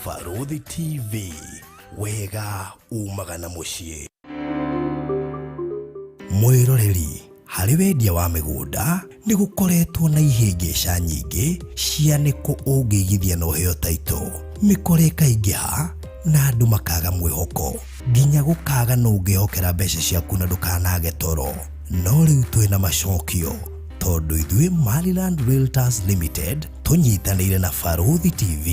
Barũthi TV, wega umaga na mũciĩ. Mwĩroreri, harĩ wendia wa mĩgũnda nĩ gũkoretwo na ihĩngĩca nyingĩ cia nĩkũ ũngĩigithia na ũheo taito. Mĩkora ĩkaingĩha na andũ makaga mwĩhoko nginya gũkaga nũ ũngĩhokera mbeca ciaku na ndũkanage toro. No rĩu twĩna macokio tondũ ithuĩ Maryland Realtors Limited tũnyitanĩire na Barũthi TV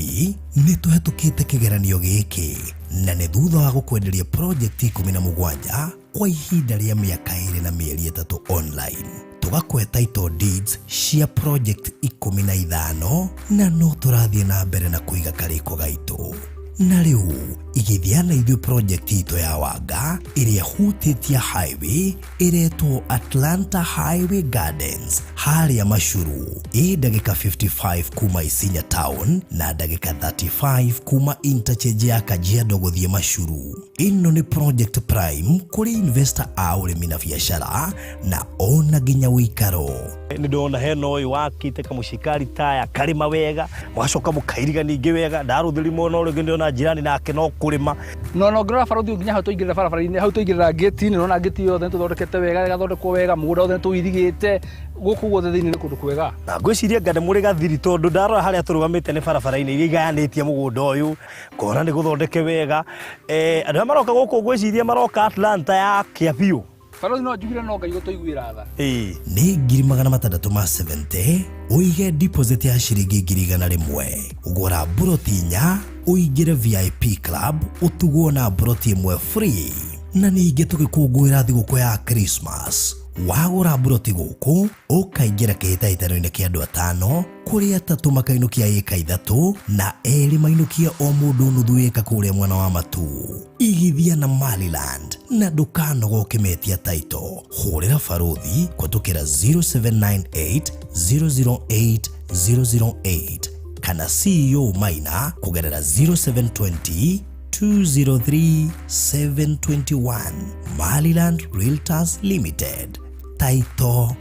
nĩ tũhetũkĩte kĩgeranio gĩkĩ na nĩ thutha wa gũkwenderia project 17 kwa ihinda rĩa mĩaka 2 na mĩeri 3 online, tũgakũhe title deeds cia project 15, na no tũrathiĩ na mbere na kũiga karĩko gaitũ. Na rĩu igithia na ithuĩ project itũ ya Wanga ĩrĩa ĩhutĩtie highway ĩretwo Atlanta Highway Gardens harĩa Macuru, ĩ ndagĩka 55 kuma Isinya town na ndagĩka 35 kuma interchange ya Kajiado gũthiĩ Macuru. Ĩno nĩ project prime kũrĩ investor a ũrĩmi na biacara na ona nginya ũikaro. Nĩ ndona hena ũyũ wakĩte kamũcikari taya karĩma wega, mũgacoka mũkairiga ningĩ wega. Ndarũthĩri mwena ũrĩa ũngĩ, ndĩrona jirani nake no kũrĩma. No ngĩrora barũthi nginya hau tũingĩrĩra barabara-inĩ, hau tũingĩrĩra ngĩti-inĩ, nona ngĩti yothe nĩ tũthondekete wega, ĩgathondekwo wega, mũgũnda wothe nĩ tũirigĩte. Gũkũ guothe thĩinĩ nĩ kũndũ kwega. Na ngwĩciria nga nĩ mũrĩ gathiri, tondũ ndarora harĩa tũrũgamĩte nĩ barabara-inĩ iria igayanĩtie mũgũnda ũyũ, ngona nĩ gũthondeke wega. Andũ arĩa maroka gũkũ, ngwĩciria maroka Atlanta ya kĩa biũ. Barũthi, no njugire no Ngai gũtũiguĩra tha. Nĩ 670,000, ũige deposit ya ciringi 100,000. Gũra mburoti 4, ũingĩre VIP club, ũtugwo na mburoti 1 free. Na ningĩ tũgĩkũngũĩra thigũkũ ya Christmas, wagũra mburoti gũkũ ũkaingĩra kĩhĩtahĩtano-inĩ kĩa andũ 5, kũrĩ 3 makainũkia ĩka 3 na 2 mainũkie o mũndũ nuthu ĩka kũrĩa mwena wa Matu. Igithia na Maryland na ndũkanoga ũkĩmetia taito. Hũrĩra barũthi kũhetũkĩra 0798 008 008 kana CEO Maina kũgerera 0720 203 721. Maryland Realtors Limited, taito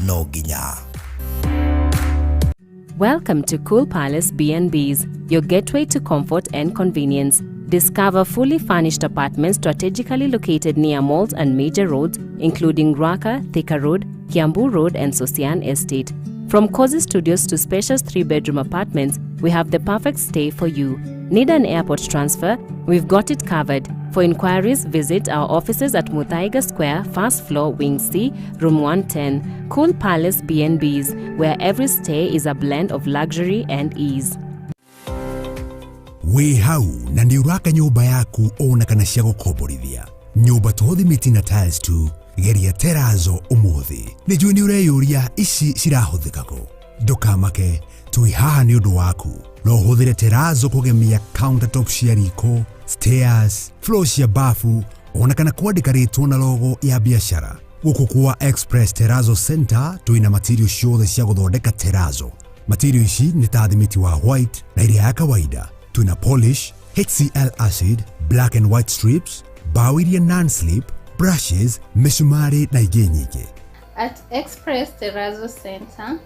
no nginya. Welcome to Cool Palace B&Bs, your gateway to comfort and convenience. Discover fully furnished apartments strategically located near malls and major roads, including Ruaka, Thika Road, Kiambu Road, and Sosian Estate. From cozy studios to spacious three-bedroom apartments, we have the perfect stay for you. Need an airport transfer? We've got it covered. For inquiries, visit our offices at Muthaiga Square, first floor, Wing C, room 110. Cool Palace B&Bs, where every stay is a blend of luxury and ease. Wĩ hau na nĩ ũraka nyũmba yaku ona kana cia gũkomborithia, nyũmba to thimiti na tiles tu, geria terazo ũmũthĩ. Nĩ njũĩ nĩ ũreyũria ici cirahũthĩka kũ. Ndũkamake, twĩ haha nĩ ũndũ waku. No ũhũthĩre terazo kũgemia countertop cia riko, stairs, floor cia bafu, ona kana kwandĩka rĩtwa na logo ya biacara. Gũkũ kwa Express Terazo Center twĩna material ciothe cia gũthondeka terazo. Material ici nĩ ta thimiti wa white na ĩrĩa ya kawaida, twĩna polish, HCl acid, black and white strips, bao iria non-slip, brushes, mĩcumarĩ na ingĩ nyingĩ. At Express Terrazzo Center,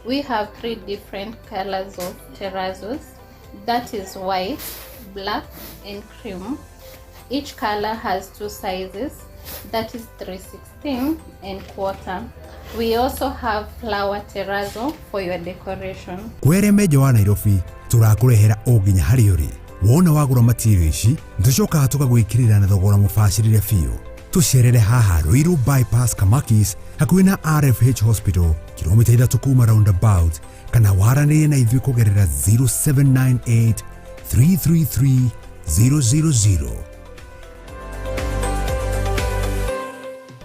we have three different colors of terrazos. That is white, black, and cream. Each color has two sizes, that is 316 and quarter. We also have flower terrazzo for your decoration. Kwere menja wa Nairobi, tũrakũrehera o nginya harĩa ũrĩ. Wona wagũra material ici, tũcokaga tũgagwĩkĩrĩra na thogora mũbacĩrĩre biũ. Tũcerere haha Ruiru Bypass, Kamakis, hakuhĩ na RFH Hospital, kilomita 3 kuma roundabout, kana waranĩrie na ithuĩ kũgerera 0798 333 000.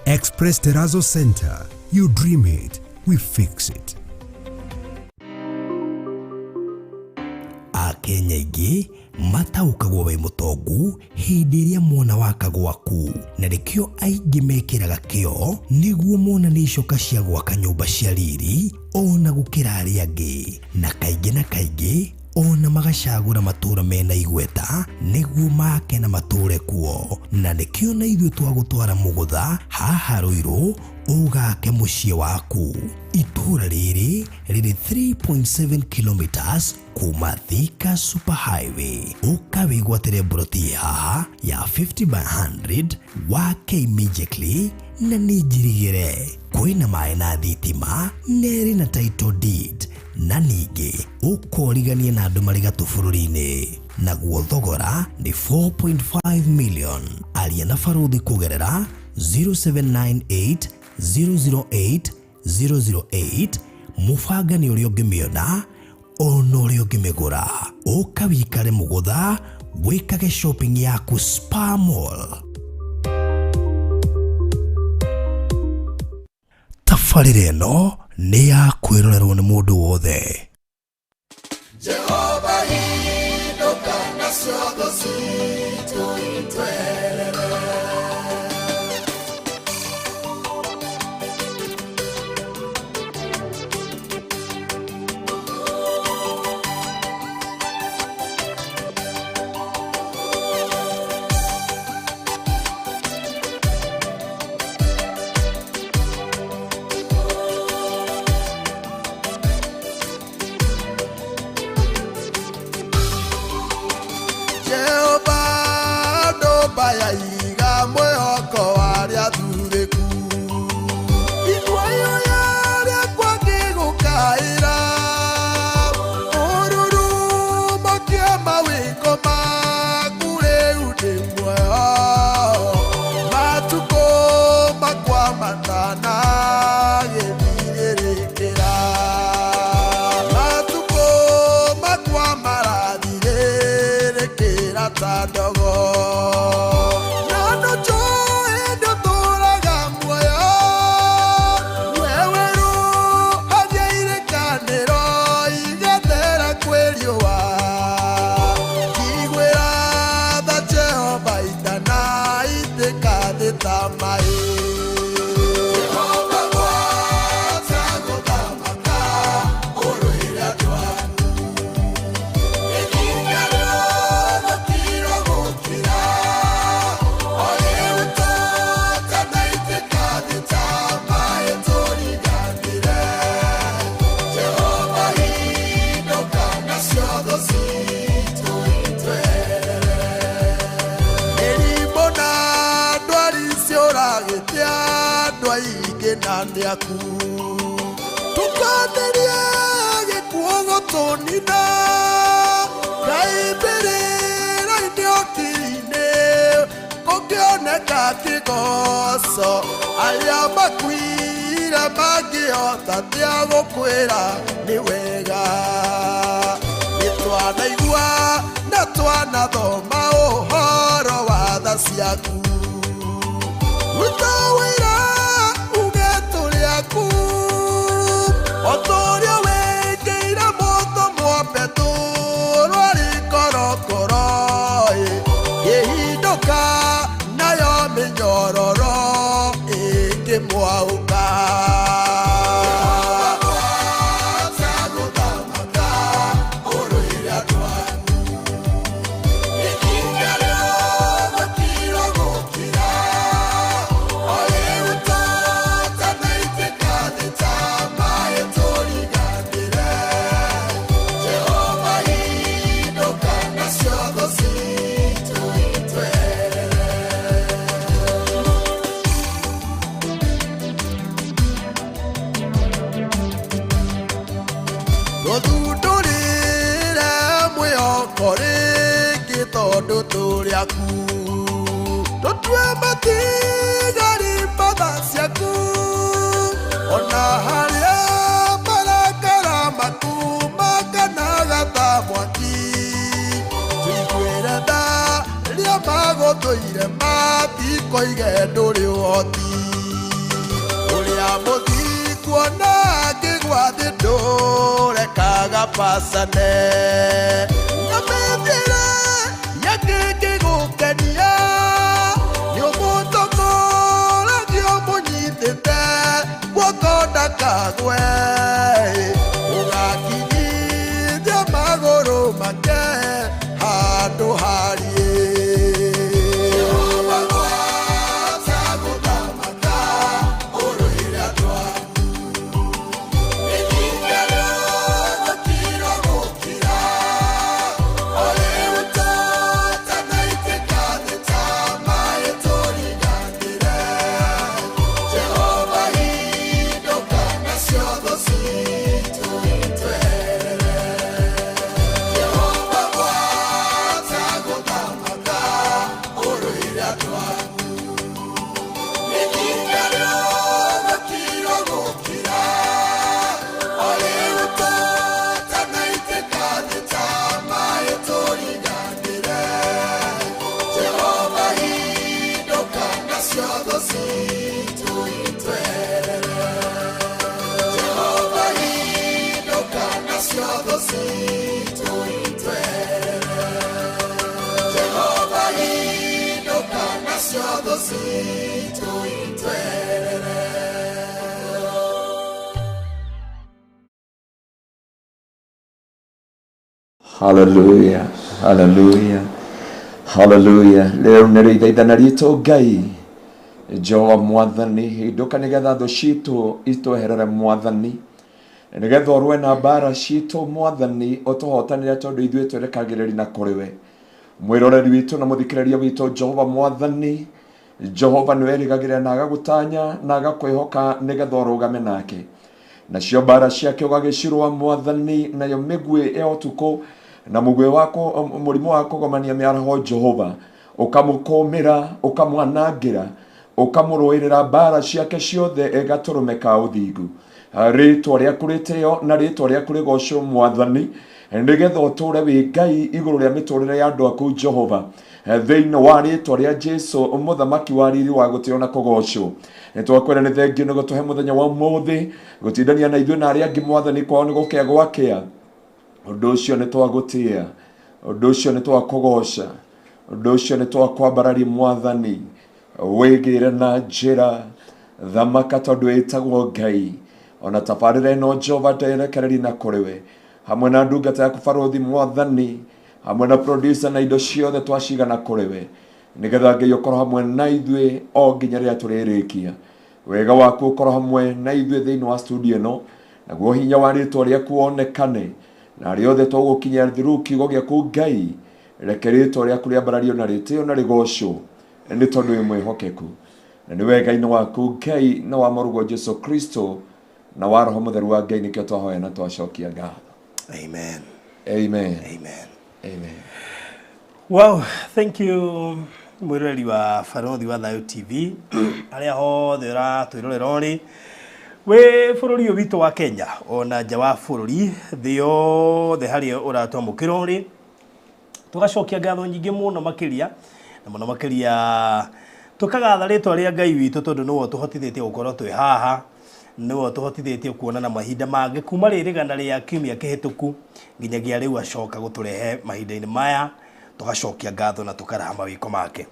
Express Terrazzo Center. You dream it, we fix it. Akenya aingĩ mataũkagwo wĩ mũtongu hĩndĩ ĩrĩa mwana waka gwaku, na nĩkĩo aingĩ mekĩraga kĩo nĩguo monanie icoka cia gwaka nyũmba cia riri ona gũkĩra arĩa angĩ, na kaingĩ na kaingĩ. Ona magacagũra matũũra mena igweta nĩguo make na matũũre kuo, na nĩkĩo na ithuĩ twagũtwara Mũgũtha haha Rũirũ ũgake mũciĩ waku. Itũũra rĩrĩ rĩrĩ 3.7 kilometers kuma Thika Super Highway. Ũka wĩgwatĩre mburoti haha ya 50 by 100 wake immediately, na nĩ njirigĩre kwĩna maĩ na thitima, na ĩrĩ na title deed, na ningĩ ũkoriganie na andũ marĩ gatũ bũrũri-inĩ. Naguo thogora nĩ 4.5 million. Aria na baruthi kũgerera 0798 008 008. Mũbangani ũrĩa ũngĩmĩona ona ũrĩa ũngĩmĩgũra. Ũka wikare Mũgũtha, wĩkage shopping yaku Spa Mall. Tabarĩra ĩno nĩ ya kwĩrorerwo nĩ mũndũ wothe. Jehova hindũka nacio thũ citũ itwerere. Jehova ndũmba ya iga, mwĩhoko wa arĩa athurĩku, igua ihoya rĩakwa ngĩgũkaĩra. Ũrurumokia mawĩko maku, rĩu ndĩ muoyo, matukũ makwa matanagĩthirĩrĩkĩra, matukũ makwa marathirĩrĩkĩra ta ndogo, na ndũnjũĩ ndũtũũraga muoyo. We werũhagia irĩkanĩro igathera kwĩ riũa, njiguĩra tha Jehova itanaitĩka thĩ ta maĩ. Jehova gwata gũthamaka, ũrũĩre andũ aku. Ikinya rĩothe gũkira, o rĩu tũtanaitĩka thĩ ta maĩ tũriganĩre. Jehova hindũka nacio thũ citũ itwerere. Mĩrimũ na ndwari ciũragĩte andũ aingĩ na nĩ aku. Tũkanĩrie gĩkuũ gũtũnina, Ngai, mbĩrĩra-inĩ ũkiri-inĩ kũngĩoneka kĩgoco, arĩa makuire mangĩhota atĩa gũkwĩra nĩ wega? Nĩ twanaigua na twanathoma ũhoro wa tha ciaku. Ruta wĩra uge tũrĩ aku, o tũrĩa wĩkĩire mũtũmwo Petũrũ arĩ korokoro ĩhindũka, nayo mĩnyororo ĩkĩmwaũka. Gũthamaka, ũrũĩre andũ aku. Ikinya rĩothe gũkira, o rĩu tũtanaitĩka thĩ ta maĩ tũriganĩre. Jehova hindũka nacio thũ citũ itwerere. Tũthundũrĩre mwĩhoko rĩngĩ tondũ tũrĩ aku, tũtue matigari mbatha ciaku, ona harĩa marakara maku makanaga ta mwaki. Tũiguĩre tha rĩa magũtũire matikoige ndũrĩ ũhoti. Ũrĩa mũthikuona ngĩgwa thĩ ndũrekaga pacane, na mĩthiĩre yakĩngĩgũkenia nĩ ũmũtongoragio mũnyitĩte guoko ndakagwe, ũgakinyithia magũrũ. citũ itwerere. Hallelujah, hallelujah, hallelujah. Rĩu nĩ rĩithaithana ritũ Ngai Jehova mwathani, hĩndũka nĩgetha thũ citũ itweherere mwathani, nĩgetha ũrũe na mbara citũ mwathani, ũtũhotanĩre tondũ ithuĩ twerekagĩrĩria na kũrĩ we. Mwĩroreri witũ na mũthikĩrĩria witũ Jehova mwathani, Jehova nĩwe erĩgagĩrĩra na agagũtanya na agakwĩhoka nĩgetha ũrũgame nake. Nacio mbara ciake ũgagĩcirũa mwathani, nayo mĩguĩ ya ũtukũ na mũguĩ wa mũrimũ wa kũgomania mĩaraho Jehova ũkamũkũmĩra, ũkamwanangĩra, ũkamũrũĩrĩra mbara ciake ciothe gatũrũme ka ũthingu. Rĩtwa rĩaku rĩtĩo na rĩtwa rĩaku rĩgocwo mwathani, nĩgetha ũtũre wĩ Ngai igũrũ rĩa mĩtũrĩre ya andũ aku Jehova, thĩinĩ wa rĩtwa rĩa Jesu mũthamaki wa riri wa gũtĩo na kũgocwo. Nĩtwakwĩra nĩ thengiũ nĩ gũtũhe mũthenya wa ũmũthĩ gũtindania na ithuĩ na arĩa angĩ mwathani, kwao nĩ gũkĩa gwakĩa. Ũndũ ũcio nĩ twagũtĩa, ũndũ ũcio nĩ twakũgoca, ũndũ ũcio nĩ twakwambararia mwathani. Wĩgĩre na njĩra thamaka tondũ ĩtagwo Ngai. Ona tabarĩra ĩno Jehova nderekereria na kũrĩ we, hamwe na ndungata yaku barũthi mwathani, hamwe na producer na indo ciothe twacigana kũrĩ we, nĩgetha Ngai ũkorwo hamwe na ithuĩ o nginya rĩrĩa tũrĩrĩkia. Wega waku ũkorwo hamwe na ithuĩ thĩinĩ wa studio ĩno, naguo hinya wa rĩtwa rĩaku wonekane, na arĩa othe tũgũkinyia through kiugo gĩaku Ngai, reke rĩtwa rĩaku rĩambarario na rĩtĩo na rĩgocwo, nĩ tondũ wĩ mwĩhokeku na nĩ wega-inĩ waku Ngai na wa mũrũguo Jesu Kristo na wa Roho Mũtheru wa Ngai, nĩkĩo twahoya na twacokia ngatho. Amen. Amen. Amen. Amen. Wow, thank you mwĩroreri wa Barothi wa Thayo TV arĩa hothe ũratwĩrorera ũrĩ wĩ bũrũri ũyũ witũ wa Kenya ona nja wa bũrũri, thĩ yothe harĩa ũratwamũkĩra ũrĩ, tũgacokia ngatho nyingĩ mũno makĩria na mũno makĩria tũkagatha rĩtwa rĩa Ngai witũ tondũ nĩwe ũtũhotithĩtie gũkorwo twĩ haha, nĩwe ũtũhotithĩtie kuonana mahinda mangĩ kuma rĩrĩgana rĩa kiumia kĩhĩtũku nginyagia rĩu acoka gũtũrehe mahinda-inĩ maya, tũgacokia ngatho na tũkaraha mawĩko make.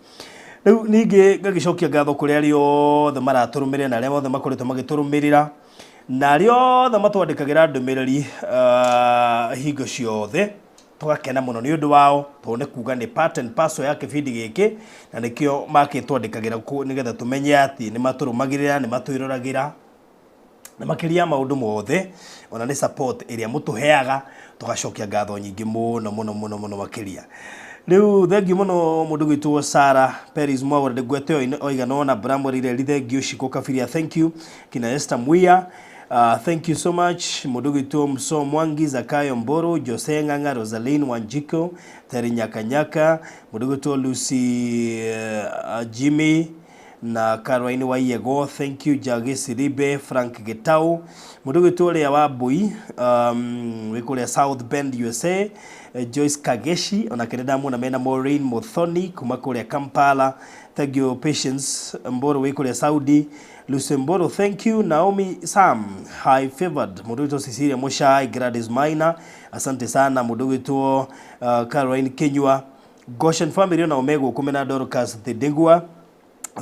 Rĩu ningĩ ngagĩcokia ngatho kũrĩ arĩa othe maratũrũmĩrĩra na arĩa othe makoretwo magĩtũrũmĩrĩra na arĩa othe matwandĩkagĩra ndũmĩrĩri hingo ciothe, tũgakena mũno nĩ ũndũ wao tondũ nĩ kuga nĩ part and parcel ya kĩbindi gĩkĩ na nĩkĩo makĩtwandĩkagĩra nĩgetha tũmenye atĩ nĩ matũrũmagĩrĩra, nĩ matwĩroragĩra na makĩria maũndũ mothe ona nĩ support ĩrĩa mũtũheaga, tũgacokia ngatho nyingĩ mũno mũno mũno mũno makĩria. Rĩu thengiũ mũno mũndũ gwitũ Sarah Peris Mwaura ndĩngwete oigana ona Bramwell Ireri, thengiũ Shiko Kabiria, thank you kina Esther Muia, thank you so much mũndũ gwitũ Mso Mwangi, Zakayo Mboro, Jose Ng'ang'a, Rosaline Wanjiko, Terry Nyakanyaka, mũndũ gwitũ Lucy Jimmy na Caroline Waiyego, thank you Jage Siribe, Frank Gitau, mũndũ gwitũ ũrĩa wa Mbui wĩ kũrĩa South Bend USA, Joyce Kageshi onake nĩ ndamuona mena Maureen Muthoni kuma kũrĩa Kampala, thank you Patience Mboro wĩ kũrĩa Saudi, Lucy Mboro, thank you Naomi Sam, high favored mũndũ gwitũ Cecilia Mushai, Gladys Maina, asante sana mũndũ gwitũ Caroline Kinyua, Goshen family onao me gũkũ mena Dorcas Thindingwa,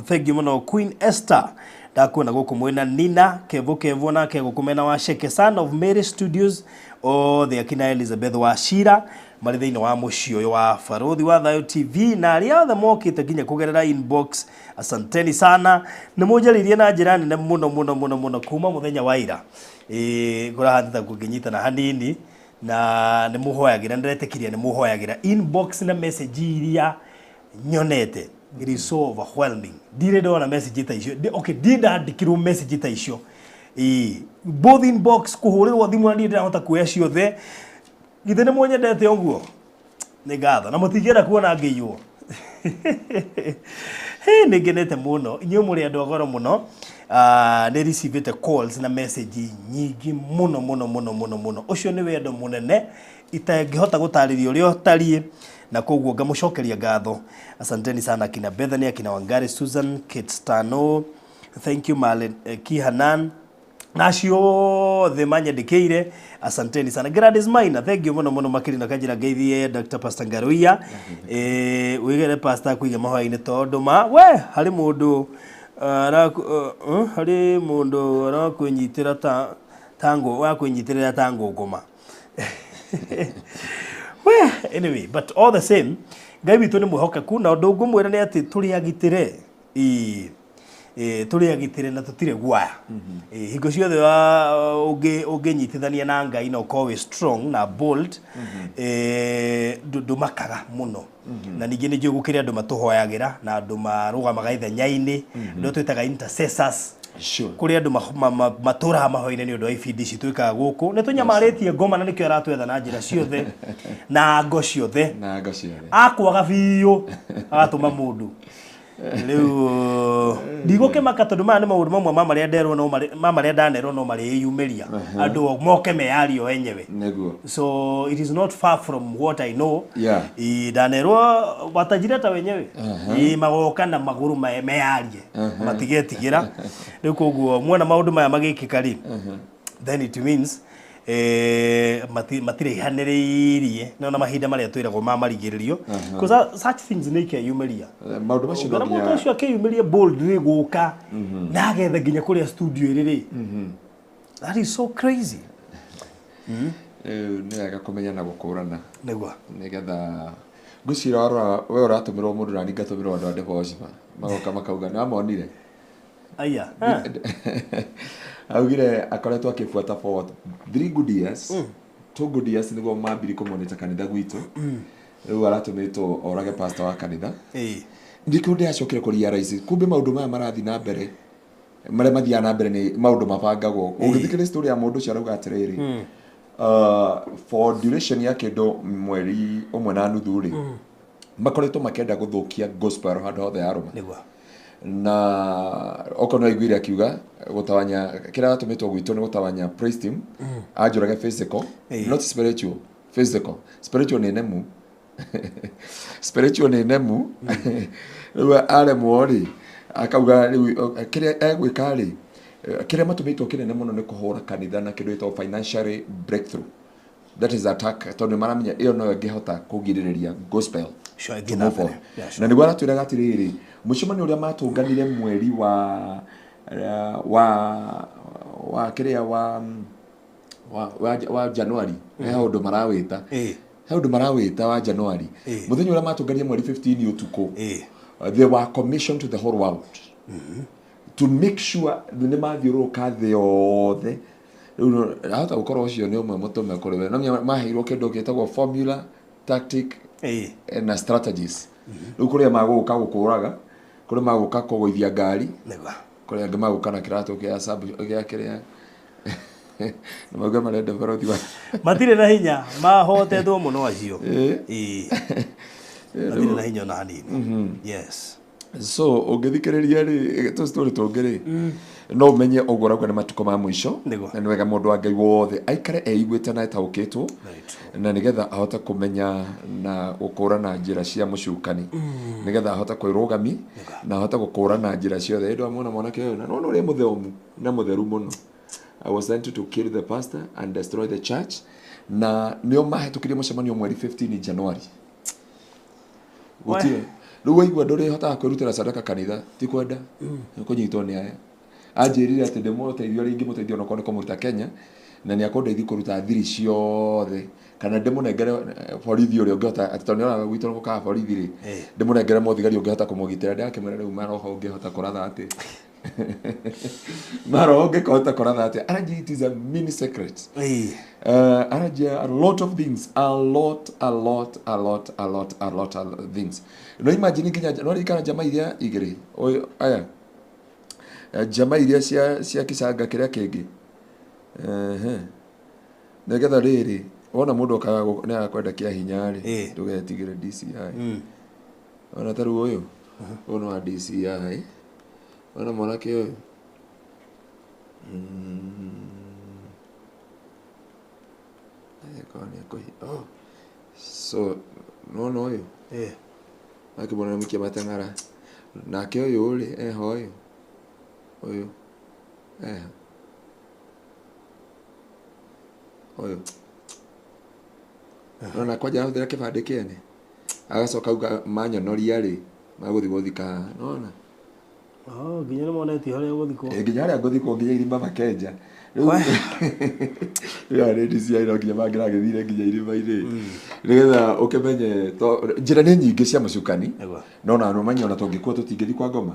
thank you mũno Queen Esther ndakuona gũkũ mwena Nina Kevo Kevo nake gũkũ mwena wa Sheke Son of Mary Studios othe akina Elizabeth wa Shira marĩ thĩinĩ wa mũciĩ ũyũ wa Barothi wa Thayo TV na arĩa othe mokĩte nginya kũgerera inbox, asanteni sana nĩ mũnjarĩirie na njĩra nene mũno mũno mũno mũno kuma mũthenya wa ira kũrahatĩta kũngĩnyitana hanini na nĩ mũhoyagĩra, nĩndĩretĩkirie nĩ mũhoyagĩra inbox na message iria nyonete. It is so overwhelming. Ndirĩ ndona message ta icio. Okay, ndirĩ ndandĩkĩrwo message ta icio. Both inbox kũhũrĩrwo thimũ na ndirĩ ndĩrahota kuoya ciothe. Githĩ nĩ mũnyendete ũguo? Nĩ ngatho. Na mũtingĩenda kuona ngĩiywo. Nĩ ngenete mũno. Inyuĩ mũrĩ andũ a goro mũno. Nĩ receivĩte calls na message nyingĩ mũno mũno mũno mũno mũno. Ũcio nĩ wendo mũnene itangĩhota gũtarĩria ũrĩa ũtariĩ na koguo ngamũcokeria ngatho. Asanteni sana akina Bethany, akina Wangari, Susan, Kate Stano, thank you Marlene Kihanan, Na acio othe manyandĩkĩire, asanteni sana. Gladys Maina, thank you mũno mũno makĩria, na kanjĩra ngeithie Dr. Pastor Ngaruiya. Wĩgere pastor kũiga mahoya-inĩ tondũ ma we harĩ mũndũ harĩ mũndũ arakwĩnyitĩra ta tango wa kwĩnyitĩrĩra ta ngũngũma. We, anyway, but all the same, Ngai witũ nĩ mwĩhokeku, na ũndũ ngũmwĩra nĩ atĩ tũrĩ agitĩre. Ĩĩ. Tũrĩ agitĩre na tũtirĩ guaya. Hingo ciothe ũngĩnyitithania na Ngai na ũkorwo wĩ strong na bold, ndũmakaga mũno. Na ningĩ nĩ njũĩ gũkĩrĩ andũ matũhoyagĩra na andũ marũgamaga ithenya-inĩ, andũ twĩtaga intercessors. Kũrĩ andũ matũraga mahoya-inĩ nĩ ũndũ wa ibindi ici twĩkaga gũkũ. Nĩ tũnyamarĩtie ngoma na nĩkĩo aratwetha na njĩra ciothe na ngo ciothe. Na ngo ciothe. Akwaga biũ agatũma mũndũ. Rĩu ndigũkĩmaka tondũ maya nĩ maũndũ mamwe ma marĩa nderwo no ma marĩa ndanerwo no marĩyumĩria. Andũ moke meyarie enyewe. Nĩguo. So it is not far from what I know. Ndanerwo watajireta wenyewe. Magoka na magũrũ meyarie. Matigetigĩra. Rĩu koguo muona maũndũ maya magĩkĩka rĩ, then it means matiraihanĩrĩirie no na mahinda marĩa twĩragwo ma marigĩrĩrio. Because such things nĩ ikeyumĩria. Maũndũ macio no Ũngĩona mũndũ nginya ũcio akĩyumĩria boldly gũka na agetha nginya kũrĩa studio ĩrĩ rĩ, that is so crazy. Rĩu nĩ wega kũmenya na gũkũrana. Nĩguo. Nĩgetha ngwĩciria warora we ũratũmĩrwo mũndũ na niĩ ngatũmĩrwo andũ a Devoshima magoka makauga nĩ wamonire. Aya. Augire akoretwo akĩbuata for 3 good years, 2 good years nĩguo mambiri kũmonita kanitha gwitũ. Rĩu aratũmĩtwo orage pastor wa kanitha. Nĩkĩo ndĩracokire kũ realize kumbe maũndũ maya marathiĩ na mbere, marĩa mathiaga na mbere nĩ maũndũ mabangagwo. Ũngĩthikĩrĩria story ya mũndũ ũcio arauga atĩrĩrĩ, for duration ya kĩndũ mweri ũmwe na nuthu rĩ, makoretwo makĩenda gũthũkia gospel handũ hothe yarũma. Nĩguo. Na okorwo nĩ waiguire akiuga gũtawanya kĩrĩa atũmĩtwo gwitũ nĩ gũtawanya praise team, anjũrage physical, not spiritual, physical. Spiritual nĩ nemu. Spiritual nĩ nemu. Rĩu aremwo rĩ, akauga rĩu kĩrĩa egwĩka rĩ, kĩrĩa matũmĩtwo kĩnene mũno nĩ kũhũra kanitha na kĩndũ gĩtagwo financial breakthrough. That is attack, tondũ maramenya ĩyo noyo ĩngĩhota kũgirĩrĩria gospel Sure, to ĩthiĩ na move on. mbere. Yeah, sure. Na nĩguo aratwĩraga atĩrĩrĩ, mũcemanio ũrĩa matũnganire mweri wa wa wa kĩrĩa wa wa wa, wa January, he ũndũ marawĩta. He ũndũ marawĩta wa January. Mũthenya ũrĩa matũnganire mweri 15 ũtukũ, they were commissioned to the whole world to make sure nĩ mathiũrũrũka thĩ yothe. Rĩu ahota gũkorwo ũcio nĩ ũmwe mũtũme kũrĩ we. No nginya maheirwo kĩndũ gĩtagwo formula, tactic, na strategies. Rĩu kũrĩa magũka gũkũraga, kũrĩa magũka kũgũithia ngari, Nĩguo. kũrĩa angĩ magũka na kĩratũ kĩa sub gĩa kĩrĩa. Na mauga marenda barothi wa Matirĩ na hinya, mahotetwo mũno acio. Matirĩ na hinya ona hanini. Yes. So ũngĩthikĩrĩria rĩ, tũ story tũngĩ rĩ, no ũmenye ũguo ũrauga nĩ matukũ ma mũico. Nĩguo. Na nĩ wega mũndũ wa Ngai wothe aikare eiguĩte na etaũkĩtwo, Right. na nĩgetha ahote kũmenya na gũkũrana njĩra cia mũcukani, nĩgetha ahote kwĩrũgami na ahote gũkũrana njĩra ciothe. Ĩndĩ wamwona mwanake ũyũ, na nĩwona ũrĩa mũthomu na mũtheru mũno. I was sent to kill the pastor and destroy the church. Na nĩo mahĩtũkirie mũcemanio mweri 15 January. Gũtirĩ. Rĩu waigua ndũrĩhotaga kwĩrutĩra sadaka kanitha, ti kwenda, nĩ kũnyitwo nĩ aya. Anjĩrire atĩ ndĩmũteithie ũrĩa ingĩmũteithia onokorwo nĩ kũmũruta Kenya, na nĩ akũndeithia kũruta thiri ciothe, kana ndĩmũnengere borithi ũrĩa ũngĩhota, atĩ tondũ nĩonaga gwitũ nĩ gũkaga borithi rĩ, ndĩmũnengere mũthigari ũngĩhota kũmũgitĩra. Ndĩrakĩmwĩra rĩu maroho ũngĩhota kũratha atĩ. Maroho ũngĩhota kũratha atĩ. Aranjia it is a mini secret. Aranjia a lot of things, a lot, a lot, a lot, a lot, a lot, a lot of things. No imagine nginya, no ririkana njama iria igĩrĩ, ũyũ, aya. Njama iria cia kĩcanga kĩrĩa kĩngĩ. Nĩgetha rĩrĩ, wona mũndũ okaga nĩ arakwenda kĩa hinya rĩ, ndũgetigĩre DCI. Ona ta rĩu ũyũ, ũyũ nĩ wa DCI. Ona mwanake ũyũ. Oh. So, nĩwona ũyũ? Akĩmwona nĩ mũikia mateng'ara. Nake ũyũ rĩ, eho ũyũ. Ũyũ. Eho. Ũyũ nona kwanja ahũthĩra kĩbandĩ kĩene, agacoka auga manyonoria rĩ magũthiĩ gũthika haha, nona. Oh, nginya nĩ monetie harĩa ũgũthikwo. Eh, nginya harĩa ngũthikwo, nginya irima makenja. Rĩu rĩu aya nĩ DCI no nginya mangĩragĩthire nginya irima-inĩ nĩgetha ũkĩmenye njĩra nĩ nyingĩ cia mũcukani. Nĩguo. No na ũmenye ona tũngĩkua tũtingĩthiĩ kwa ngoma.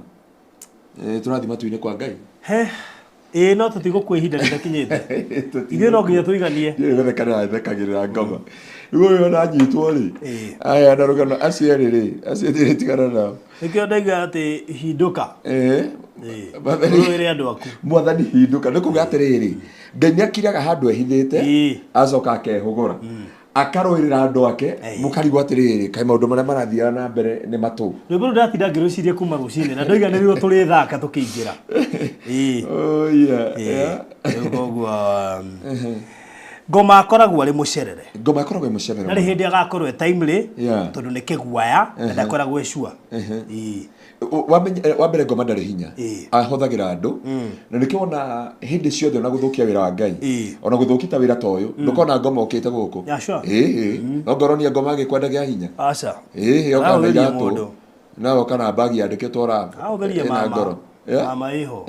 Eh, tũrathiĩ matu-inĩ kwa Ngai. He. Ĩĩ, no tũtigũkua ihinda rĩtakinyĩte. Ithuĩ no nginya tũiganie. Ndiũĩ gũtheka ndĩrathekagĩrĩra ngoma. Rĩu ũyũ ona anyitwo rĩ, Ĩĩ. aya na rũgano acio erĩ rĩ, acio erĩ tigana nao. Nĩkĩo ndaiga atĩ hindũka. Eh. Ĩĩ. Mwathani- Ũrũĩre andũ aku. Mwathani hindũka, nĩ kuga atĩrĩrĩ, Ngai nĩ akiraga handũ ehithĩte, Ĩĩ. acoka akehũgũra, akarũĩrĩra andũ ake. Mũkarigwo atĩrĩrĩ, kaĩ maũndũ marĩa marathiaga na mbere nĩ matũ? Rwĩmbo rũu ndatinda ngĩrũciria kuma rũcinĩ na ndoiganĩrirwo tũrĩ thaka tũkĩingĩra. Ĩĩ. Oh, yeah, Ĩĩ. yeah. Rĩu koguo ngoma akoragwo arĩ mũcerere. Ngoma akoragwo ĩ mũcerere. Na rĩ hĩndĩ agakorwo e timely tondũ nĩ kĩguaya na ndakoragwo e sure. Ĩĩ. Wa mbere ngoma ndarĩ hinya, ahũthagĩra andũ, na nĩkĩo wona hĩndĩ ciothe ona gũthũkia wĩra wa Ngai, ona gũthũkia ta wĩra ta ũyũ, ndũkona ngoma ũkĩte gũkũ. Yeah, sure. Ĩĩ, no ngoronia ngoma agĩkwenda gĩa hinya. Aca. Ĩĩ, oka na Arahũthĩria iratũ mũndũ. na oka na mbagi yandĩkĩtwo rap Ahũthĩria ĩna mama. ngoro. Yeah. Mama ĩho.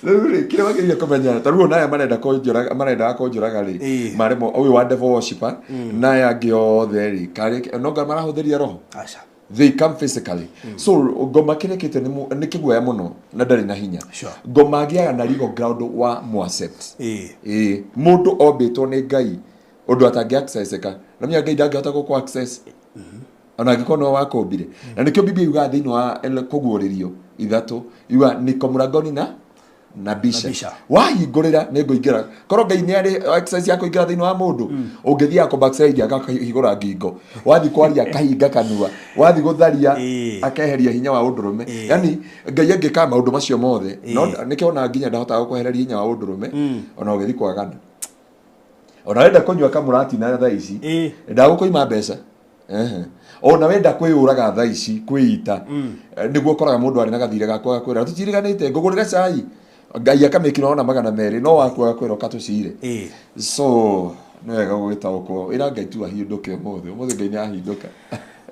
Rĩu rĩ, kĩrĩa wagĩrĩire kũmenya, ta rĩu ona aya marenda kũnjũraga, marendaga kũnjũraga rĩ, marĩ ũyũ wa devil worshipper na aya angĩ othe rĩ, karĩ no nga marahũthĩria roho. Aca. They come physically. So ngoma kĩrĩa kĩte nĩ kĩguoya mũno na ndarĩ na hinya. Sure. Ngoma agĩaga na legal ground wa mũaccept. Ĩĩ. Ĩĩ, mũndũ ombĩtwo nĩ Ngai ũndũ atangĩ accesseka, na menya Ngai ndangĩhota gũkũ access ona angĩkorwo nĩwe wakũmbire. Na nĩkĩo Biblia yugaga thĩinĩ wa kũguũrĩrio 3 yugaga niko mlangoni na nabisha. Nabisha. Wahingũrĩra nĩ ngũingĩra. Korwo Ngai nĩ arĩ access ya kũingĩra thĩinĩ wa mũndũ, ũngĩthiaga kũ backslide akahingũra ngingo, wathiĩ kwaria akahinga kanua, wathiĩ gũtharia akeheria hinya wa ũndũrũme. Yani Ngai angĩka maũndũ macio mothe, no nĩkĩo ona nginya ndahotaga gũkwehereria hinya wa ũndũrũme ona ũgĩthiĩ kwagana. Ona wenda kũnyua kamũrati na thaa ici, ndagũkũima mbeca. Ehe. Ona wenda kwĩyũraga thaa ici, kwĩita, nĩguo ũkoraga mũndũ arĩ na gathirĩ gakwa gakwĩra tũtiriganĩte, ngũgũrĩre cai, Ngai akamĩkĩra ona 200, no waku agakwĩra ũka tũcire. So nĩ wega gũgĩtaũkwo, ĩra Ngai tu ahindũke ũmũthĩ, ũmũthĩ Ngai nĩ ahindũka.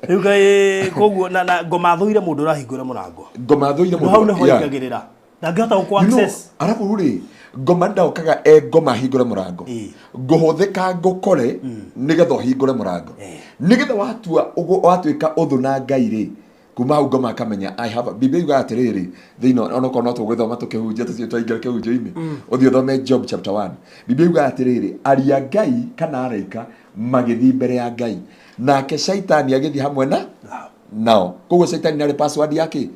Rĩu Ngai koguo na ngoma thũire mũndũ ũrahingũra mũrango. Ngoma thũire mũndũ. Hau nĩho Yeah. aingagĩrĩra. Ndangĩhota gũkũ You know, access. arabu rĩ, ngoma ndokaga e ngoma hingũre mũrango. Ngũhũthĩka ngũkore nĩgetha ũhingũre mũrango. Nĩgetha watua ũguo watuĩka ũthũ na Ngai rĩ, kuma hau ngoma akamenya I have a, Biblia yugaga atĩrĩrĩ thĩinĩ ona okorwo no tũgũthoma tũkĩhunjia tũcio twaingĩra kĩhunjio-inĩ, ũthiĩ ũthome Job chapter 1. Biblia yugaga atĩrĩrĩ, aria Ngai kana araika magĩthiĩ mbere ya Ngai, nake Shaitani agĩthiĩ hamwe na nao. Koguo Shaitani nĩ arĩ password yake.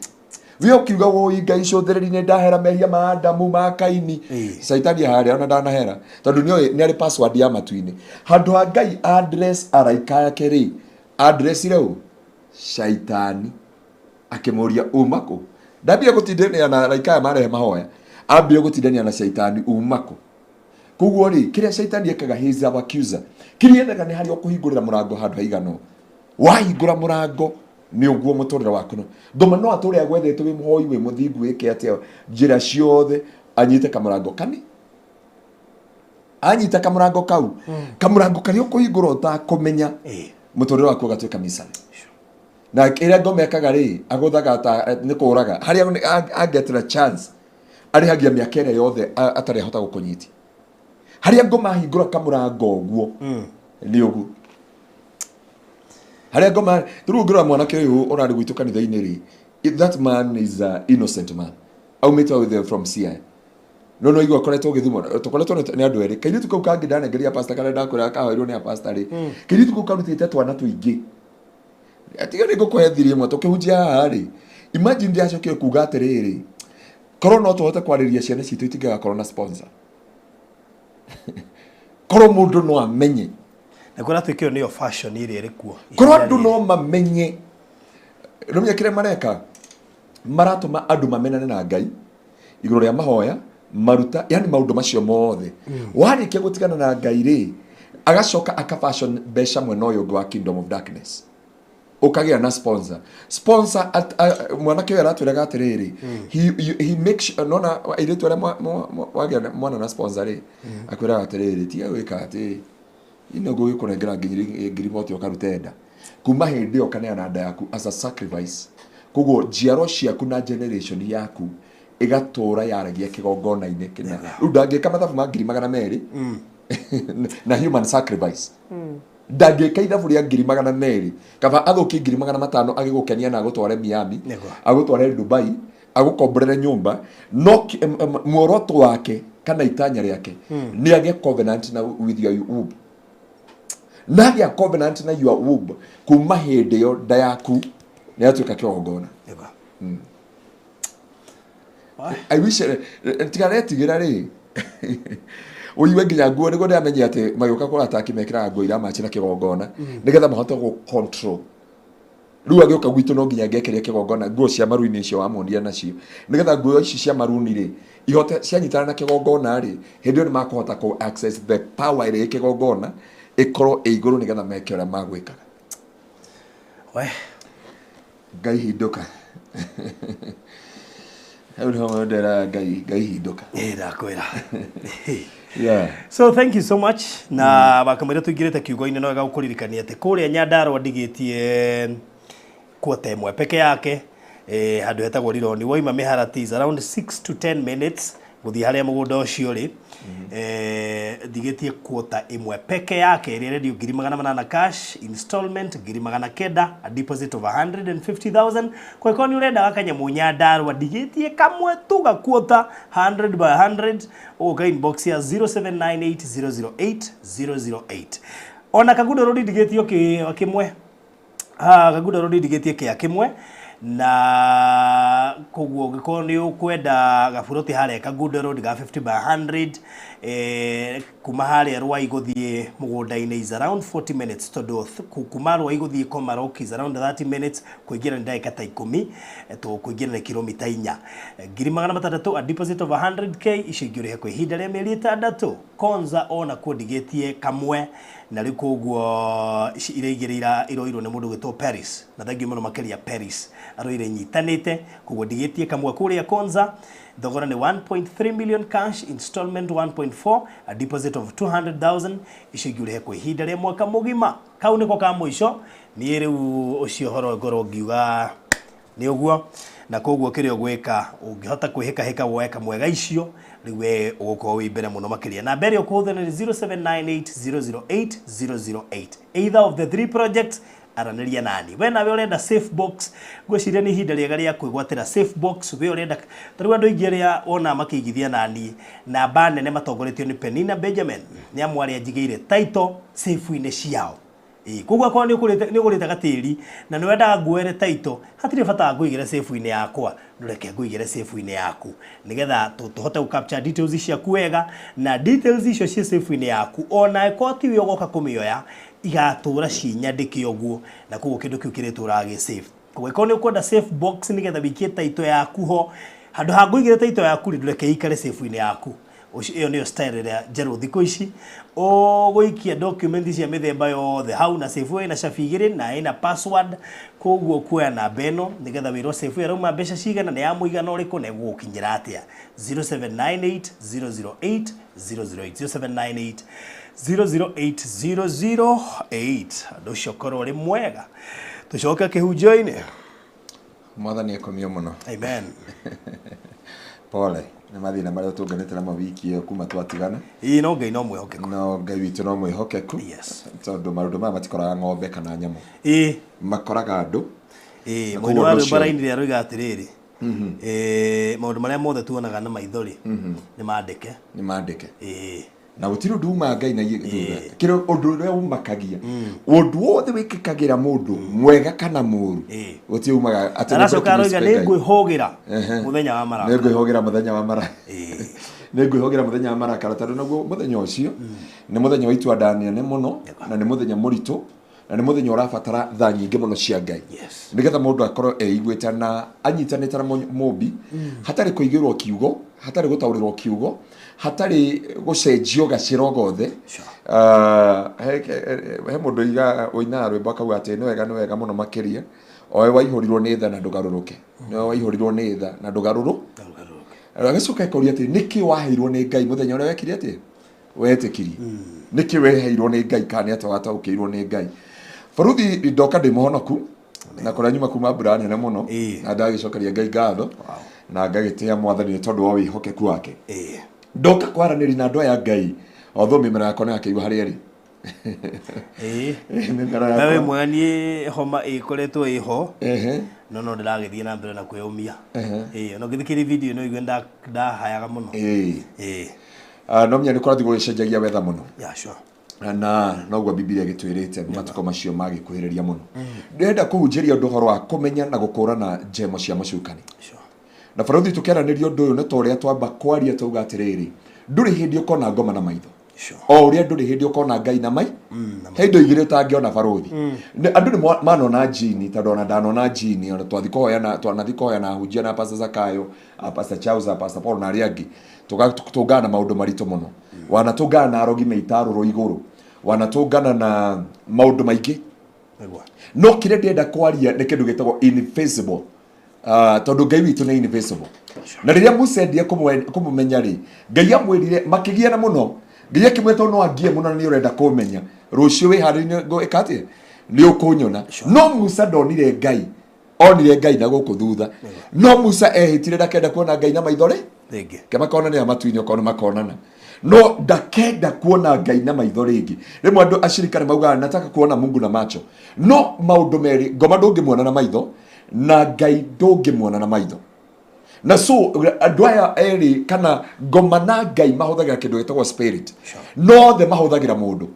We ũkiuga woi Ngai cũthĩrĩri nĩ ndahera mehia ma Adamu ma Kaini, Shaitani harĩa ona ndanahera, tondũ nĩoĩ nĩ arĩ password ya matu-inĩ. Handũ ha Ngai address araika ake rĩ, addressire ũ? Shaitani. Akĩmũria uma kũ? Ndambire gũtindania na araika aya marehe mahoya, ambire gũtindania na Shaitani uma kũ? Koguo rĩ, kĩrĩa Shaitani ekaga, he is our accuser. Kĩrĩa endaga nĩ harĩa ũkũhingũrĩra mũrango handũ haigana ũũ. Wahingũra mũrango nĩ ũguo mũtũrĩre waku no. Ngoma no atũre agwethete wĩ mũhoi, wĩ mũthingu, wĩke atĩa njĩra ciothe, anyite kamũrango kani. Anyita kamũrango kau, kamũrango karĩa ũkũhingũra ũtakũmenya, mũtũrĩre waku ũgatuĩka misery. Na kĩrĩa ngoma ekaga rĩ, agũthaga ta nĩ kũraga. Harĩa angetĩra chance, arĩhagia mĩaka ĩrĩa yothe atarĩ ahota gũkũnyitia. Harĩa ngoma ahingũra kamũrango ũguo, nĩ ũguo. Harĩa ngoma, rĩu ũngĩrora mwanake ũyũ ũrarĩ gwitũ kanitha-inĩ rĩ, that man is a innocent man. Aumĩte out there from CI. No no igua akoretwo agĩthimwo, tũkoretwo nĩ andũ erĩ. Kairĩtu kau kangĩ ndanengeria pastor karĩa ndakwĩra kahoirwo nĩ a pastor rĩ, kairĩtu kau karutĩte twana tũingĩ. Tiga nĩ ngũkũhe thiri ĩmwe tũkĩhunjia haha rĩ, imagine ndĩracokire kuga atĩrĩrĩ, korwo no tũhote kwarĩria ciana citũ itingĩgakorwo na sponsor. Korwo mũndũ no amenye. Na kũratuĩka ĩyo nĩyo fashion ĩrĩa ĩrĩ kuo. Korwo andũ no mamenye. Rĩu kĩrĩa mareka, maratũma andũ mamenane na Ngai igũrũ rĩa mahoya, maruta, yani maũndũ macio mothe. Warĩkia gũtigana na Ngai rĩ, agacoka aka fashion mbeca mwena ũyũ ũngĩ wa kingdom of darkness. Ũkagĩa na sponsor. Sponsor mwanake ũyũ aratwĩraga atĩrĩrĩ, he makes sure, nona airĩtu arĩa wagĩa mwana na sponsor rĩ, akwĩraga atĩrĩrĩ, tiga gwĩka atĩ ino ngũgĩkũnengera ngiri 40 ũkarute nda. Kuma hĩndĩ ĩyo ũkaneana nda yaku as a sacrifice. Koguo njiaro ciaku na generation yaku ĩgatũra yaragia kĩgongona-inĩ kĩna. Rĩu ndangĩka mathabu ma 200,000 na human sacrifice. Ndangĩka ithabu rĩa 200,000, kaba athũkie 500,000 agĩgũkenia na agũtware Miami, agũtware Dubai, agũkomborere nyũmba, no muoroto wake kana itanya rĩake nĩ agĩe covenant na with your womb. Na agĩa covenant na your womb, kuma hĩndĩ ĩyo nda yaku nĩ yatuĩka kĩgongona. I wish tigaretigĩra rĩ, ũigue nginya nguo nĩguo ndĩramenye atĩ magĩũka kũrataki mekĩraga nguo iramachi na kĩgongona nĩgetha mahote gũ control. Rĩu agĩũka gwitũ no nginya ngekĩria kĩgongona nguo cia maruni icio wamuonia nacio, nĩgetha nguo ici cia maruni rĩ ihote cianyitana na kĩgongona rĩ, hĩndĩ ĩyo nĩ makũhota kũ access the power ĩrĩa ĩ kĩgongona ĩkorwo ĩ igũrũ nĩgetha meke ũrĩa magwĩkaga. We. Ngai hindũka. Hau nĩho ndera Ngai, Ngai hindũka. Ĩ, ndakwĩra. Yeah. So thank you so much. Na wakamwĩra tũingĩrĩte kiugo-inĩ, no wega gũkũririkania atĩ kũrĩa Nyandarua ndigĩtie quarter ĩmwe peke yake, handũ hetagwo Rironi. Woima Mĩharati is around 6 to 10 minutes gũthiĩ harĩa mũgũnda ũcio ũrĩ. Ndigĩtie quarter ĩmwe peke yake ĩrĩa ĩrendio 800,000 cash, installment 900,000, a deposit of 150,000. Kũngĩkorwo nĩ ũrenda gakanyamũ Nyandarua, ndigĩtie kamwe tu ga quarter 100 by 100, ũgũka inbox ya 0798008008. Ona Kangundo Road ndigĩtio kĩmwe. Kangundo Road ndigĩtie kĩa kĩmwe, na koguo ũngĩkorwo nĩ ũkwenda gaburoti harĩa Kangundo Road ga 50 by 100, kuma harĩa Ruai gũthiĩ mũgũnda-inĩ is around 40 minutes, tondũ kuma Ruai gũthiĩ Komarok is around 30 minutes, kũingĩra nĩ ndagĩka ta 10, tũkũingĩra nĩ kilomita 4. 600,000, a deposit of 100K, icio ingĩ ũrĩhe kwa ihinda rĩa mĩeri 6. Konza ona kuo ndigĩtie kamwe, na rĩu koguo ici iria igĩrĩ iroirwo nĩ mũndũ ũgwĩtwo Paris, na thengiũ mũno makĩria Paris aroire nyitanĩte, koguo ndigĩtie kamwe kũrĩa Konza. Thogora nĩ 1.3 million cash, installment 1.4, a deposit of 200,000, icio ingĩ ũrĩhe kwa ihinda rĩa mwaka mũgima. Kau nĩko ka mũico, niĩ rĩu ũcio ũhoro ngorwo ngiuga nĩ ũguo, na koguo kĩrĩa ũgwĩka ũngĩhota kwĩhĩkahĩka woe kamwe ga icio, rĩu we ũgũkorwo wĩ mbere mũno makĩria. Namba ĩrĩa ũkũhũthĩra nĩ 0798008008. Either of the three projects, aranĩria nani. We nawe ũrenda safe box, ngwĩciria nĩ ihinda rĩega rĩa kwĩgwatĩra safe box. We ũrenda, ta rĩu andũ aingĩ arĩa wona makĩigithia nani namba nene matongoretio nĩ Penina Benjamin, nĩ amwe arĩa njigĩire title safe-inĩ ciao. Koguo akorwo nĩ ũgũrĩte gatĩri na nĩ wendaga nguoere title, hatirĩ bata wa ngũigĩre safe-inĩ yakwa, ndũreke ngũigĩre safe-inĩ yaku nĩgetha tũhote gũ capture details ciaku wega, na details icio ciĩ safe-inĩ yaku ona ĩkorwo tiwe ũgoka kũmĩoya, igatũra ciĩ nyandĩke ũguo, na koguo kĩndũ kĩu kĩrĩtũraga gĩ safe. Koguo ĩkorwo nĩ ũkwenda safe box nĩgetha wĩikie title yaku ho, handũ ha ngũigĩre title yaku rĩ, ndũreke ĩikare safe-inĩ yaku. Ĩyo nĩyo style ĩrĩa njerũ thikũ ici, ũgũikia document cia mĩthemba yothe hau, na safe ĩyo ĩna cabi igĩrĩ na ĩna password. Koguo kuoya namba ĩno nĩgetha wĩrwo safe ĩyo ĩrauma mbeca cigana, nĩ ya mũigana ũrĩkũ, na ĩgũgũkinyĩra atĩa. 0798 008 008, 0798 008 008. Ũndũ ũcio ũkorwo ũrĩ mwega. Tũcoke kĩhunjio-inĩ. Mwathani akomio mũno. Amen. Pole nĩ mathĩna marĩa tũnganĩte namo wiki ĩyo kuma twatigana. Ĩĩ, no Ngai no mwĩhokeku. No Ngai witũ no mwĩhokeku. Yes. Tondũ maũndũ maya matikoraga ng'ombe kana nyamũ. Ĩĩ. Makoraga andũ. Ĩĩ, Na mũini koguo wa ũndũ rwĩmbo ũcio arainire aroiga atĩrĩrĩ, maũndũ marĩa mothe tuonaga na maitho rĩ, nĩ mandĩke. Nĩ mandĩke. Ĩĩ. Na gũtirĩ ũndũ umaga Ngai na thutha. Kĩrĩa ũndũ ũrĩa umakagia, ũndũ wothe wĩkĩkagĩra mũndũ mwega kana mũũru, gũtirĩ umaga atĩ nĩ Aracoka aroiga breaking nĩ ngwĩhũgĩra mũthenya wa marakara. Nĩ ngwĩhũgĩra mũthenya wa marakara. Nĩ ngwĩhũgĩra mũthenya wa marakara, tondũ naguo mũthenya ũcio nĩ mũthenya wa itua nda nene mũno, na nĩ mũthenya mũritũ, Na nĩ mũthenya ũrabatara thaa nyingĩ mũno cia Ngai. Yes. Nĩgetha mũndũ akorwo eiguĩte na anyitanĩte na mũmbi, hatarĩ kũigĩrwo kiugo, hatarĩ gũtaũrĩrwo kiugo, hatarĩ gũcenjio gacĩra o gothe. He mũndũ ũinaga rwĩmbo akauga atĩ nĩ wega, nĩ wega mũno makĩria owe waihũrirwo nĩ tha na ndũgarũrũke, nĩwe waihũrirwo nĩ tha na ndũgarũrũ. Agĩcoka ĩkoria atĩ nĩkĩ waheirwo nĩ Ngai mũthenya ũrĩa wekire atĩ wetĩkirie, nĩkĩ weheirwo nĩ Ngai, kana nĩ atĩa wataũkĩirwo nĩ Ngai. Baruthi, ndoka ndĩ mũhonoku na kũrĩa nyuma kuma mbura nene mũno, na ndagĩcokeria Ngai ngatho na ngagĩtĩa Mwathani nĩ tondũ wa wĩhokeku wake. Ndoka kwaranĩria na andũ aya Ngai, although mĩmera yakwa nĩ yakĩigua harĩa ĩrĩ. Mĩmera Na wĩ yakwa. mwega, niĩ homa ĩkoretwo ĩho, no ndĩragĩthiĩ na mbere na kwĩyũmia. Ĩĩ, ona ũngĩthikĩrĩria video no igue ndahayaga mũno. Ĩĩ. No menya nĩ kũrathiĩ gũgĩcenjagia wetha mũno. Yeah, sure. Na noguo Bibilia ĩgĩtwĩrĩte matukũ macio magĩkuhĩrĩria mũno. Ndĩrenda kũhunjĩria ũndũ ũhoro wa kũmenya na gũkũrana njemo cia mũcukani. Na barothi, tũkĩaranĩria ũndũ ũyũ nĩ ta ũrĩa twamba kwaria twauga atĩrĩrĩ, ndũrĩ hĩndĩ ũkona ngoma na maitho, o ũrĩa ndũrĩ hĩndĩ ũkona Ngai na mai he indo igĩrĩ ũtangĩona, barothi. Andũ nĩ manona njini, tondũ ona ndanona njini, ona twathi kũhoya na twanathi kũhoya na ahunjia na Pastor Zakayo, a Pastor Charles, a Pastor Paul na arĩa angĩ, tũgatũngana na maũndũ maritũ mũno, wanatũngana na arogi meitarũrũ igũrũ, wanatũngana na maũndũ maingĩ. No kĩrĩa ndĩrenda kwaria nĩ kĩndũ gĩtagwo invisible. Tondũ Ngai witũ nĩ invisible, na rĩrĩa Musa endire kũmũmenya rĩ, Ngai amwĩrire makĩgiana mũno. Ngai akĩmwĩra, tondũ no angie mũno na nĩ ũrenda kũmenya, rũciũ wĩharĩrie gwĩka atĩa, nĩ ũkũnyona. No Musa ndonire Ngai, onire Ngai na gũkũ thutha. No Musa ehĩtire ndakenda kuona Ngai na maitho rĩ rĩngĩ. Ke makona nĩ matu-inĩ, okorwo nĩ makonana, no ndakenda kuona Ngai na maitho rĩngĩ. Rĩmwe andũ ashirika nĩ maugaga, "Nataka kuona Mungu na macho." No maũndũ merĩ, ngoma ndũngĩmuona na maitho na Ngai ndũngĩmuona na maitho. Na so andũ aya erĩ, kana ngoma na Ngai, mahũthagĩra kĩndũ gĩtagwo spirit, no othe mahũthagĩra mũndũ.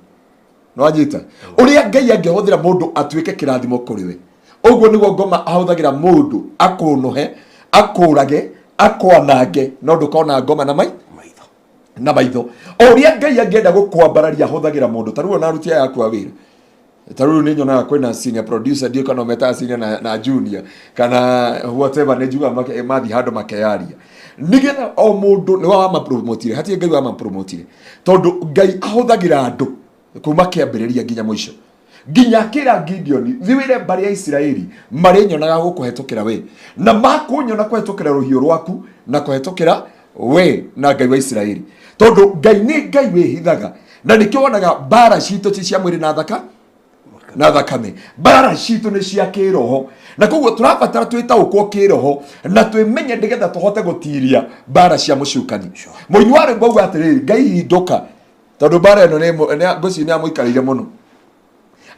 Nĩwanyita ũrĩa Ngai angĩhũthĩra mũndũ atuĩke kĩrathimo kũrĩ we, ũguo nĩguo ngoma ahũthagĩra mũndũ akũnũhe, akũrage, akwanange. No ndũkona ngoma na mai maitho. Na maitho. O ũrĩa Ngai angĩenda gũkwambararia ahũthagĩra mũndũ. Ta rĩu ona aruti aya aku a wĩra, ta rĩu nĩ nyonaga kwĩna senior producer, ndiũĩ kana ũmetaga senior na junior kana whatever, nĩ njugaga mathiĩ handũ makeyaria nĩgetha o mũndũ nĩwe wamapromotire, hatirĩ Ngai wamapromotire, tondũ Ngai ahũthagĩra andũ kuma kĩambĩrĩria nginya mũico, nginya akĩra Gideoni, "Thiĩ wĩre mbarĩ ya Isiraeli marĩnyonaga gũkũhetũkĩra we, na makũnyona kũhetũkĩra rũhiũ rwaku na kũhetũkĩra we na Ngai wa Isiraeli," tondũ Ngai nĩ Ngai wĩhithaga. Na nĩkĩo wonaga mbara citũ ti cia mwĩrĩ na thaka na thakame, mbara citũ nĩ cia kĩroho. Na koguo tũrabatara twĩtaũkwo kĩroho na twĩmenye nĩgetha tũhote gũtiria mbara cia mũcukani. Mũini wa rwĩmbo auga atĩrĩrĩ, "Ngai hindũka," tondũ mbara ĩno ngwĩciria nĩ amũikarĩire mũno.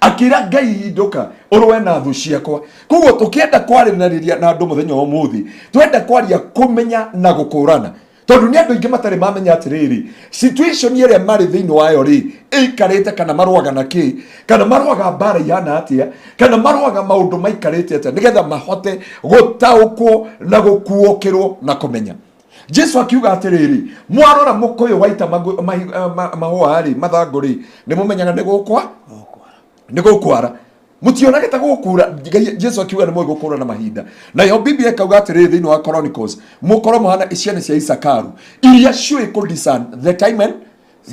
Akĩra Ngai, "Hindũka ũrũe na thũ ciakwa." Koguo tũkĩenda kwaranĩria na andũ mũthenya wa ũmũthĩ, twenda kwaria kũmenya na gũkũrana, tondũ nĩ andũ aingĩ matarĩ mamenya atĩrĩrĩ, situation ĩrĩa marĩ thĩinĩ wayo rĩ ĩikarĩte, kana marũaga na kĩ, kana marũaga mbara ihana atĩa, kana marũaga maũndũ maikarĩte atĩa, nĩgetha mahote gũtaũkwo na gũkuũkĩrwo na kũmenya. Jesu akiuga atĩrĩrĩ, "Mwarora mũkũyũ waita mahũa rĩ, mathangũ rĩ, nĩ mũmenyaga nĩ gũkwa nĩ gũkwara. Mũtionage ta gũkura." Jesu akiuga nĩ mũĩ gũkũra na mahinda. Nayo Biblia ĩkauga atĩrĩrĩ thĩinĩ wa Chronicles, "Mũkorwo mũhana ciana cia Isakaru iria ciũĩ kũ discern the time and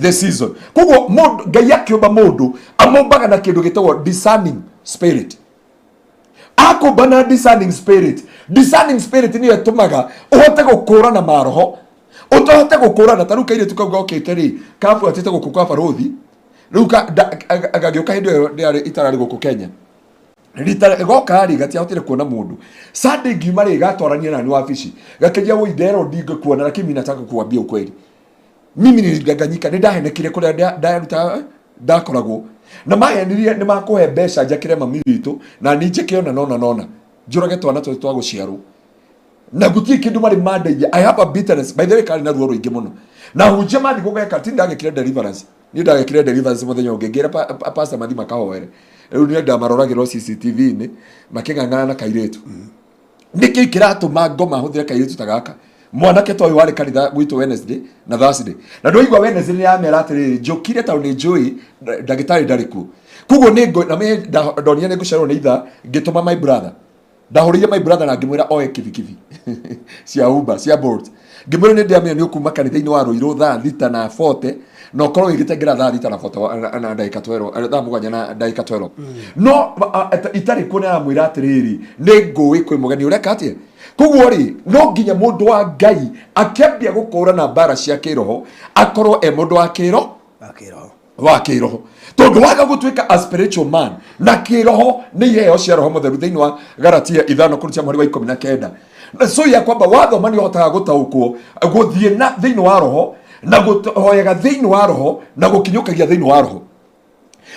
the season." Koguo mũndũ, Ngai akĩũmba mũndũ, amũmbaga na kĩndũ gĩtagwo discerning spirit. Akũmba na discerning spirit. Discerning spirit nĩyo ĩtũmaga ũhote gũkũrana maroho, ũtohote gũkũrana. Ta rĩu kairĩtu kau gokĩte rĩ, kabuatĩte gũkũ kwa barothi rĩu gagĩũka hĩndĩ ĩyo ndĩarĩ itararĩ gũkũ Kenya rita goka rĩ, gatiahotire kuona mũndũ. Sunday ngiuma rĩ, gatwarania nani wabici, gakĩria, "Woi, nderwo ndingĩkuona, lakini mimi nataka kuambia ukweli, mimi nilidanganyika, nĩ ndahenekire kũrĩa ndaruta ndakoragwo na mahenirie nĩ makũhe mbeca njakĩre mami witũ na ni njĩke ona nona nona njũrage twana tũtũ twa gũciarwo na gũtirĩ kĩndũ marĩ mandeithia. I have a bitterness, by the way." Karĩ na ruo rũingĩ mũno na hunjia mathi gũgeka ti ndagekire deliverance. Niĩ ndagekire deliverance mũthenya ũngĩ, ngĩra pastor mathi makahoere. Rĩu niĩ ndamaroragĩrwo CCTV-inĩ makĩng'ang'ana na kairĩtu. Nĩkĩ kĩratũma ngoma hũthĩre kairĩtu ta gaka? Mwanake ta ũyũ warĩ kanitha gwitũ Wednesday na Thursday, na ndwaigua Wednesday nĩ yamera atĩrĩrĩ, njũkire tondũ nĩ njũĩ ndagĩtarĩ ndarĩ kuo, koguo nĩ ngũ na mĩ ndonire nĩ ngũcererwo nĩ ithaa, ngĩtũma my brother. Ndahũrĩire my brother na ngĩmwĩra oe kibikibi cia Uber, cia Bolt. Ngĩmwĩra nĩ ndĩramenya nĩ ũkuma kanitha-inĩ wa Rũirũ thaa thita na 40 na ũkorwo ũgĩtengera thaa thita na 40 na ndagĩka 12, thaa mũgwanja na ndagĩka 12. No itarĩ kuo nĩ aramwĩra atĩrĩrĩ, nĩ ngũĩ kwĩ mũgeni ũreka atĩa. Koguo rĩ, no nginya mũndũ wa Ngai akĩambia gũkũrana mbara cia kĩroho akorwo e mũndũ wa kĩro wa kĩroho, tondũ waga gũtuĩka a spiritual man na kĩroho nĩ iheo cia Roho Mũtheru thĩinĩ wa Galatia 5 kũrutia mweri wa 19. Na so ya kwamba wathoma nĩ ũhotaga gũtaũkwo gũthiĩ na thĩinĩ wa roho na gũhoyaga thĩinĩ wa roho na gũkinyũkagia thĩinĩ wa roho,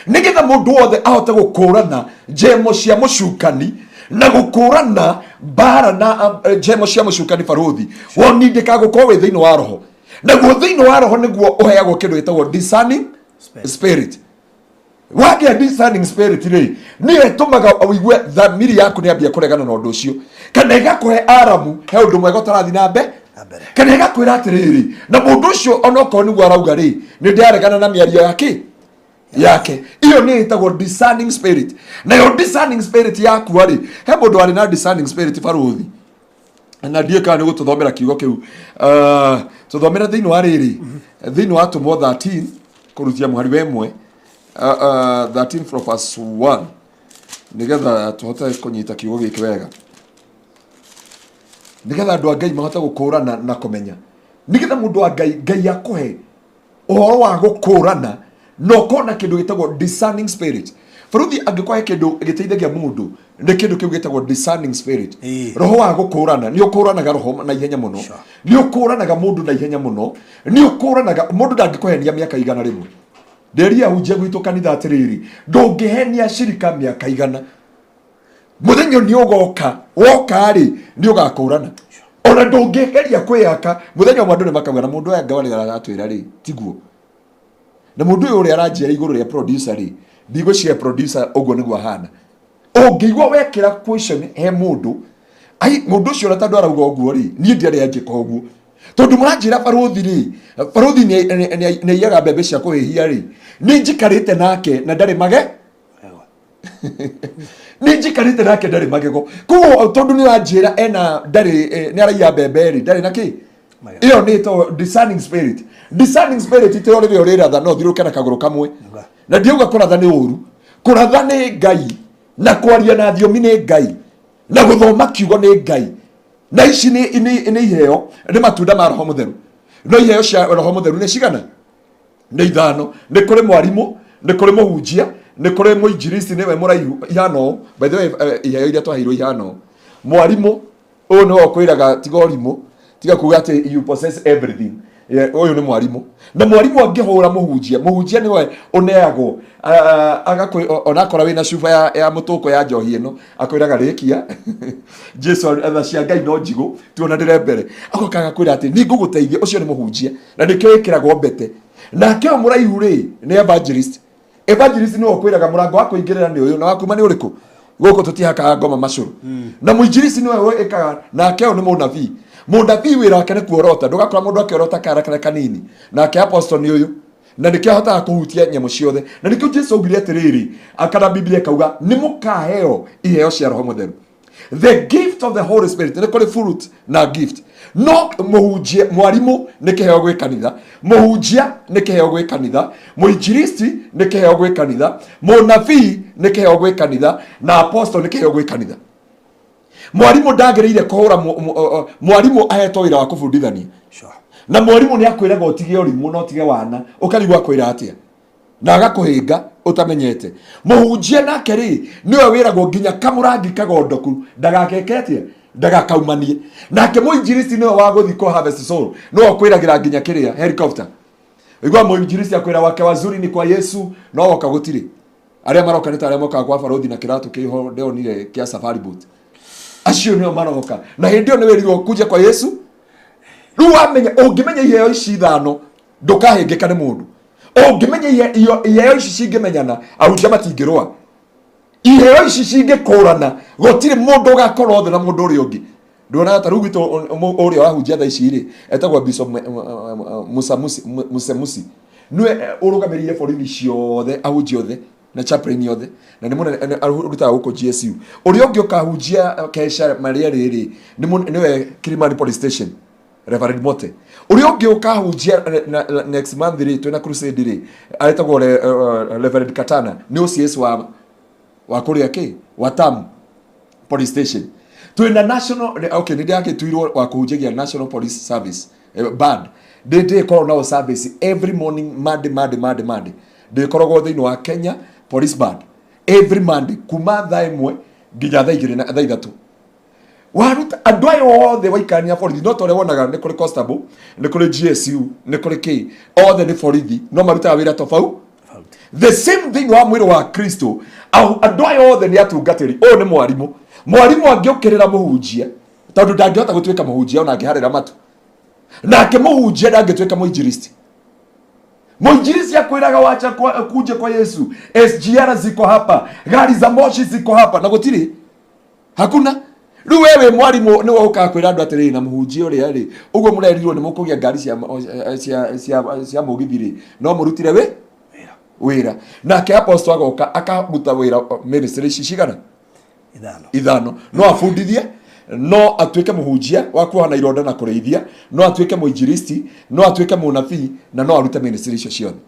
nĩgetha mũndũ wothe ahote gũkũrana njemo cia mũcukani na gũkũrana mbara na njemo cia mũcukani. Barũthi woni ndĩkagũkorwo wĩ thĩinĩ wa roho, naguo thĩinĩ wa roho nĩguo ũheagwo kĩndũ gĩtagwo discerning spirit. Wagĩa discerning spirit rĩ, nĩyo ĩtũmaga ũigue thamiri yaku nĩ ambia kũregana na ũndũ ũcio, kana ĩgakũhe aramu he ũndũ mwega ũtarathiĩ na mbere, kana ĩgakwĩra atĩrĩrĩ, na mũndũ ũcio onokorwo nĩguo arauga rĩ, nĩ ndĩraregana na mĩario yake yake. Iyo nĩ ĩtagwo discerning spirit. Nayo discerning spirit yakua rĩ, he mũndũ warĩ na discerning spirit, barũthi, na ndiũĩ kana nĩ gũtũthomera kiugo kĩu. Tũthomere thĩinĩ wa rĩrĩ, thĩinĩ wa Atũmwo 13 kũrutia mũhari wa 1, 13 from verse 1, nĩgetha tũhote kũnyita kiugo gĩkĩ wega, nĩgetha andũ a Ngai mahote gũkũrana na kũmenya, nĩgetha mũndũ wa Ngai, Ngai akũhe ũhoro wa gũkũrana na ũkona kĩndũ gĩtagwo discerning spirit. Baruthi angĩkwahe kĩndũ gĩteithagia mũndũ, nĩ kĩndũ kĩu gĩtagwo discerning spirit. Roho wa gũkũrana. Nĩ ũkũranaga roho na ihenya mũno, nĩ ũkũranaga mũndũ na ihenya mũno, nĩ ũkũranaga mũndũ. Ndangĩkũhenia mĩaka 100. Ndĩria hunjia gwitũ kanitha atĩrĩrĩ, ndũngĩhenia cirika mĩaka 100, mũthenya nĩ ũgoka, woka rĩ, nĩ ũgakũrana. Ona ndũngĩgeria kwĩyaka, mũthenya ũmwe andũ nĩ makauga, na mũndũ ũyũ anga aratwĩra rĩ tiguo, na mũndũ ũyũ ũrĩa aranjĩra igũrũ rĩa producer rĩ, ndigũciria producer ũguo nĩguo ahana. Ũngĩigua wekĩra question he mũndũ, ai, mũndũ ũcio ona tondũ arauga ũguo rĩ, niĩ ndiarĩ anjĩka ũguo, tondũ mũranjĩra barũthi rĩ, barũthi nĩ aiyaga mbembe cia kũhĩhia rĩ, nĩ njikarĩte nake na ndarĩ mage, nĩ njikarĩte nake ndarĩ magego. Koguo tondũ nĩ ũranjĩra ena ndarĩ, nĩ araiya mbembe rĩ, ndarĩ na kĩ. Ĩyo nĩ ĩtagwo discerning spirit. Discerning spirit ti rĩrĩa ũrĩratha no ũthiũrũke na kagũrũ kamwe, na ndiauga kũratha nĩ ũru. Kũratha nĩ Ngai, na kwaria na thiomi nĩ Ngai, na gũthoma kiugo nĩ Ngai, na ici nĩ iheo, nĩ matunda ma Roho Mũtheru. No iheo cia Roho Mũtheru nĩ cigana? Nĩ 5. Nĩ kũrĩ mwarimũ, nĩ kũrĩ mũhunjia, nĩ kũrĩ mũinjilisti, nĩwe mũraihu ihana ũũ. By the way, iheo iria twaheirwo ihana ũũ. Mwarimũ ũyũ nĩwe ũkwĩraga tiga ũrimũ, tiga kuga atĩ you possess everything. Ũyũ nĩ mwarimũ, na mwarimũ angĩhũra mũhunjia, mũhunjia nĩwe ũneagwo onakora wĩna cuba ya mũtũko ya njohi ĩno, akwĩraga rĩkia Jesu, tha cia Ngai no njigũ, tuonanĩre mbere. Agoka agakwĩra atĩ nĩ ngũgũteithia. Ũcio nĩ mũhunjia, na nĩkĩo ĩkĩragwo mbete. Nake ũyũ mũraihu rĩ, nĩ evangelist. Evangelist nĩwe ũkwĩraga mũrango wa kũingĩrĩra nĩ ũyũ na wa kuma nĩ ũrĩkũ, gũkũ tũtihakaga ngoma macũrũ. Na mũinjilisti nĩwe ĩkaga. Nake ũyũ nĩ mũnabii. Mũnabii wĩra wake nĩ kuorota, ndũgakora mũndũ akĩorota kara karĩa kanini. Nake apostle nĩ ũyũ, na nĩkĩo ahotaga kũhutia nyamũ ciothe, na nĩkĩo Jesu augire atĩrĩrĩ, kana Biblia ĩkauga nĩ mũkaheo iheo cia Roho Mũtheru, the gift of the Holy Spirit. Nĩ kũrĩ fruit na gift. No mũhunjia, mwarimũ nĩ kĩheo gwĩ kanitha, mũhunjia nĩ kĩheo gwĩ kanitha, mũinjilisti nĩ kĩheo gwĩ kanitha, mũnabii nĩ kĩheo gwĩ kanitha, na apostle nĩ kĩheo gwĩ kanitha. Mwarimũ ndagĩrĩire kũhũra mwarimũ ahetwo wĩra wa kũbundithania. Na mwarimũ nĩ akwĩraga ũtige ũrimũ na ũtige wana, ũkarigwo akwĩra atĩa na agakũhĩnga ũtamenyete. Mũhunjia nake rĩ, nĩwe wĩragwo nginya kamũrangi kagondoku ndagakeke atĩa, ndagakaumanie. Nake mũinjilisti nĩwe wa gũthiĩ kũ harvest soul, nĩwe ũkwĩragĩra nginya kĩrĩa helicopter. Igua mũinjilisti akwĩra wake wazuri ni kwa Yesu, no woka gũtirĩ. Arĩa maroka nĩ ta arĩa mokaga kwa barũthi na kĩratũ kĩho ndĩonire kĩa safari boat, acio nĩo maroka, na hĩndĩ ĩyo nĩ wĩrirwo kuja kwa Yesu. Rĩu wamenya, ũngĩmenya iheo ici 5, ndũkahĩngĩka nĩ mũndũ. Ũngĩmenya iheo ici cingĩmenyana, ahunjia matingĩrũa. Iheo ici cingĩkũrana, gũtirĩ mũndũ ũgakorwo thĩ na mũndũ ũrĩa ũngĩ. Nduonaga ta rĩu gwitũ ũrĩa ũrahunjia thaa ici rĩ etagwo Bishop Musa Musemusi nĩwe ũrũgamĩrĩire borithi ciothe ahunjia othe na chaplain othe na nĩ mũnene arutaga gũkũ GSU. Ũrĩa ũngĩ ũkahunjia kesha marĩa rĩrĩ nĩwe Kilimani Police Station Reverend Mote. Ũrĩa ũngĩ ũkahunjia next month rĩ twĩna crusade rĩ aretagwo Reverend Katana nĩ OCS wa kũrĩa kĩ wa Tamu Police Station. Twĩna national, okay, nĩ ndĩrakĩtuirwo wa kũhunjagia National Police Service band ndĩkoragwo nao service every morning Monday Monday Monday Monday ndĩkoragwo thĩinĩ wa Kenya Police Band every Monday kuma thaa 1 nginya thaa 2 na thaa 3. Waruta andũ aya othe waikarania borithi no ta ũrĩa wonaga nĩ kũrĩ constable nĩ kũrĩ GSU nĩ kũrĩ kĩ othe nĩ borithi no marutaga wĩra tofauti. The same thing wa mwĩrĩ wa Kristo, andũ aya othe nĩ atungatĩri. Ũyũ nĩ mwarimũ, mwarimũ angĩũkĩrĩra mũhunjia tondũ ndangĩhota gũtuĩka mũhunjia ona angĩharĩra matu, nake mũhunjia ndangĩtuĩka mũinjilisti. Mũinjilisti akwĩraga wacha kuje kwa Yesu, SGR ziko hapa, gari za moshi ziko hapa, na gũtirĩ hakuna. Rĩu we wĩ mwarimũ nĩwe ũkaga kwĩra andũ atĩrĩrĩ na mũhunjia ũrĩa rĩ ũguo mũrerirwo nĩ mũkũgĩa ngari cia mũgithi rĩ no mũrutire wĩ wĩra. Nake apostle agoka akaruta wĩra ministry ici cigana ithano, no abundithie, no atuĩke mũhunjia wa kuohana ironda na kũrĩithia, no atuĩke mũinjilisti, no atuĩke mũnabii na no arute ministry icio ciothe.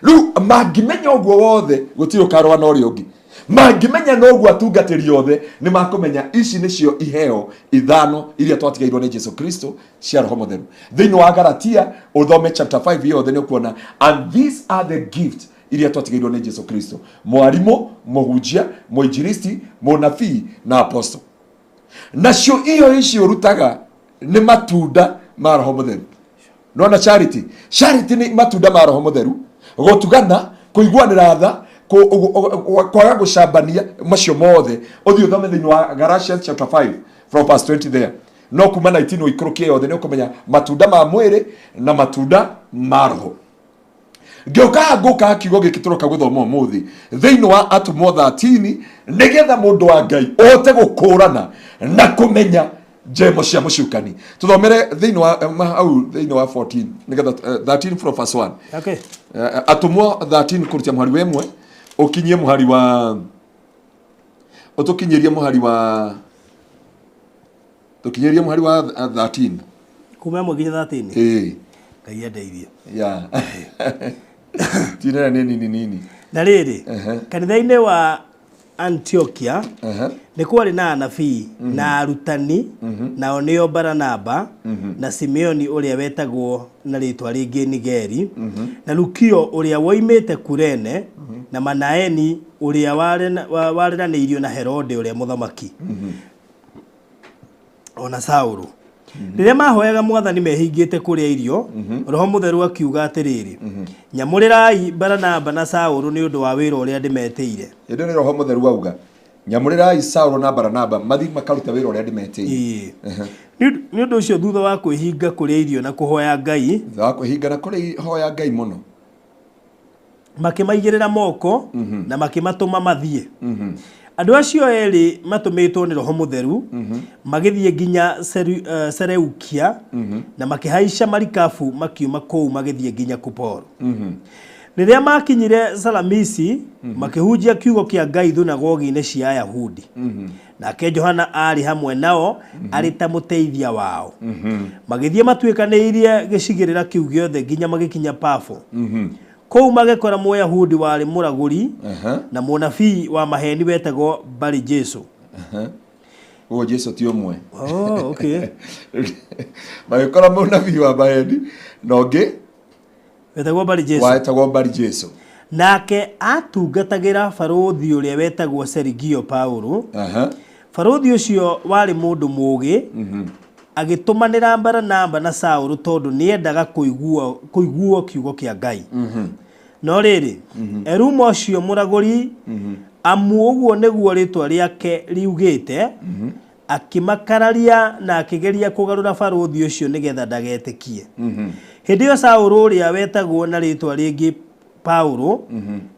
Rĩu mangĩmenya ũguo wothe gũtirĩ ũkarũa na ũrĩa ũngĩ. Mangĩmenya na ũguo atungatĩri othe nĩ makũmenya ici nĩcio iheo ithano iria twatigairwo nĩ Jesu Kristo cia Roho Mũtheru. Thĩinĩ wa Galatia ũthome chapter 5 yothe nĩ ũkuona and these are the gifts iria twatigairwo nĩ Jesu Kristo: mwarimũ, mũhunjia, mũinjilisti, mũnabii na apostle. Nacio iyo ici ũrutaga nĩ matunda ma Roho Mũtheru. Nona charity, charity nĩ matunda ma Roho Mũtheru, gũtugana, kũiguanĩra tha, kwaga gũcambania, macio mothe ũthiĩ ũthome thĩinĩ wa Galatians chapter 5 from verse 20 there, no kuma 19 ũikũrũkie yothe nĩ ũkũmenya matunda ma mwĩrĩ na matunda ma Roho. Ngĩũka ngũka kiugo gĩkĩ tũroka gũthoma ũmũthĩ thĩinĩ wa Atũmwo 13 nĩgetha mũndũ wa Ngai ũhote gũkũrana na kũmenya njemo cia mũcukani. Tũthomere thĩinĩ wa hau thĩinĩ wa 14 nĩgetha 13 from verse 1. Okay. Atũmwo 13 kũrutia mũhari wa 1 ũkinyie mũhari wa ũtũkinyĩrie mũhari wa tũkinyĩrie mũhari wa 13 kuma 1 nginya 13. Ĩĩ. Ngai andeithie. Yeah. Tinene nĩ nini nini. Na rĩrĩ, kanitha-inĩ wa Antiokia nĩ kwarĩ na anabii na arutani, nao nĩo Baranaba na Simeoni ũrĩa wetagwo na rĩtwa rĩngĩ Nigeri, na Lukio ũrĩa woimĩte Kurene, na Manaeni ũrĩa wareranĩirio na Herode ũrĩa mũthamaki, ona Saũlũ. Rĩrĩa mahoyaga Mwathani mehingĩte kũrĩa irio, Roho Mũtheru akiuga atĩrĩrĩ, nyamũrĩrai Baranaba na Saũlũ nĩ ũndũ wa wĩra ũrĩa ndĩmetĩire. Ĩndĩ nĩ Roho Mũtheru auga nyamũrĩrai Saũlũ na Baranaba mathiĩ makarute wĩra ũrĩa ndĩmetĩire. Nĩ ũndũ ũcio thutha wa kwĩhinga kũrĩa irio na kũhoya Ngai, thutha wa kwĩhinga na kũhoya Ngai mũno, makĩmaigĩrĩra moko na makĩmatũma mathiĩ. Andũ acio erĩ matũmĩtwo nĩ Roho Mũtheru magĩthiĩ nginya Seleukia na makĩhaica marikabu makiuma kũu magĩthiĩ nginya Kuporo. Rĩrĩa makinyire Salamisi makĩhunjia kiugo kĩa Ngai thunagogi-inĩ cia Ayahudi. Nake Johana aarĩ hamwe nao arĩ ta mũteithia wao. Magĩthiĩ matuĩkanĩirie gĩcigĩrĩra kĩu gĩothe nginya magĩkinya Pafo. Kũu magĩkora Mũyahudi warĩ mũragũri na mũnabii wa maheni wetagwo Bari Jesu. Ũguo Jesu ti ũmwe. Oh, okay. Magĩkora mũnabii wa maheni na ũngĩ wetagwo Bari Jesu. Wetagwo Bari Jesu. Nake atungatagĩra barũthi ũrĩa wetagwo Sergio Paulo. Barũthi ũcio warĩ mũndũ mũũgĩ, agĩtũmanĩra Baranaba na Saũlũ tondũ nĩendaga kũiguo kiugo kĩa Ngai. No rĩrĩ, Erumo ũcio mũragũri, amu ũguo nĩguo rĩtwa rĩake riugĩte, akĩmakararia na akĩgeria kũgarũra barũthi ũcio nĩgetha ndagetĩkie. Hĩndĩ ĩyo Saũlũ ũrĩa wetagwo na rĩtwa rĩngĩ Paulo,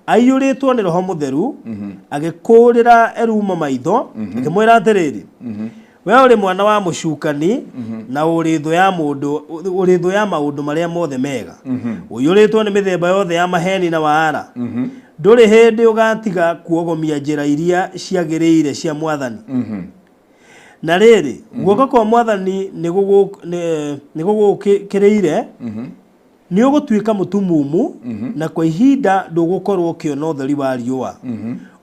aiyũrĩtwo nĩ Roho Mũtheru, agĩkũũrĩra Erumo maitho, akĩmwĩra atĩrĩrĩ, We ũrĩ mwana wa mũcukani na ũrĩ thũ ya mũndũ, ũrĩ thũ ya maũndũ marĩa mothe mega, ũiyũrĩtwo nĩ mĩthemba yothe ya maheni na waara. Ndũrĩ hĩndĩ ũgatiga kuogomia njĩra iria ciagĩrĩire cia Mwathani. Na rĩrĩ, guoko kwa Mwathani nĩ gũgũũkĩrĩire, Nĩ ũgũtuĩka mũtumumu, na kwa ihinda ndũgũkorũo ũkĩona ũtheri wa riũa.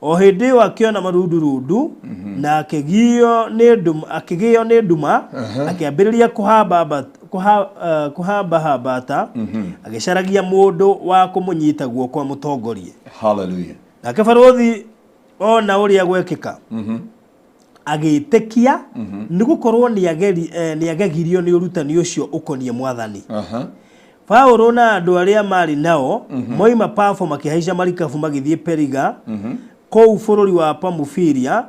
O hĩndĩ ĩyo akĩona marundurundu, na akĩgĩo nĩ nduma, akĩgĩo nĩ nduma, akĩambĩrĩria kũhambamba- kũha- eh, kũhambahambata, agĩcaragia mũndũ wa kũmũnyita guoko amũtongorie. Hallelujah. Nake barũthi ona ũrĩa gwekĩka, agĩĩtĩkia, nĩ gũkorũo nĩagegirio nĩ ũrutani ũcio ũkoniĩ Mwathani. Paulo na andũ arĩa maarĩ nao moima Pafo makĩhaica marikabu magĩthiĩ Periga, kũu bũrũri wa Pamufilia,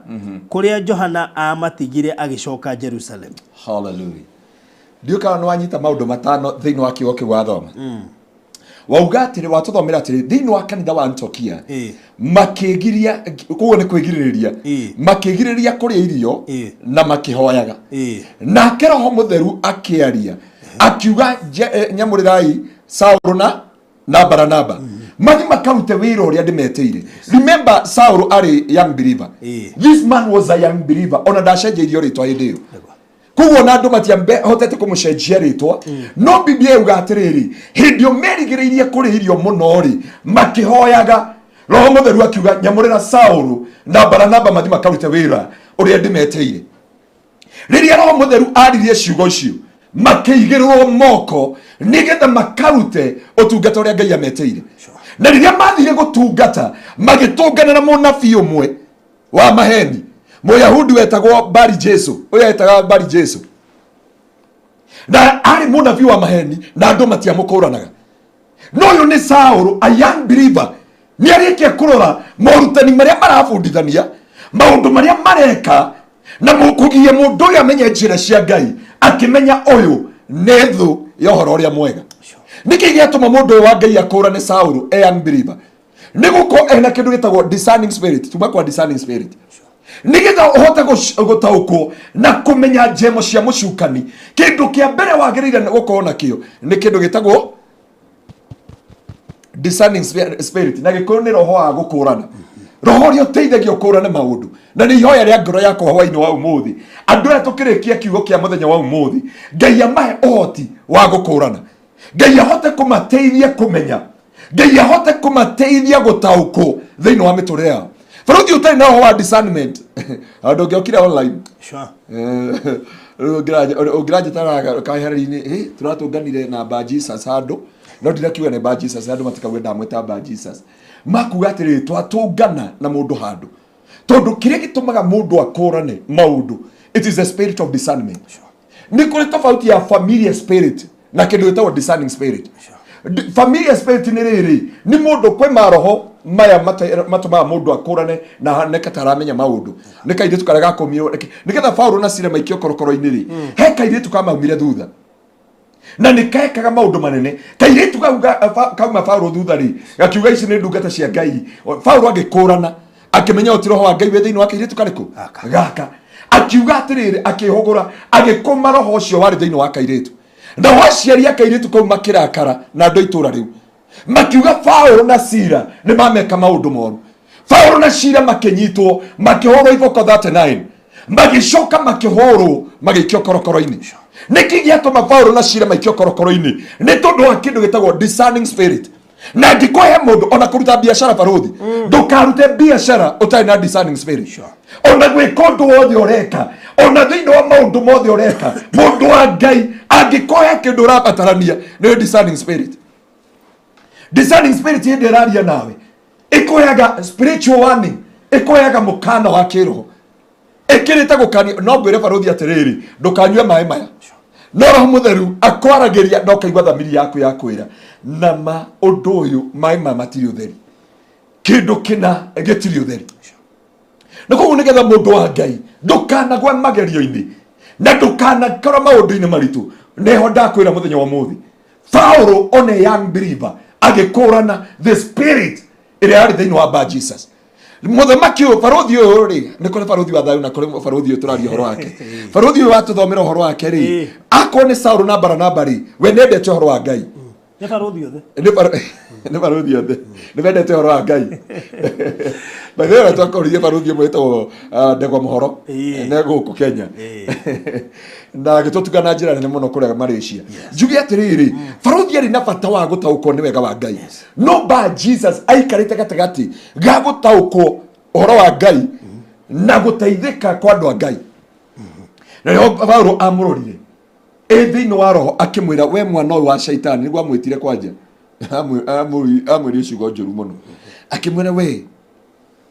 kũrĩa Johana aamatigire agĩcoka Jerusalemu. Hallelujah. Ndiũĩ kana nĩ wanyita maũndũ matano thĩinĩ wa kiugo kĩu wathoma. Wauga atĩrĩ, watũthomera atĩrĩ, thĩinĩ wa kanitha wa Antiokia makĩgiria, koguo nĩ kwĩgirĩrĩria, makĩgirĩrĩria kũrĩa irio na makĩhoyaga. Nake Roho Mũtheru akĩaria akiuga, nyamũrĩrai Saũlũ na Baranaba mathiĩ makarute wĩra ũrĩa ndĩmetĩire. Remember, Saũlũ arĩ young believer. This man was a young believer, ona ndacenjeirio rĩtwa hĩndĩ ĩyo, koguo na andũ matiahotete kũmũcenjia rĩtwa. No Biblia yuga atĩrĩrĩ, hĩndĩ ĩyo merigĩrĩirie kũrĩa irio mũno rĩ, makĩhoyaga, Roho Mũtheru akiuga, nyamũrĩra Saũlũ na Baranaba mathiĩ makarute wĩra ũrĩa ndĩmetĩire. Rĩrĩa Roho Mũtheru aririe ciugo icio, makĩigĩrĩrwo moko nĩgetha makarute ũtungata ũrĩa Ngai ametĩire. Na rĩrĩa mathire gũtungata, magĩtũngana na mũnabii ũmwe wa maheni, Mũyahudi wetagwo Bari Jesu, ũyũ etaga Bari Jesu, na arĩ mũnabii wa maheni na andũ matiamũkũranaga. No ũyũ nĩ Saũlũ, a young believer, nĩ arĩkia kũrora morutani marĩa marabundithania, maũndũ marĩa mareka, na kũgiria mũndũ ũyũ amenye njĩra cia Ngai, akĩmenya ũyũ nĩ thũ ya ũhoro ũrĩa mwega. Nĩkĩ gĩatũma mũndũ ũyũ wa Ngai akũrane Saũlũ e young believer? Nĩ gũkorwo ena kĩndũ gĩtagwo discerning spirit. Tuma kwa discerning spirit nĩgetha ũhote gũtaũkwo na kũmenya njemo cia mũcukani. Kĩndũ kĩa mbere wagĩrĩire nĩ gũkorwo nakĩo nĩ kĩndũ gĩtagwo discerning spirit, na Gĩkũyũ nĩ roho wa gũkũrana, roho ũrĩa ũteithagia ũkũrane maũndũ. Na nĩ ihoya rĩa ngoro yakwa hwainĩ wa ũmũthĩ, andũ aya tũkĩrĩkia kiugo kĩa mũthenya wa ũmũthĩ, Ngai amahe ũhoti wa gũkũrana, Ngai ahote kũmateithia kũmenya, Ngai ahote kũmateithia gũtaũkwo thĩinĩ wa mĩtũrĩre yao. Barũthi, ũtarĩ na ũhoro wa discernment, andũ ũngĩokire online. Ũngĩranjĩtara kahereri-inĩ, tũratũnganire na Ba Jesus handũ, no ndirakiuga nĩ Ba Jesus, andũ matikauge ndamwĩta Ba Jesus, makuga atĩrĩrĩ, twatũngana na mũndũ handũ, tondũ kĩrĩa gĩtũmaga mũndũ akũrane maũndũ, it is the spirit of discernment. Nĩ kũrĩ tofauti ya familiar spirit na kĩndũ gĩtagwo discerning spirit. Familiar spirit nĩ rĩrĩ, nĩ mũndũ kwĩ maroho maya matũmaga mũndũ akũrane na haneke ta aramenya maũndũ. Nĩ kairĩtu karĩa gakũmirwo nĩgetha Paulo na Sila maikio korokoro-inĩ rĩ, he kairĩtu kamaumire thutha na nĩ kekaga maũndũ manene. Kairĩtu kau kauma Paulo thutha rĩ, gakiuga ici nĩ ndungata cia Ngai. Paulo agĩkũrana, akĩmenya ũti roho wa Ngai wĩ thĩinĩ wa kairĩtu karĩkũ gaka. Akiuga atĩrĩrĩ, akĩhũgũra, agĩkũma roho ũcio warĩ thĩinĩ wa kairĩtu. Nao aciari a kairĩtu kau makĩrakara na andũ a itũũra rĩu, makiuga Paulo na Sila nĩ mameka maũndũ moru. Paulo na Sila makĩnyitwo, makĩhũrwo iboko 39, magĩcoka makĩhũrwo, magĩikio korokoro-inĩ. Nĩkĩ gĩatũma Paulo na Sila maikio korokoro-inĩ? Nĩ tondũ wa kĩndũ gĩtagwo discerning spirit. Na angĩkorwo he mũndũ ona kũruta biacara, barũthi, ndũkarute biacara ũtarĩ na discerning spirit. Ona gwĩka ũndũ wothe ũreka, ona thĩinĩ wa maũndũ mothe ũreka, mũndũ wa Ngai, angĩkorwo he kĩndũ ũrabatarania nĩ discerning spirit. Discerning spirit hĩndĩ ĩraria nawe ĩkũheaga spiritual warning, ĩkũheaga mũkana wa kĩroho, ĩkĩrĩte gũkania. No ngwĩre barũthi atĩrĩrĩ, ndũkanyue maĩ maya, no Roho Mũtheru akwaragĩria na ũkaigua thamiri yaku ya kwĩra nama ũndũ ũyũ, maĩ maya matirĩ ũtheri, kĩndũ kĩna gĩtirĩ ũtheri. Na koguo nĩgetha mũndũ wa Ngai ndũkanagwe magerio-inĩ na ndũkanakorwo maũndũ-inĩ maritũ, neho ndakwĩra mũthenya wa ũmũthĩ, Paulo on a young believer agĩkũrana the spirit ĩrĩa yarĩ thĩinĩ wa Bar Jesus. Mũthamaki ũyũ, barũthi ũyũ rĩ, nĩ kũrĩ barũthi wa thayũ na kũrĩ barũthi ũyũ tũraria ũhoro wake. Barũthi ũyũ watũthomera ũhoro wake rĩ, akorwo nĩ Saũlũ na Baranaba rĩ, we nĩendete ũhoro wa Ngai. Nĩ barũthi othe. Nĩ barũthi othe nĩ mendete ũhoro wa Ngai. By the way, twakoririe barũthi ũmwe wĩtagwo Ndegwa Mũhoro ne gũkũ Kenya na agĩtũtuga na njĩra nene mũno kũrĩa Malaysia. Njuge atĩrĩrĩ, barũthi arĩ na bata wa gũtaũkwo nĩ wega wa Ngai, no ba Jesus aikarĩte gatagatĩ ga gũtaũkwo ũhoro wa Ngai na gũteithĩka kwa andũ a Ngai. Na nĩho Paulo amũrorire ĩ thĩinĩ wa roho akĩmwĩra, we mwana ũyũ wa shaitani, nĩguo amwĩtire kwanja. Amwĩrire ciugo njũru mũno, akĩmwĩra we,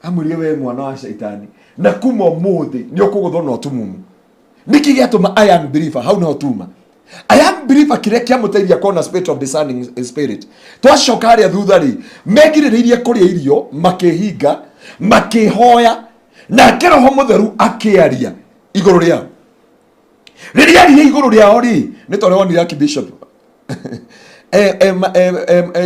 amwĩrire we mwana wa shaitani, na kuma ũmũthĩ nĩ ũkũgũthwo na ũtumumu. Nĩkĩ gĩatũma a young believer, hau nĩho tuma a young believer, kĩrĩa kĩamũteithia kuona spirit of discerning spirit. Twacoka harĩa thutha rĩ, megirĩrĩirie kũrĩa irio, makĩhinga, makĩhoya, nake Roho Mũtheru akĩaria igũrũ rĩao. Rĩrĩa aririe igũrũ rĩao rĩ, nĩ tondũ wonire Archbishop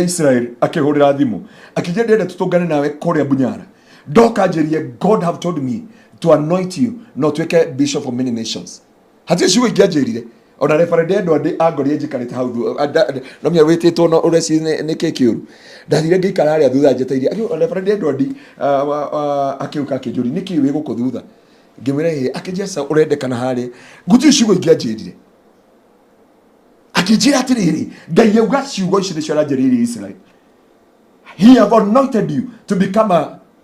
Israel akĩhũrĩra thimũ akĩnjĩra ndĩrenda tũtũngane nawe kũrĩa Bunyara, ndoka njĩrie God have told me to anoint you no tuĩke bishop of many nations. Hatirĩ ciugo ingĩ anjĩrire. Ona Reverend Edward angorire njikarĩte hau no menya wĩtĩtwo no ũreciria nĩ kĩ kĩũru. Ndathire ngĩikara harĩa thutha njeteire. Reverend Edward akĩũka akĩnjũria nĩkĩ wĩ gũkũ thutha, ngĩmwĩra ĩĩ, akĩnjĩra ca ũrendekana harĩa. Gũtirĩ ciugo ingĩ anjĩrire, akĩnjĩra atĩrĩrĩ, Ngai auga ciugo ici nĩcio aranjĩrĩirie Israel, he have anointed you to become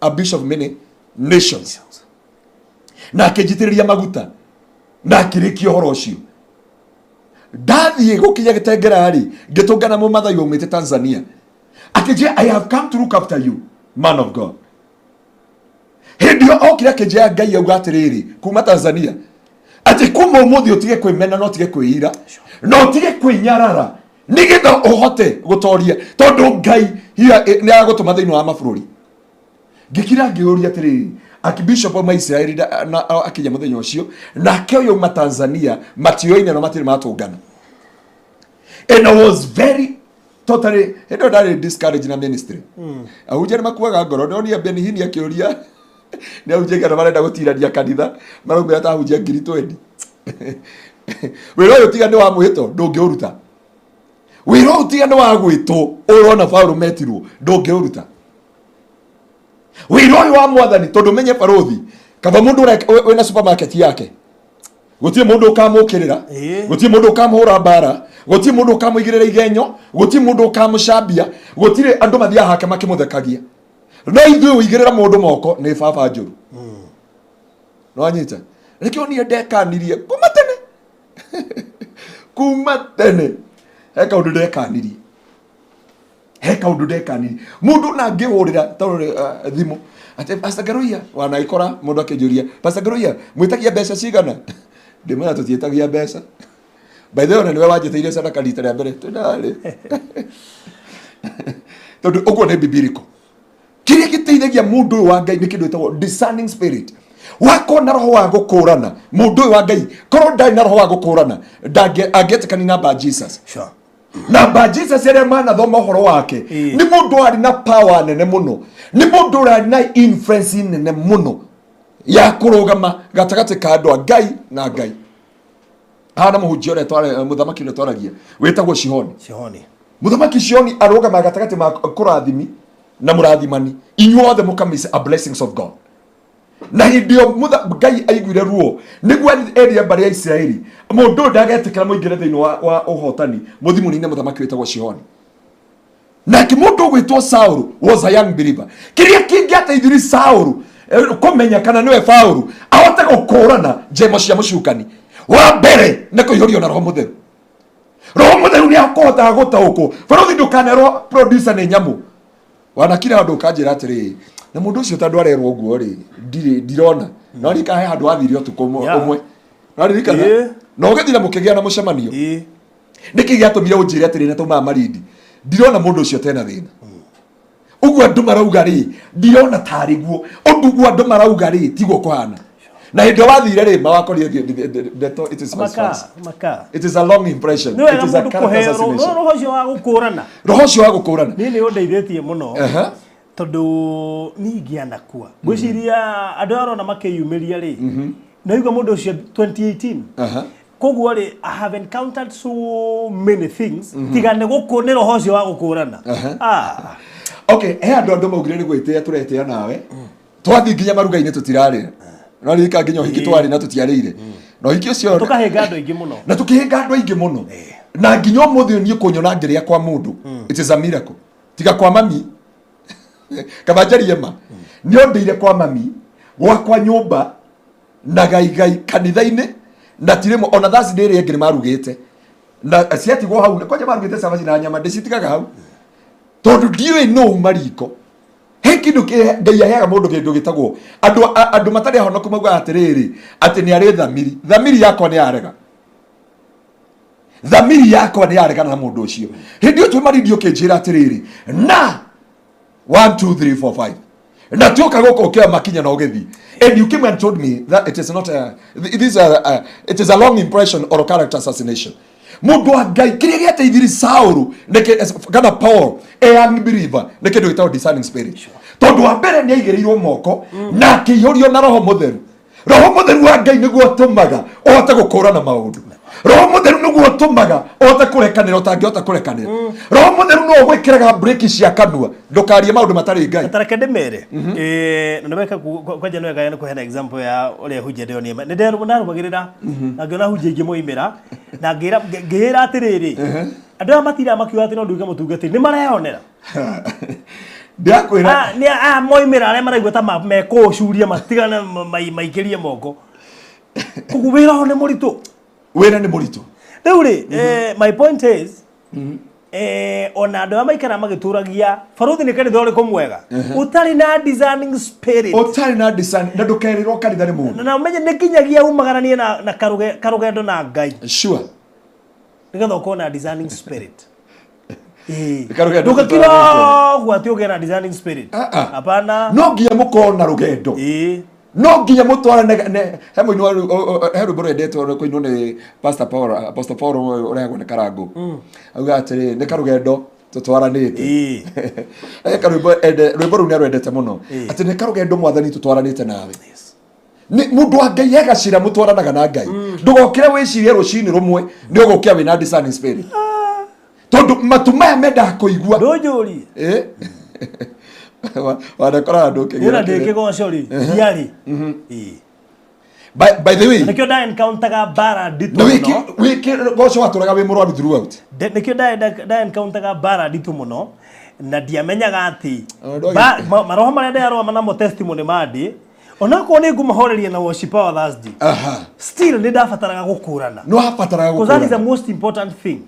a bishop of many nations. Na akĩnjitĩrĩria maguta na akĩrĩkia ũhoro ũcio. Ndathiĩ gũkinya gĩtengera rĩ, ngĩtũngana mũmathai waumĩte Tanzania, akĩnjĩra I have come to look after you, man of God. Hĩndĩ ĩyo okire akĩnjĩra Ngai auga atĩrĩrĩ kuma Tanzania atĩ kuma ũmũthĩ ũtige kwĩmena na ũtige kwĩira na ũtige kwĩnyarara nĩgetha ũhote gũtoria, tondũ Ngai nĩ agũtũma thĩinĩ wa mabũrũri. Ngĩkira ngĩũria atĩrĩrĩ, Archbishop wa Israeli na akinya mũthenya ũcio nake ũyũ auma Tanzania matioine na matirĩ matũngana. And I was very totally, hĩndĩ ĩyo ndarĩ discouraged na ministry. Ahunjia nĩ makuaga ngoro. Ndonire Benny Hinn akĩũria nĩ ahunjia aigana marenda gũtirania kanitha, maraumĩra ta ahunjia 20,000. Wĩra ũyũ tiga nĩ wa mwĩto ndũngĩũruta. Wĩra ũyũ tiga nĩ wa gwĩtwo, ũrona Paũlũ metirwo, ndũngĩũruta. Wĩra ũyũ wa mwathani, tondũ menye barũthi kaba mũndũ wĩna supermarket yake, gũtirĩ mũndũ ũkamũkĩrĩra, gũtirĩ mũndũ ũkamũhũra mbara, gũtirĩ mũndũ ũkamũigĩrĩra igenyo, gũtirĩ mũndũ ũkamũcambia, gũtirĩ andũ mathiaga hake makĩmũthekagia. No ithuĩ ũigĩrĩra mũndũ moko nĩ baba njũru. Nĩwanyita? Nĩkĩo niĩ ndekanirie kuma tene, kuma tene he kaũndũ ndekanirie, he kaũndũ ndekanirie. Mũndũ na ngĩhũrĩra tondũ thimũ atĩ Pastor Ngaruiya, wanagĩkora mũndũ akĩnjũria Pastor Ngaruiya mwĩtagia mbeca cigana, ndĩmwĩra tũtiĩtagia mbeca. By the way, ona nĩwe wanjĩtĩirie sadaka rita rĩa mbere tũnarĩ, tondũ ũguo nĩ bibiliko. Kĩrĩa gĩteithagia mũndũ ũyũ wa Ngai nĩ kĩndũ gĩtagwo discerning spirit, wakorwo na roho wa gũkũrana. Mũndũ ũyũ wa Ngai korwo ndarĩ na roho wa gũkũrana, angĩetĩkania na ba Jesus. Na ba Jesus arĩa manathoma ũhoro wake, nĩ mũndũ warĩ na power nene mũno, nĩ mũndũ ũrarĩ na influence nene mũno ya kũrũgama gatagatĩ ka andũ a Ngai na Ngai. Haha na mũhunjia ũrĩa mũthamaki ũrĩa twaragia wĩtagwo Shihoni. Shihoni. Mũthamaki Shihoni arũgama gatagatĩ ma kũrathimi na mũrathimani, inyuothe mũkamiss a blessings of God. Na hĩndĩ ĩyo Ngai aiguire ruo nĩguo erire mbarĩ ya Isiraeli, mũndũ ũyũ ndagetĩkĩra mũingĩre thĩinĩ wa ũhotani, mũthiĩ mũnine mũthamaki wĩtagwo Shihoni. Nake mũndũ ũgwĩtwo Saulu was a young believer. Kĩrĩa kĩngĩateithirie Saulu kũmenya kana nĩwe Paulu ahote gũkũrana njemo cia mũcukani, wa mbere nĩ kũihũrio na Roho Mũtheru. Roho Mũtheru nĩ akũhotaga gũtaũkwo. Barũthi, ndũkanerwo producer nĩ nyamũ wanakira handũ ũkanjĩra atĩrĩrĩ, na mũndũ ũcio tondũ arerwo ũguo rĩ, ndirĩ ndirona no ririkana he handũ wathire ũtukũ ũmwe, no ririkana na ũgĩthira mũkĩgĩa na mũcemanio. Nĩkĩ gĩatũmire ũnjĩre atĩrĩ na taumaga Malindi, ndirona mũndũ ũcio tena thĩna ũguo andũ marauga rĩ, ndirona tarĩ guo ũndũ ũguo andũ marauga rĩ, tiguo kũhana. Na hĩndĩ ĩyo wathire rĩ, mawakorire ndeto it is Maka, false. Maka. It is a long impression. Nĩ wega It is a mũndũ character kũheo assassination. roho ũcio wa gũkũrana. Roho ũcio wa gũkũrana. Niĩ nĩ ũndeithĩtie mũno. Tondũ niĩ ingĩanakua ngwĩciria andũ aya ũrona makĩyumĩria rĩ, naigua mũndũ ũcio 2018. Koguo rĩ, I have encountered so many things, tiga nĩ gũkũ nĩ roho ũcio wa gũkũrana. Ah. Okay, he andũ maugire nĩ gwĩtĩa tũretĩa nawe. Twathiĩ nginya maruga-inĩ tũtirarĩa. No ririka nginya ũhiki twarĩ na tũtiarĩire. Na ũhiki ũcio Tũkahĩnga andũ aingĩ mũno. Na tũkĩhĩnga andũ aingĩ mũno. Na nginya ũmũthĩ ũyũ niĩ kũnyona ngĩrĩa kwa mũndũ. It is a miracle. Tiga kwa mami. Kaba njarie ma. Nĩ ondĩire kwa mami, gwakwa nyũmba, na gaigai kanitha-inĩ, na ti rĩmwe ona Thursday ĩrĩa ĩngĩ nĩ marugĩte. Na ciatigwo hau, kwanja marugĩte cabaci na nyama, ndĩcitigaga hau. Tondũ ndiũĩ nũ uma riko. He kĩndũ Ngai aheaga mũndũ kĩndũ gĩtagwo andũ matarĩ ahonoku maugaga atĩrĩrĩ, atĩ nĩ arĩ thamiri. Thamiri yakwa nĩ yarega. Thamiri yakwa nĩ yaregana na mũndũ ũcio. Hĩndĩ ĩyo twĩ marindi ũkĩnjĩra atĩrĩrĩ, na 1 2 3 4 5 na tuoka gũkũ ũkĩoya makinya na ũgĩthiĩ. And you came and told me that it is not a, it is a, it is a long impression or a character assassination. Mũndũ wa Ngai, kĩrĩa gĩateithirie Saũlũ kana Paul, a young believer, nĩ kĩndũ gĩtagwo discerning spirit. Tondũ wa mbere nĩ aigĩrĩirwo moko na akĩihũrio na Roho Mũtheru. Roho Mũtheru wa Ngai nĩguo ũtũmaga ũhote gũkũrana maũndũ. Roho Mũtheru nĩguo ũtũmaga ũhote kũrekanĩra ũtangĩhota kũrekanĩra. Roho Mũtheru nĩwe ũgwĩkĩraga breki cia kanua ndũkarie maũndũ matarĩ Ngai. Tareke ndĩmere. Na nĩweka kwanja nĩ wega nĩ kũheana example ya ũrĩa hunjia ndĩronire. Nĩ ndarũmagĩrĩra na ngĩona hunjia ingĩ moimĩra na ngĩĩra atĩrĩrĩ, andũ aya matindaga makiuga atĩ no nduĩke mũtungatĩri, nĩ mareyonera. Ndĩrakwĩra. Nĩ aya moimĩra arĩa maraigua ta mekũũcuria matigane maikĩrie moko. Koguo wĩra ũyũ nĩ mũritũ. Wĩra nĩ mũritũ. Rĩu rĩ, my point is, ona andũ arĩa maikaraga magĩtũragia baruthi nĩ kanitha ũrĩkũ mwega ũtarĩ na discerning spirit. Ũtarĩ na discerning, na ndũkerĩrwo kanitha nĩ mũndũ. Na ũmenye nĩ nginyagia umagaranie na karũgendo na Ngai. Sure. Nĩgetha ũkorwo na discerning spirit. Karũgendo. Ndũgakira ũguo atĩ ũgĩe na discerning spirit. Hapana. No nginya mũkorwo na rũgendo. No nginya mũtwarane he mũini wa he rwĩmbo rwendetwo kũinwo nĩ Pastor Paul, Apostle Paul ũrehagwo nĩ Karangũ. Auga atĩrĩ, nĩ karũgendo tũtwaranĩte. He karwĩmbo ende, rwĩmbo rũu nĩ arwendete mũno. Atĩ nĩ karũgendo mwathani tũtwaranĩte nawe. Nĩ mũndũ wa Ngai he gacĩra mũtwaranaga na Ngai. Ndũgokĩre wĩcirie rũcinĩ rũmwe nĩ ũgũkĩra wĩna discerning spirit. Tondũ matũ maya mendaga kũigua. Ndũnjũrie. Wanakora andũ ũkĩgĩra Nĩna ndĩ kĩrĩa. kĩgoco rĩ, ndiarĩ. By the way, Nĩkĩo nda encounter mbara nditũ na mũno. wĩ goco watũraga wĩ mũrwaru throughout. Nĩkĩo nda encounter mbara nditũ mũno na ndiamenyaga atĩ Ona ndwagĩ- maroho marĩa ndĩrarũgama namo testimony mandĩ, onakorwo nĩ ngũmahoreria na worship hour Thursday. Still nĩ ndabataraga gũkũrana. Nĩ wabataraga Because that is the gũkũrana. most important thing.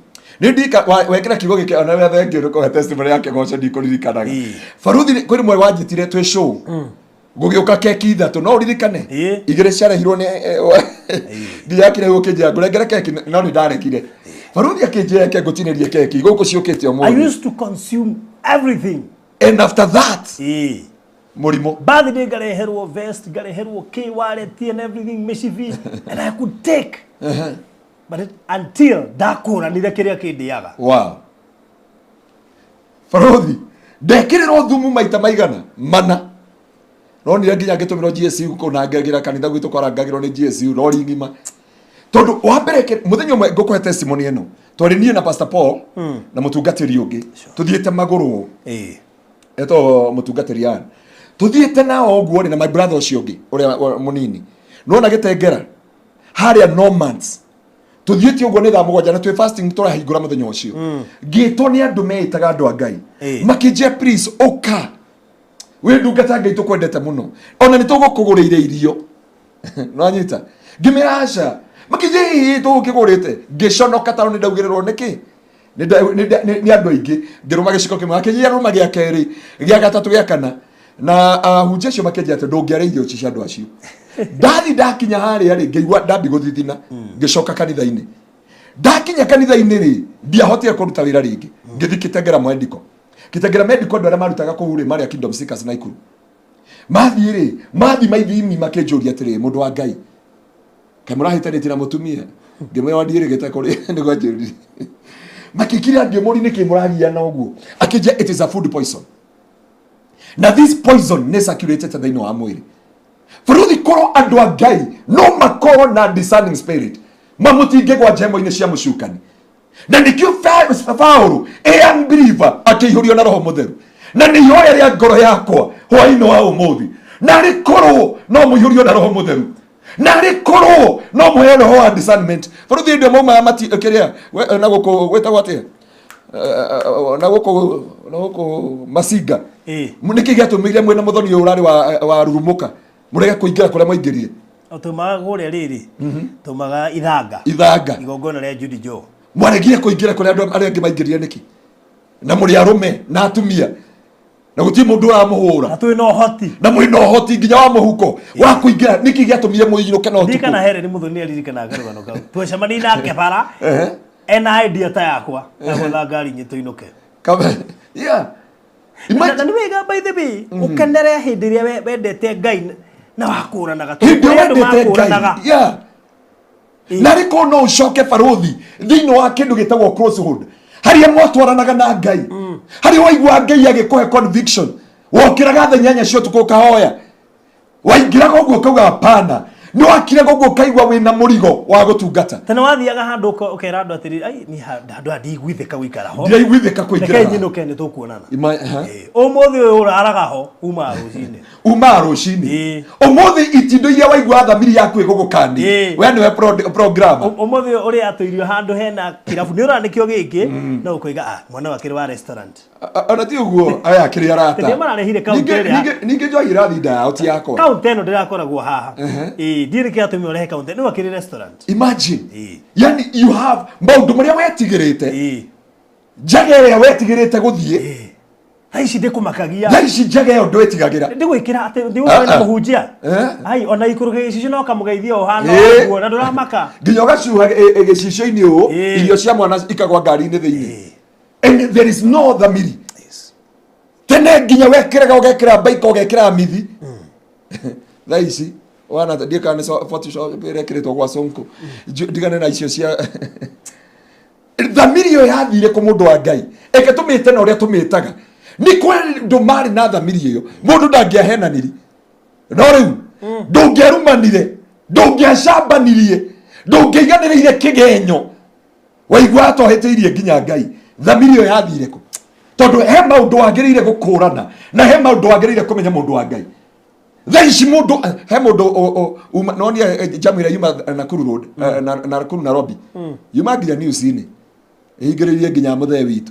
Nĩ ndika wekĩra kiugo gĩkĩ ona wee thengiũ nĩ kũhe testimony ya kĩgoco ndikũririkanaga. Baruthi kwĩ rĩmwe wanjĩtire twĩ show. Gũgĩũka keki ithatũ no ũririkane? Igĩrĩ ciarehirwo nĩ nginya akĩrehwo ũkĩnjĩra ngũrengere keki no nĩ ndaregire. Baruthi akĩnjĩra reke ngũtinĩrie keki gũkũ ciũkĩte I ũmũthĩ. used to consume everything. And after that, mũrimũ. Birthday ngareherwo vest, ngareherwo key wallet and everything, mĩcibi, and I could take. But until ndakũranire kĩrĩa kĩndĩaga. Wow. Baruthi, ndekĩrĩrwo thumu maita maigana mana. Ronire nginya ngĩtũmĩrwo GSU kũnangagĩra kanitha gwitũ kwarangagĩrwo nĩ GSU rori ng'ima. Tondũ wa mbere mũthenya ũmwe ngũkũhe testimony ĩno. Twarĩ niĩ na Pastor Paul na mũtungatĩri ũngĩ. Tũthiĩte magũrũ. Etwo mũtungatĩri Ann. Tũthiĩte nao ũguo rĩ na my brother ũcio ũngĩ ũrĩa mũnini. Nĩwona gĩtengera harĩa Nomads. Tũthiĩte ũguo nĩ thaa mũgwanja na twĩ fasting tũrahingũra mũthenya ũcio. Ngĩtwo nĩ andũ meĩtaga andũ a Ngai. Makĩnjĩra please ũka. Wĩ ndungata Ngai tũkwendete mũno. Ona nĩ tũgũkũgũrĩire irio. Nĩwanyita? Ngĩmĩra aca. Makĩnjĩra hihi tũgũkĩgũrĩte. Ngĩconoka tondũ nĩ ndaugĩrĩrwo nĩkĩ? Nĩ andũ aingĩ. Ngĩrũma gĩciko kĩmwe. Akĩnjĩra rũma gĩa kerĩ, gĩa gatatũ, gĩa kana. Na ahunjia acio makĩnjĩra atĩ ndũngĩarĩa irio ici cia andũ acio. Ndathi ndakinya harĩa rĩ, ngĩigua ndambi gũthithina. Ngĩcoka kanitha-inĩ. Ndakinya kanitha-inĩ rĩ, ndiahotire kũruta wĩra rĩngĩ. Ngĩthiĩ Kitengela Medical. Kitengela Medical andũ arĩa marutaga kũu rĩ, marĩ a Kingdom Seekers Naikuru. Mathiĩ rĩ, mathiĩ maithimi makĩnjũria atĩrĩ, mũndũ wa Ngai, kaĩ mũrahĩtanĩtie na mũtumia? Ngĩmwĩra ndiĩrĩgĩte kũrĩ, nĩguo anjĩrire. Makĩkira ngĩmũria nĩkĩ mũragiana ũguo. Akĩnjĩra it is a food poison. Na this poison nĩ circulated thĩinĩ wa mwĩrĩ. Bũrũri korwo andũ a Ngai no makorwo na discerning spirit, mamũtingĩgwa njemo-inĩ cia mũcukani. Na nĩkĩo Paũlũ a unbeliever akĩihũrio na Roho Mũtheru. Na nĩ ihoya rĩa ngoro yakwa hwaĩ-inĩ wa ũmũthĩ, narĩ korwo no mũihũrio na Roho Mũtheru, narĩ korwo no mũheo roho wa discernment. Bũrũri hĩndĩ ĩyo maumaga mati kĩrĩa na gũkũ gwĩtagwo atĩa, na gũkũ, na gũkũ Masinga. Nĩkĩ gĩatũmire mwĩna mũthoni ũyũ ũrarĩ wa rurumũka mũrege kũingĩra kũrĩa mwaingĩrire? Tumaga kũrĩa rĩrĩ, tumaga ithanga. Ithanga. Igongona rĩa Judy Joe. Mwaregire kũingĩra kũrĩa andũ arĩa angĩ maingĩrire nĩkĩ? Na mũrĩ arũme na atumia, na gũtirĩ mũndũ ũramũhũra. Na twĩ na ũhoti. Na mwĩ na ũhoti nginya wa mũhuko wa kũingĩra. Nĩkĩ gĩatũmire mũinũke na ũtukũ? Ndirikana Helen Muthoni nĩaririkanaga karũgano kau. Twacemanirie nake bara, ena idea ta yakwa ya gwetha ngari nyitũ inũke. Yeah. Na nĩ wega, by the way, ũkenere hĩndĩ ĩrĩa wendete Ngai na wakũranaga. Hĩndĩ Kũrĩ andũ wendete Ngai. makũranaga. Yeah. Na rĩ korwo no ũcoke barũthi thĩinĩ wa kĩndũ gĩtagwo crossroad, harĩa mwatwaranaga na Ngai, harĩa waigua Ngai agĩkũhe conviction, wokĩraga thaa 8 cia ũtukũ ũkahoya, waingĩraga ũguo ũkauga hapana, nĩ wakiraga ũguo ũkaigua wĩna mũrigo wa gũtungata. Tene wathiaga handũ ũkera andũ atĩrĩrĩ, ai ni handũ haha ndiguithĩka gũikara ho, ndiraiguithĩka kũingĩra reke haha. nyinũke, nĩ tũkuonana. Ũmũthĩ ũyũ ũraraga ho umaga rũcinĩ. Umaga rũcinĩ. Ũmũthĩ itindo iria waigua thamiri yaku ĩgũgũkania, we nĩwe programmer. Ũmũthĩ ũyũ ũrĩa atũirio handũ hena kĩrabu nĩ ũrona nĩkĩo gĩkĩ, no ũkoiga, ah, mwana wakĩrĩ wa restaurant. Ona ti ũguo, aya akĩrĩ arata. Nĩo mararehire kaunti ĩrĩa. Ningĩ njohi ĩrathiĩ nda yao ti yakwa. Kaunti ĩno ndĩrakoragwo haha. Ĩĩ, ndiũĩ nĩkĩ gĩatũmire ũrehe kaunti nĩwe akĩrĩ restaurant. Imagine. Yani you have maũndũ marĩa wetigĩrĩte, njaga ĩrĩa wetigĩrĩte gũthiĩ. Thaa ici ndĩkũmakagia. Thaa ici njaga ĩyo ndwĩtigagĩra. Ndĩgwĩkĩra atĩ ndĩgũkorwo na mũhunjia. Ai, ona ikũrũke gĩcicio no kamũgeithia ũhana ũguo na ndũramaka. Nginya ũgacuha gĩcicio-inĩ ũũ, irio cia mwana ikagwa ngari-inĩ thĩinĩ. And there is no thamiri. Tene nginya wekĩraga ũgekĩra baika ũgekĩra mithi. Thaa ici wana ndiĩ kana nĩ Photoshop ĩrekĩrĩtwo gwa Sonko. Ndigane na icio cia thamiri ĩyo yathire kũ mũndũ wa Ngai. Eke tũmĩte na ũrĩa tũmĩtaga. Nĩ kwa andũ marĩ na thamiri ĩyo. Mũndũ ndangĩahenaniri. No rĩu ndũngĩarumanire, ndũngĩacambanirie, ndũngĩiganĩrĩire kĩgenyo. Waigua atohĩtĩirie nginya Ngai. Thamiri ĩyo yathire kũ? Tondũ he maũndũ wagĩrĩire gũkũrana na he maũndũ wagĩrĩire kũmenya mũndũ wa Ngai. Thaa ici mũndũ, he mũndũ uma, no nĩ jamu ĩrĩa yuma Nakuru Road, Nakuru Nairobi. Yuma nginya news-inĩ. Ĩhingĩrĩirie nginya mũthee witũ.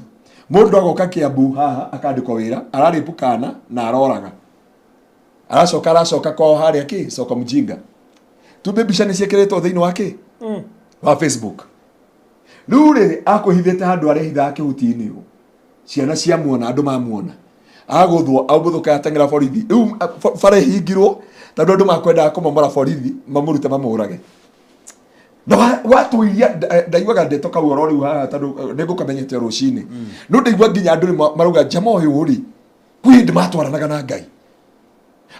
Mũndũ agoka Kiambu haha akandĩkwo wĩra, ararĩpu kana na aroraga. Aracoka, aracoka kwao harĩa kĩ Soko Mjinga. Tumbe mbica nĩ ciĩkĩrĩtwo thĩinĩ wa kĩ? Wa Facebook. Rĩu rĩ akwĩhithĩte handũ arehithaga kĩhuti-inĩ ũũ. Ciana cia muona, andũ mamuona. Agũthwo, aũthũka ateng'era borithi. Rĩu bara ĩhingirwo tondũ andũ makwendaga kũmomora borithi mamũrute mamũrage. Na watũiria, ndaiguaga ndeto kau oro rĩu haha tondũ nĩ ngũkamenyete rũcinĩ. No ndaigua nginya andũ nĩ marauga jama ũyũ rĩ, kwĩ hĩndĩ matwaranaga na Ngai.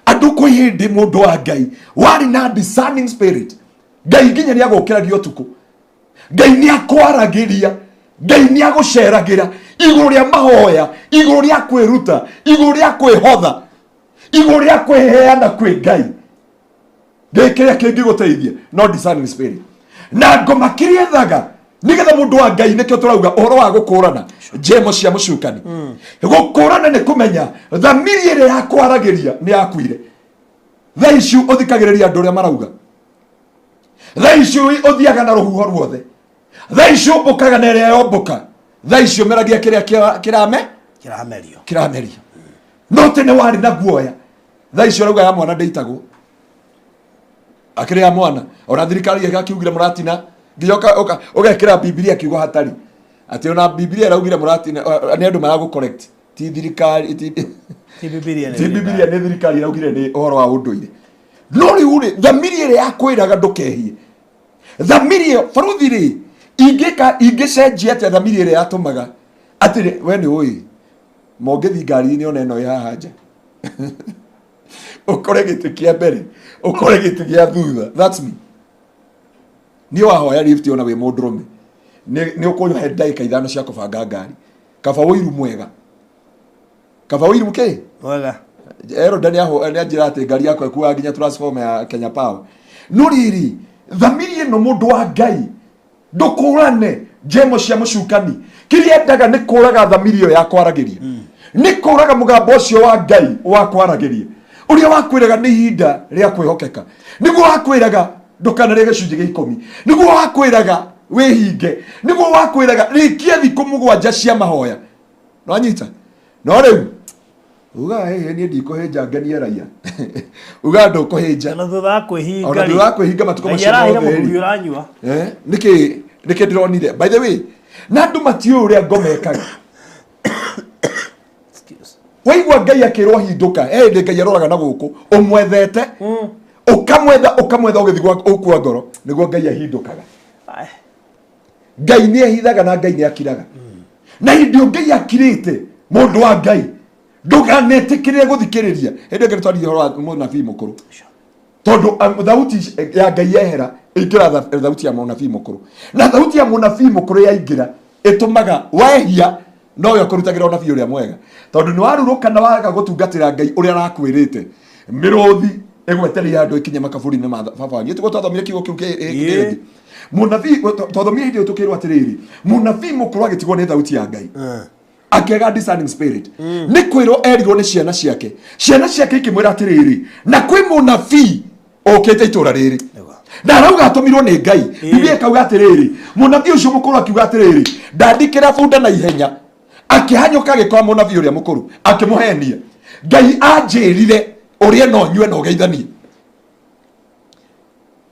Andũ kwĩ hĩndĩ mũndũ wa Ngai warĩ na discerning spirit. Ngai nginya nĩ agũkĩragia ũtukũ. Ngai nĩ akwaragĩria. Ngai nĩ agũceragĩra igũrũ rĩa mahoya, igũrũ rĩa kwĩruta, igũrũ rĩa kwĩhotha, igũrũ rĩa kwĩheana kwĩ Ngai. Gĩkĩ kĩrĩa kĩngĩgũteithia no discerning spirit. Na ngoma kĩrĩa ethaga nĩgetha mũndũ wa Ngai, nĩkĩo tũrauga ũhoro wa gũkũrana njemo cia mũcukani. Gũkũrana nĩ kũmenya thamiri ĩrĩa yakwaragĩria nĩ yakuire. Thaa ici ũthikagĩrĩria andũ ũrĩa marauga. Thaa ici ũthiaga na rũhuho ruothe. Thaa ici ũmbũkaga na ĩrĩa yombũka. Thaa ici ũmeragia kĩrĩa Kĩramerio. kĩramerio. No tene warĩ na guoya. Thaa ici ũrauga ya mwana ndĩitagwo. Akĩrĩ ya mwana. Ona thirikari ĩgakiugire mũratina. Nginya ũgekĩra Bibilia kiugo hatari. Atĩ ona Bibilia ĩraugire mũratina, nĩ andũ maragũ correct. Ti thirikari, Ti Bibilia nĩ ti Bibilia nĩ thirikari ĩraugire nĩ ũhoro wa ũndũire. No rĩu rĩ, thamiri ĩrĩa yakwĩraga ndũkehie. Thamiri ĩyo, baruthi rĩ, ingĩcenjia atĩa thamiri ĩrĩa yatũmaga atĩrĩ, we nĩ ũĩ, mongĩthiĩ ngari-inĩ ona ĩno ĩ haha nja. Ũkore gĩtĩ kĩa mbere, ũkore gĩtĩ gĩa thutha. That's me. Niĩ wahoya lift ona wĩ mũndũrũme, nĩ ũkũhe ndagĩka 5 cia kũbanga ngari. Kaba ũiru mwega. Kaba ũiru kĩ? Mwega. Eroda nĩ anjĩra atĩ ngari yakwa ĩkuaga nginya transformer ya Kenya Power. No rĩrĩ, thamiri ĩno mũndũ wa Ngai, ndũkũrane njemo cia mũcukani. Kĩrĩa endaga nĩ kũraga thamiri ĩyo ya kwaragĩria, nĩ kũraga mũgambo ũcio wa Ngai wa kwaragĩria, ũrĩa wakwĩraga nĩ ihinda rĩa kwĩhokeka, nĩguo wakwĩraga ndũkanarĩe gĩcunjĩ gĩa ikũmi, nĩguo wakwĩraga wĩhinge, nĩguo wakwĩraga rĩkia thikũ 7 cia mahoya. Nwanyita? No rĩu ugaga hĩhĩ niĩ ndikũhĩnja ngenie raia, ugaga ndũkũhĩnja. Ona thutha wa kwĩhinga. Ona thutha wa kwĩhinga matukũ Ngai macio arahira mothe mũthuri rĩ. ũranyua. Nĩkĩ ndĩronire, by the way, na andũ matiũĩ ũrĩa ngoma ĩkaga. Waigua Ngai akĩrwo hindũka, he hĩndĩ Ngai aroraga na gũkũ ũmwethete, ũkamwetha ũkamwetha, ũgĩthiĩ ũkua ngoro, nĩguo Ngai ahindũkaga. Ai. Ngai nĩ ehithaga na Ngai nĩ akiraga, na hĩndĩ ĩyo Ngai akirĩte, mũndũ wa Ngai ndũkanetĩkĩrĩre gũthikĩrĩria. Hĩndĩ ĩngĩ nĩtwaririe ũhoro wa mũnabii mũkũrũ, tondũ thauti ya Ngai yehera ĩingĩra thauti ya mũnabii mũkũrũ, na thauti ya mũnabii mũkũrũ yaingĩra ĩtũmaga wehia nowe ũkũrutagĩra ũnabii ũrĩa mwega, tondũ nĩ warurũka na waga gũtungatĩra Ngai ũrĩa arakwĩrĩte. Mĩrũthi ĩgwetereire andũ ĩkinye makaburi-inĩ ma baba wanyu. Tiguo twathomire kiugo kĩu kĩngĩ mũnabii twathomire hĩndĩ ĩyo, tũkĩrwo atĩrĩrĩ, mũnabii mũkũrũ agĩtigwo nĩ thauti ya Ngai, akĩaga discerning spirit, nĩ kwĩrwo erirwo nĩ ciana ciake, ciana ciake ikĩmwĩra atĩrĩrĩ, na kwĩ mũnabii ũkĩte itũra rĩrĩ na arauga atũmirwo nĩ Ngai. Biblia ĩkauga atĩrĩrĩ, mũnabii ũcio mũkũrũ akiuga atĩrĩrĩ, ndandikĩra bunda na ihenya, akĩhanyũka agĩkora mũnabii ũrĩa mũkũrũ, akĩmũhenia, Ngai anjĩrire ũrĩe no nyue na ũgeithanie,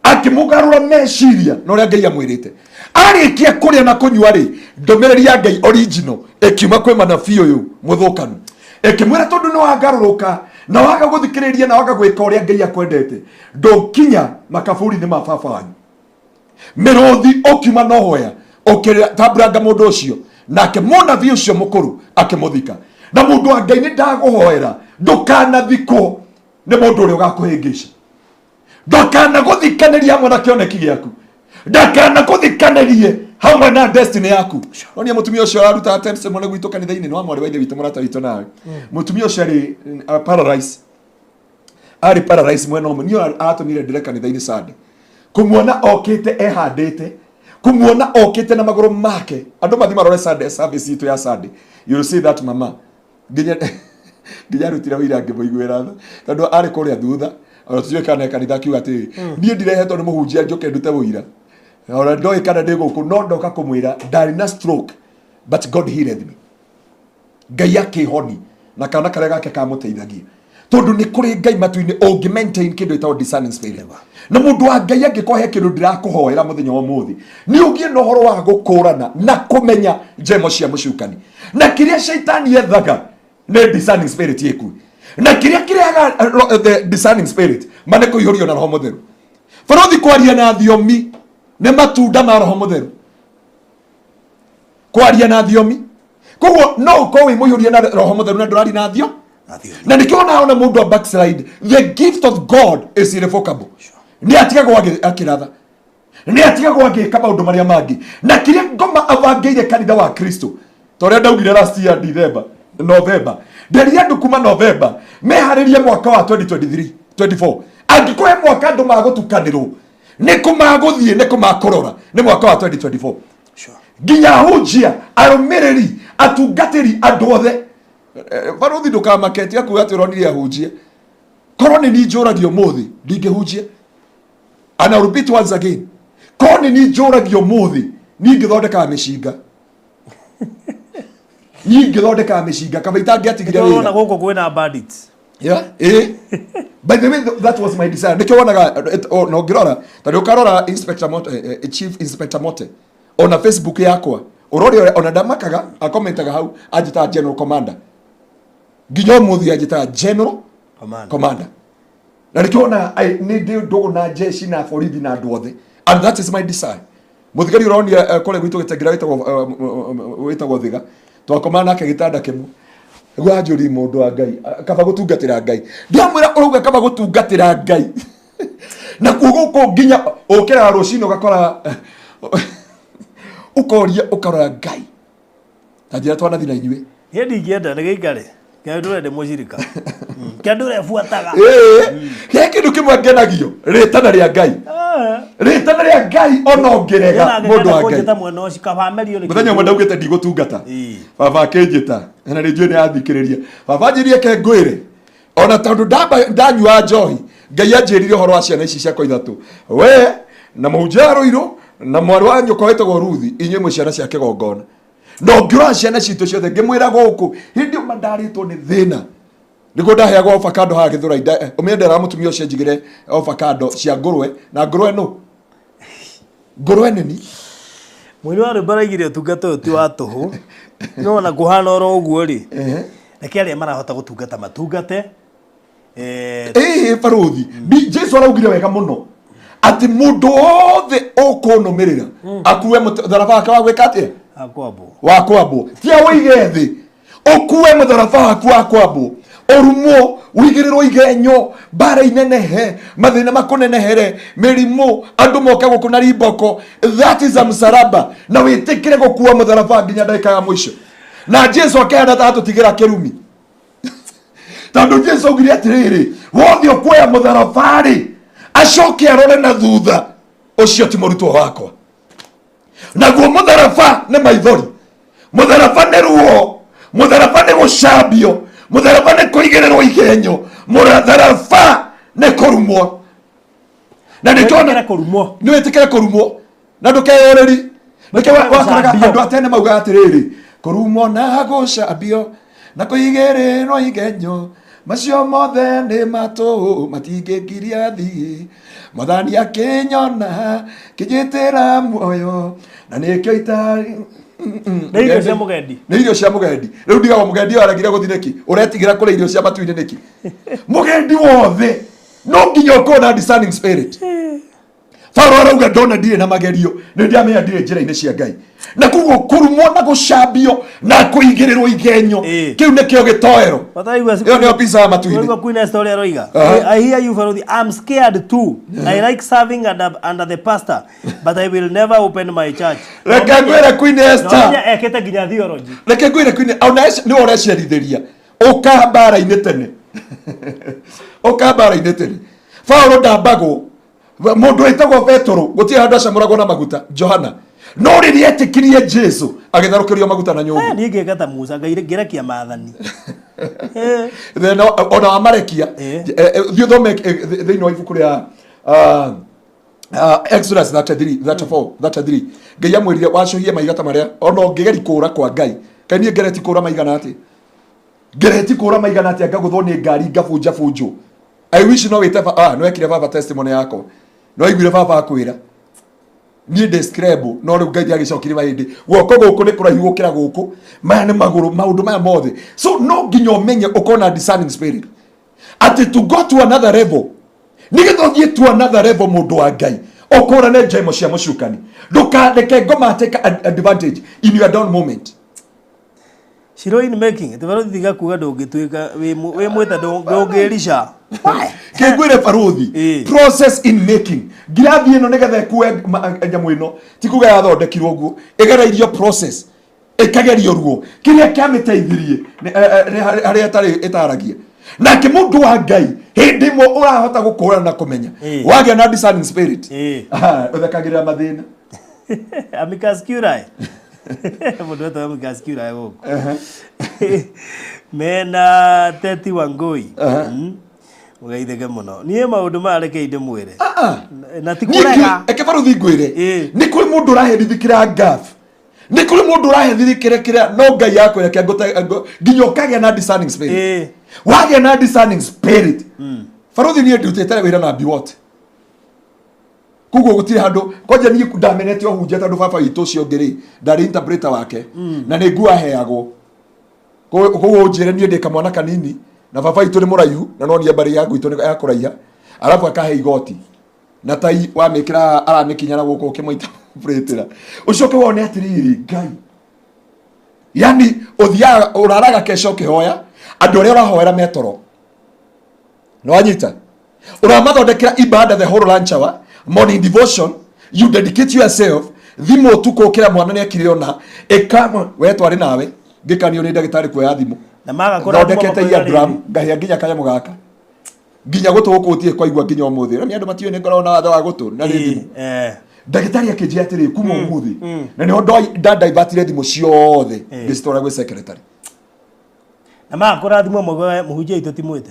akĩmũgarũra meciria na ũrĩa Ngai amwĩrĩte. Arĩkia kũrĩa na kũnyua rĩ, ndũmĩrĩri ya Ngai original ĩkiuma kwĩ manabii ũyũ mũthũkanu, ĩkĩmwĩra tondũ nĩ wagarũrũka na waga gũthikĩrĩria na waga gwĩka ũrĩa Ngai akwendete, ndũkinya makaburi-inĩ ma baba wanyu. Mĩrũthi ũkiuma na ũhoya ũkĩtamburanga mũndũ ũcio, nake mũnabii ũcio mũkũrũ akĩmũthika. Na mũndũ wa Ngai, nĩ ndagũhoera ndũkanathikwo nĩ mũndũ ũrĩa ũgakũhĩngĩca, ndakanagũthikanĩrie hamwe na kĩoneki gĩaku, ndakanagũthikanĩrie hamwe na destiny yaku. Nonia mũtumia ũcio araruta testimony gwitũ kanitha-inĩ, nĩ wa mwarĩ wa ithe witũ, mũrata witũ nawe. Mũtumia ũcio arĩ paralyzed, arĩ paralyzed mwena ũmwe. Niĩ aratũmire ndĩre kanitha-inĩ Sunday kũmuona okĩte ehandĩte, kũmuona okĩte na magũrũ make. Andũ mathi marore Sunday service itũ ya Sunday, you'll see that mama nginya arutire wĩira ngĩmũiguĩra tha, tondũ arĩ kũrĩa thutha, ona tũtiũĩ kana kanitha, akiuga atĩrĩrĩ, niĩ ndirehetwo nĩ mũhunjia njũke ndute wũira, ona ndoĩ kana ndĩ gũkũ, no ndoka kũmwĩra ndarĩ na stroke, but God healed me. Ngai akĩhoni na kana karĩa gake kamũteithagia, tondũ nĩ kũrĩ Ngai matu-inĩ ũngĩ maintain kĩndũ ĩtagwo discerning spirit. Na mũndũ wa Ngai, angĩkorwo he kĩndũ ndĩrakũhoera mũthenya wa ũmũthĩ, nĩ ũgĩe na ũhoro wa gũkũrana na kũmenya njemo cia mũcukani, na kĩrĩa shaitani ethaga nĩ discerning spirit ĩkue, na kĩrĩa kĩrehaga the discerning spirit ma nĩ kũihũrio na Roho Mũtheru. Barothi, kwaria na thiomi nĩ matunda ma Roho Mũtheru, kwaria na thiomi. Koguo no ũkorwo wĩ mũihũrie na Roho Mũtheru na ndũraria na thio. Na nĩkĩo ona mũndũ a backslide, the gift of God is irrevocable. Nĩ atigagwo akĩratha, nĩ atigagwo agĩka maũndũ marĩa mangĩ, na kĩrĩa ngoma abangĩire kanitha wa Kristo, ta ũrĩa ndaugire last year December, November, nderia andũ kuma November meharĩrie mwaka wa 2023 24. Angĩkorwo he mwaka andũ magũtukanĩrwo, nĩ kũ magũthiĩ, nĩ kũ makũrora, nĩ mwaka wa 2024. Nginya ahunjia, arũmĩrĩri, atungatĩri, andũ othe. Barothi, ndũkamake, tiga kuga atĩ ũronire ahunjia. Korwo nĩ niĩ njũragio ũmũthĩ, ndingĩhunjia. And I'll repeat once again, korwo nĩ niĩ njũragio ũmũthĩ, niĩ ngĩthondekaga mĩcinga, niĩ ngĩthondekaga mĩcinga kaba itangĩatigire Nĩkĩo ũrona wĩra. gũkũ kwĩna bandits. Yeah, eh. By the way, that was my desire. Nĩkĩo wonaga oh, na ũngĩrora, tondũ ũkarora Inspector Mote, Chief Inspector Mote ona Facebook yakwa, ũrore ũrĩa ona ndamakaga akomentaga hau, anjĩtaga General Commander. Nginya ũmũthĩ anjĩtaga General Commander. Commander. Na nĩkĩo wona nĩ ndĩ ndũgũ na jeshi na borithi na andũ othe, and that is my desire. Mũthigari ũronia kũrĩa gwitũ gĩtengera wĩtagwo Thiga, twakoma nake gĩtanda kĩmwe, nĩguo anjũrie, mũndũ wa Ngai, kaba gũtungatĩra Ngai. Ndamwĩra ũrauga kaba gũtungatĩra Ngai, nakuo gũkũ nginya ũkĩraga rũcinĩ ũgakora ũkoria ũkarora Ngai ta njĩra twanathi na inyuĩ. Niĩ ndingĩenda nĩ gĩikare ngai ndũre ndĩ mũcirika. Kĩndũ ũrebuataga. Ĩĩ, he kĩndũ kĩmwe ngenagio, rĩtana rĩa Ngai, rĩtana rĩa Ngai, ona ũngĩrega mũndũ wa Ngai. Kũnjĩta mwena ũcio kaba merio nĩ Mũthenya ũmwe ndaugĩte ndigũtungata. Ĩĩ. Baba akĩnjĩta, na nĩ njũĩ nĩ athikĩrĩria. Baba anjĩrie ke ngwĩre, ona tondũ ndanyua njohi, Ngai anjĩrire ũhoro wa ciana ici ciakwa ithatũ, we na mũhunjia wa Rũirũ na mwarĩ wa nyũkwa wĩtagwo Ruthi, inyuĩ mwĩ ciana cia kĩgongona. Na ũngĩrora ciana citũ ciothe, ngĩmwĩra gũkũ hĩndĩ ĩyo mandarĩtwo nĩ thĩna, nĩguo ndaheagwo avocado haha Gĩthũrai. Ũmĩendera mũtumia ũcio njigĩre avocado cia ngũrwe, na ngũrwe nũ ngũrwe nini. Mũini wa rwĩmbo araigire ũtungata ũyũ ti wa tũhũ, no ona kũhana oro ũguo rĩ, reke arĩa marahota gũtungata matungate. Ĩĩ barũthi. Jesu araugire wega mũno atĩ mũndũ wothe ũkũnũmĩrĩra akue mũtharaba wake wa gwĩka atĩa? Akwambwo. Wa kwambwo, tia ũige thĩ, ũkue mũtharaba waku wa kwambwo, ũrumwo, ũigĩrĩrwo igenyo, mbara inenehe, mathĩna makũnenehere, mĩrimũ, andũ moke gũkũ na rimboko. That is a msalaba. Na wĩtĩkĩre gũkua mũtharaba nginya ndagĩka ya mũico. Na Jesu akĩhana ta atũtigĩra kĩrumi, tondũ Jesu augire atĩrĩrĩ, wothe ũkuoya mũtharaba-rĩ, acoke arore na thutha, ũcio ti mũrutwo wakwa. Naguo mũtharaba nĩ maithori, mũtharaba nĩ ruo, mũtharaba nĩ gũcambio, mũtharaba nĩ kũigĩrĩrwo igenyo, mũtharaba nĩ kũrumwo. Na nĩ twana Wĩtĩkĩre kũrumwo. Nĩ wĩtĩkĩre kũrumwo na ndũkeyorĩri. Nĩkĩo wakoraga Gũcambio. andũ atene maugaga atĩrĩrĩ, kũrumwo na gũcambio na kũigĩrĩrwo igenyo, macio mothe nĩ matũ, matingĩngiria thiĩ. Mwathani akĩnyona kĩnjĩtĩra muoyo, na nĩkĩo itarĩ. Nĩ irio cia mũgendi. Nĩ irio cia mũgendi. Rĩu ndigagwo mũgendi ũyũ aregire gũthiĩ nĩkĩ? Ũretigĩra kũrĩa irio cia matu-inĩ nĩkĩ? Mũgendi wothe no nginya ũkorwo na discerning spirit. Paulo arauga ndona ndirĩ na magerio, nĩ ndamenya ndirĩ njĩra-inĩ cia Ngai. Na koguo kũrumwo na gũcambio na kũigĩrĩrwo igenyo, kĩu nĩkĩo gĩtoero. Wataigua. Ĩyo nĩyo pizza ya matu-inĩ. Waigua Queen Esther ũrĩa aroiga? Aha. I hear you, Faruthi. I'm scared too. I like serving under the pastor, but I will never open my church. Reke ngwĩre Queen Esther. Na ũmenye ekĩte nginya theology. Reke ngwĩre Queen, ona nĩwe ũreciarithĩria, ũka mbara-inĩ tene, ũka mbara-inĩ tene. Paulo ndambagwo, mũndũ wĩtagwo Petero gũtirĩ handũ acamũragwo na maguta, Johana no rĩrĩa etĩkirie Jesu agĩtherũkĩrio maguta na nyũngũ. Niĩ ngĩka ta Musa, Ngai ngĩrekia maathani. Then ona wamarekia, thiĩ ũthome thĩinĩ wa ibuku rĩa Exodus 33, 34, 33, Ngai amwĩrire wacũhie maiga ta marĩa ona ũngĩgeri kũũra kwa Ngai. Kaĩ niĩ ngereti kũũra maigana atĩ, ngereti kũũra maigana atĩa, ngagũthwo nĩ ngari, ngabunjabunjwo. I wish no wĩte no wekire baba testimony yakwa, no aiguire baba akwĩra niĩ ndĩ scrabble, no rĩu Ngai agĩcokirie mahĩndĩ, guoko gũkũ nĩ kũraihu gũkĩra gũkũ, maya nĩ magũrũ, maũndũ maya mothe. So no nginya ũmenye, ũkorwo na discerning spirit atĩ to go to another level, nĩgetha ũthiĩ to another level, mũndũ wa Ngai, ũkũrane njemo cia mũcukani. Ndũkareke ngoma take advantage in your down moment. Shiro in making. Tibarothi tiga kuga ndũngĩtuĩka wĩ mwĩta, ndũngĩrica. Kĩngwĩre barũthi, process in making, ngirathi ĩno nĩgetha ĩkue nyamũ ĩno, ti kuga yathondekirwo ũguo, ĩgereirio process, ĩkagerio ruo, kĩrĩa kĩamĩteithirie nĩ harĩa ĩtarĩ ĩtaragia. Nake mũndũ wa Ngai, hĩndĩ ĩmwe ũrahota gũkũrana na kũmenya, wagĩa na discerning spirit. Aha, ũthekagĩrĩra mathĩna. Amicus curiae. Mũndũ wetwo Amicus curiae gũkũ. Mena Teti Wangui. Mũgeithĩke mũno. Niĩ maũndũ maya rekei ndĩmwĩre. Na ti Niĩ kũrega. Eke barũthi ngwĩre, nĩ kũrĩ mũndũ ũraherithikĩra ngaf, nĩ kũrĩ mũndũ ũraherithikĩra kĩrĩa, no Ngai akwĩra kĩa nginya ũkagĩa na discerning spirit. Wagĩa na discerning spirit, barũthi, niĩ ndutĩte wĩra na biwot, koguo gũtirĩ handũ kwanja niĩ ndamenete ũhunjia, tondũ baba witũ ũcio ũngĩ rĩ, ndarĩ interpreter wake na nĩ nguo aheagwo. Koguo ũnjĩre niĩ ndĩ kamwana kanini na baba witũ nĩ mũraihu, na no niĩ mbarĩ ya gwitũ nĩ ya kũraiha, arabu akahe igoti na tai wamĩkĩra aramĩkinya na gũkũ ũkĩmũita bũrĩtĩra, ũcoke wone atĩrĩrĩ, Ngai, yani ũthiaga ũraraga kesha ũkĩhoya, andũ arĩa ũrahoera metoro, nĩwanyita, ũramathondekera ibada the whole lunch hour, morning devotion, you dedicate yourself, thimũ ũtukũ ũkĩra mwana nĩ akire ona ĩka we twarĩ nawe ngĩkanio nĩ ndagĩtarĩ kuoya thimũ. Na maga Thondekete eardrum ngahĩa nginya kanyamũ gaka nginya gũtũ gũkũ gũtirĩ kwaigua nginya ũmũthĩ. Rĩu andũ matiũĩ nĩ ngoragwo na wathe wa gũtũ na rĩ thimũ. Ndagĩtarĩ akĩnjĩra atĩrĩ kuma ũmũthĩ na nĩho ndandaivatire thimũ ciothe ngĩcitwara gwĩ secretary. Na maga thimũ ĩmwe mũhunjia witũ ti mwĩte.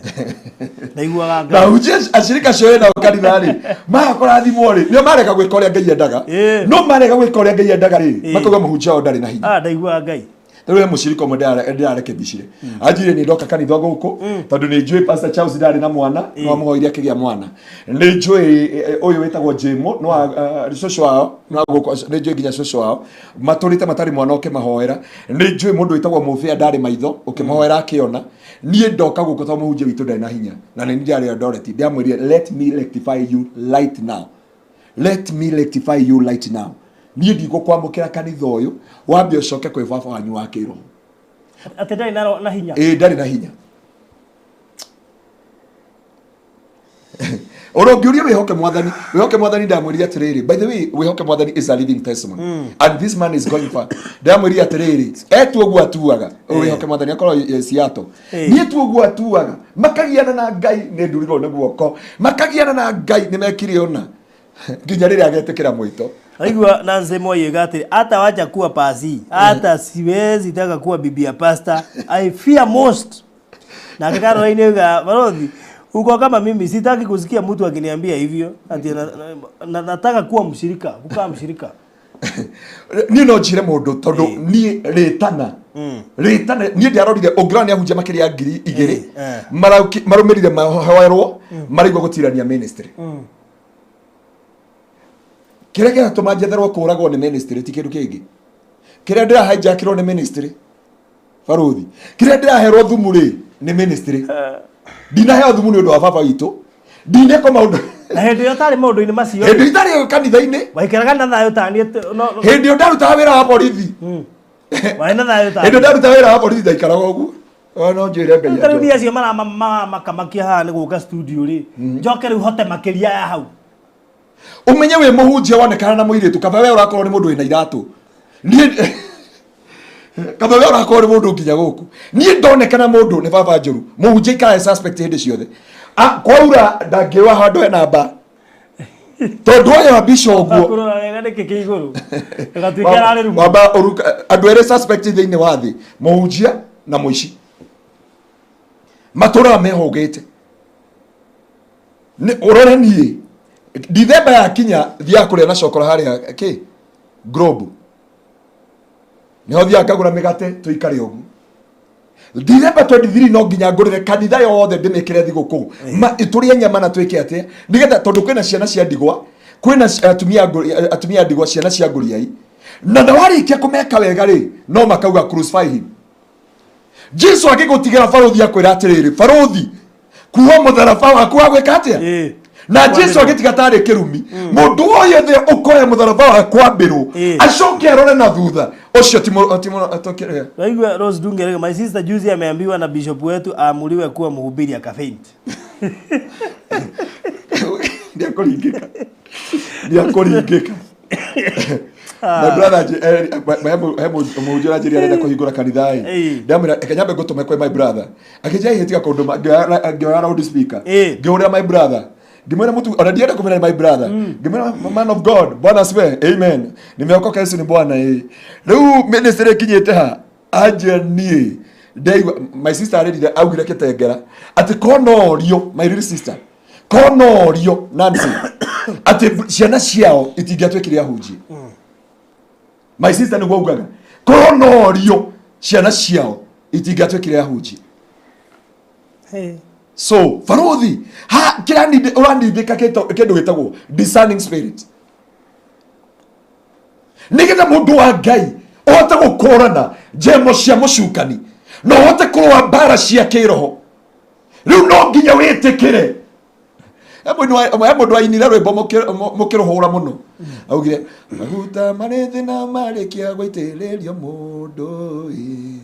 Ndaiguaga Na Ngai. hunjia acirika acio nao kanitha rĩ magakora thimũ rĩ nĩo marega gwĩka ũrĩa Ngai endaga, no marega gwĩka ũrĩa Ngai endaga rĩ makauga mũhunjia wao ndarĩ na hinya. Ah, ndaiguaga Ngai. Rĩu he mũcirika ũmwe ndĩrarekebicire anjire nĩ ndoka kanitha gũkũ tondũ nĩ njũĩ Pastor Charles ndarĩ na mwana no amũhoire akĩgĩa mwana. Nĩ njũĩ ũyũ wĩtagwo Jimo no cũcũ wao no gũkũ nĩ njũĩ nginya cũcũ wao matũrĩte matarĩ mwana ũkĩmahoera. Nĩ njũĩ mũndũ wĩtagwo Mũbĩa ndarĩ maitho ũkĩmahoera akĩona. Niĩ ndoka gũkũ tondũ mũhunjia witũ ndarĩ na hinya na nĩ niĩ ndarĩ Eldoret ndamwĩrire let me rectify you right now, let me rectify you right now. Niĩ ndigũkwamũkĩra kanitha ũyũ wambe ũcoke kwĩ baba wanyu wa kĩroho. Atĩ ndarĩ na hinya. Ĩĩ ndarĩ na hinya. Ũrongĩũria wĩhoke mwathani, wĩhoke mwathani. Ndamwĩrire atĩrĩrĩ, by the way, wĩhoke mwathani is a living testimony and this man is going far. Ndamwĩrire atĩrĩrĩ, etu ũguo atuaga wĩhoke mwathani akorwo Seattle, niĩ tu ũguo atuaga makagiana na Ngai nĩ ndurirwo nĩ guoko, makagiana na Ngai nĩ mekire ũna nginya rĩrĩa agetĩkĩra mwĩto. Naigua Nancy Moi yuga atĩ hata wacha kuwa pasi, hata siwezi taka kuwa bibi ya pastor. I fear most. Na Caroline yuga barothi uko kama mimi sitaki kusikia mtu akiniambia hivyo ati nataka kuwa mshirika, kukaa mshirika. Niĩ no njĩre mũndũ tondũ niĩ rĩtana rĩtana niĩ ndiarorire ũngĩrora nĩ ahunjia makĩria ya 2000 marũmĩrire mahoerwo maraigua gũtirania ministry. Kĩrĩa kĩratũma njetherwo kũragwo nĩ ministry ti kĩndũ kĩngĩ. Kĩrĩa ndĩrahijackĩrwo nĩ ministry baruthi, kĩrĩa ndĩraherwo thumu rĩ nĩ ministry. Ndinaheo thumu nĩ ũndũ wa baba witũ, ndineko maũndũ. Na hĩndĩ ĩyo ũtarĩ maũndũ-inĩ macio hĩndĩ itarĩ kanitha-inĩ waikaraga na thayũ tani no hĩndĩ ĩyo ndarutaga wĩra wa borithi. Warĩ na thayũ hĩndĩ ĩyo ndarutaga wĩra wa borithi ndaikaraga ũguo. O, no njĩre Ngai Ta rĩu niĩ acio maramakamakia haha nĩ gũka studio rĩ njoke rĩu hote makĩria ya hau. Ũmenye wĩ mũhunjia wonekana na mũirĩtu kaba we ũrakorwo nĩ mũndũ wĩna iratũ, niĩ kaba we ũrakorwo nĩ mũndũ nginya gũkũ niĩ ndonekana mũndũ nĩ baba njũru. Mũhunjia ikaraga suspect hĩndĩ ciothe. Kwaura ndangĩũa handũ hena mba tondũ oya mbica ũguo. Kũrora wega nĩkĩ kĩ igũrũ gatuĩke ararĩ rumu. Wamba andũ erĩ suspect thĩinĩ wa thĩ, mũhunjia na mũici, matũraga mehũgĩte. Nĩ ũrore niĩ Dithemba yakinya thiaga kũrĩa na cokora harĩa kĩ Globe nĩho thiaga ngagũra mĩgate tũikare ũguo. Dithemba 23 no nginya ngũrĩre kanitha yothe ndĩmĩkĩre thigũkũ tũrĩe nyama na twĩke atĩa nĩgetha tondũ kwĩna ciana cia ndigwa, kwĩna atumia ndigwa, ciana cia ngũriai na warĩkia kũmeka wega rĩ no makauga crucify him. Jesu agĩgũtigĩra barothi akwĩra atĩrĩrĩ, barothi kuo mũtharaba waku wa gwĩka atĩa? Na Jesu agĩtiga tarĩ kĩrumi mũndũ wothe ũkoya mũtharaba wa kwambĩrwo acoke arore na thutha ũcio ti Waigua Rose Dunge, my sister juzi ameambiwa na bishop wetu aamuliwe kuwa mhubiri akafaint. Ndiakũringĩka, ndiakũringĩka. My brother he mũhunjia ũranjĩrire arenda kũhingũra kanitha ĩ ndamwĩra reke nyambe ngũtũme kwĩ my brother. Akĩnjĩra ĩhĩ tiga kũndũma. Ngĩoya loud speaker ngĩhũrĩra my brother ngĩmwĩra mũtu ona ndienda kũmwĩra my brother ngĩmwĩra man of God, Bwana asifiwe, amen, nimeokoka, Yesu ni Bwana. Ĩ rĩu ministry ĩkinyĩte ha? Anjĩra niĩ ndaigua my sister arĩrire augire kĩtengera atĩ konorio my little sister konorio Nancy atĩ ciana ciao itingĩatuĩkire ahunjia. My sister nĩguo augaga konorio ciana ciao itingĩatuĩkire ahunjia. So barothi ha kĩranindĩ ũranindĩka kĩndũ gĩtagwo discerning spirit nĩgetha mũndũ wa Ngai ũhote gũkũrana njemo cia mũcukani na ũhote kũrũa mbara cia kĩroho. Rĩu no nginya wĩtĩkĩre. He mũndũ wainire rwĩmbo mũkĩrũhũra mũno augire maguta marĩ thĩ na marĩkia gũitĩrĩrio mũndũ ĩ.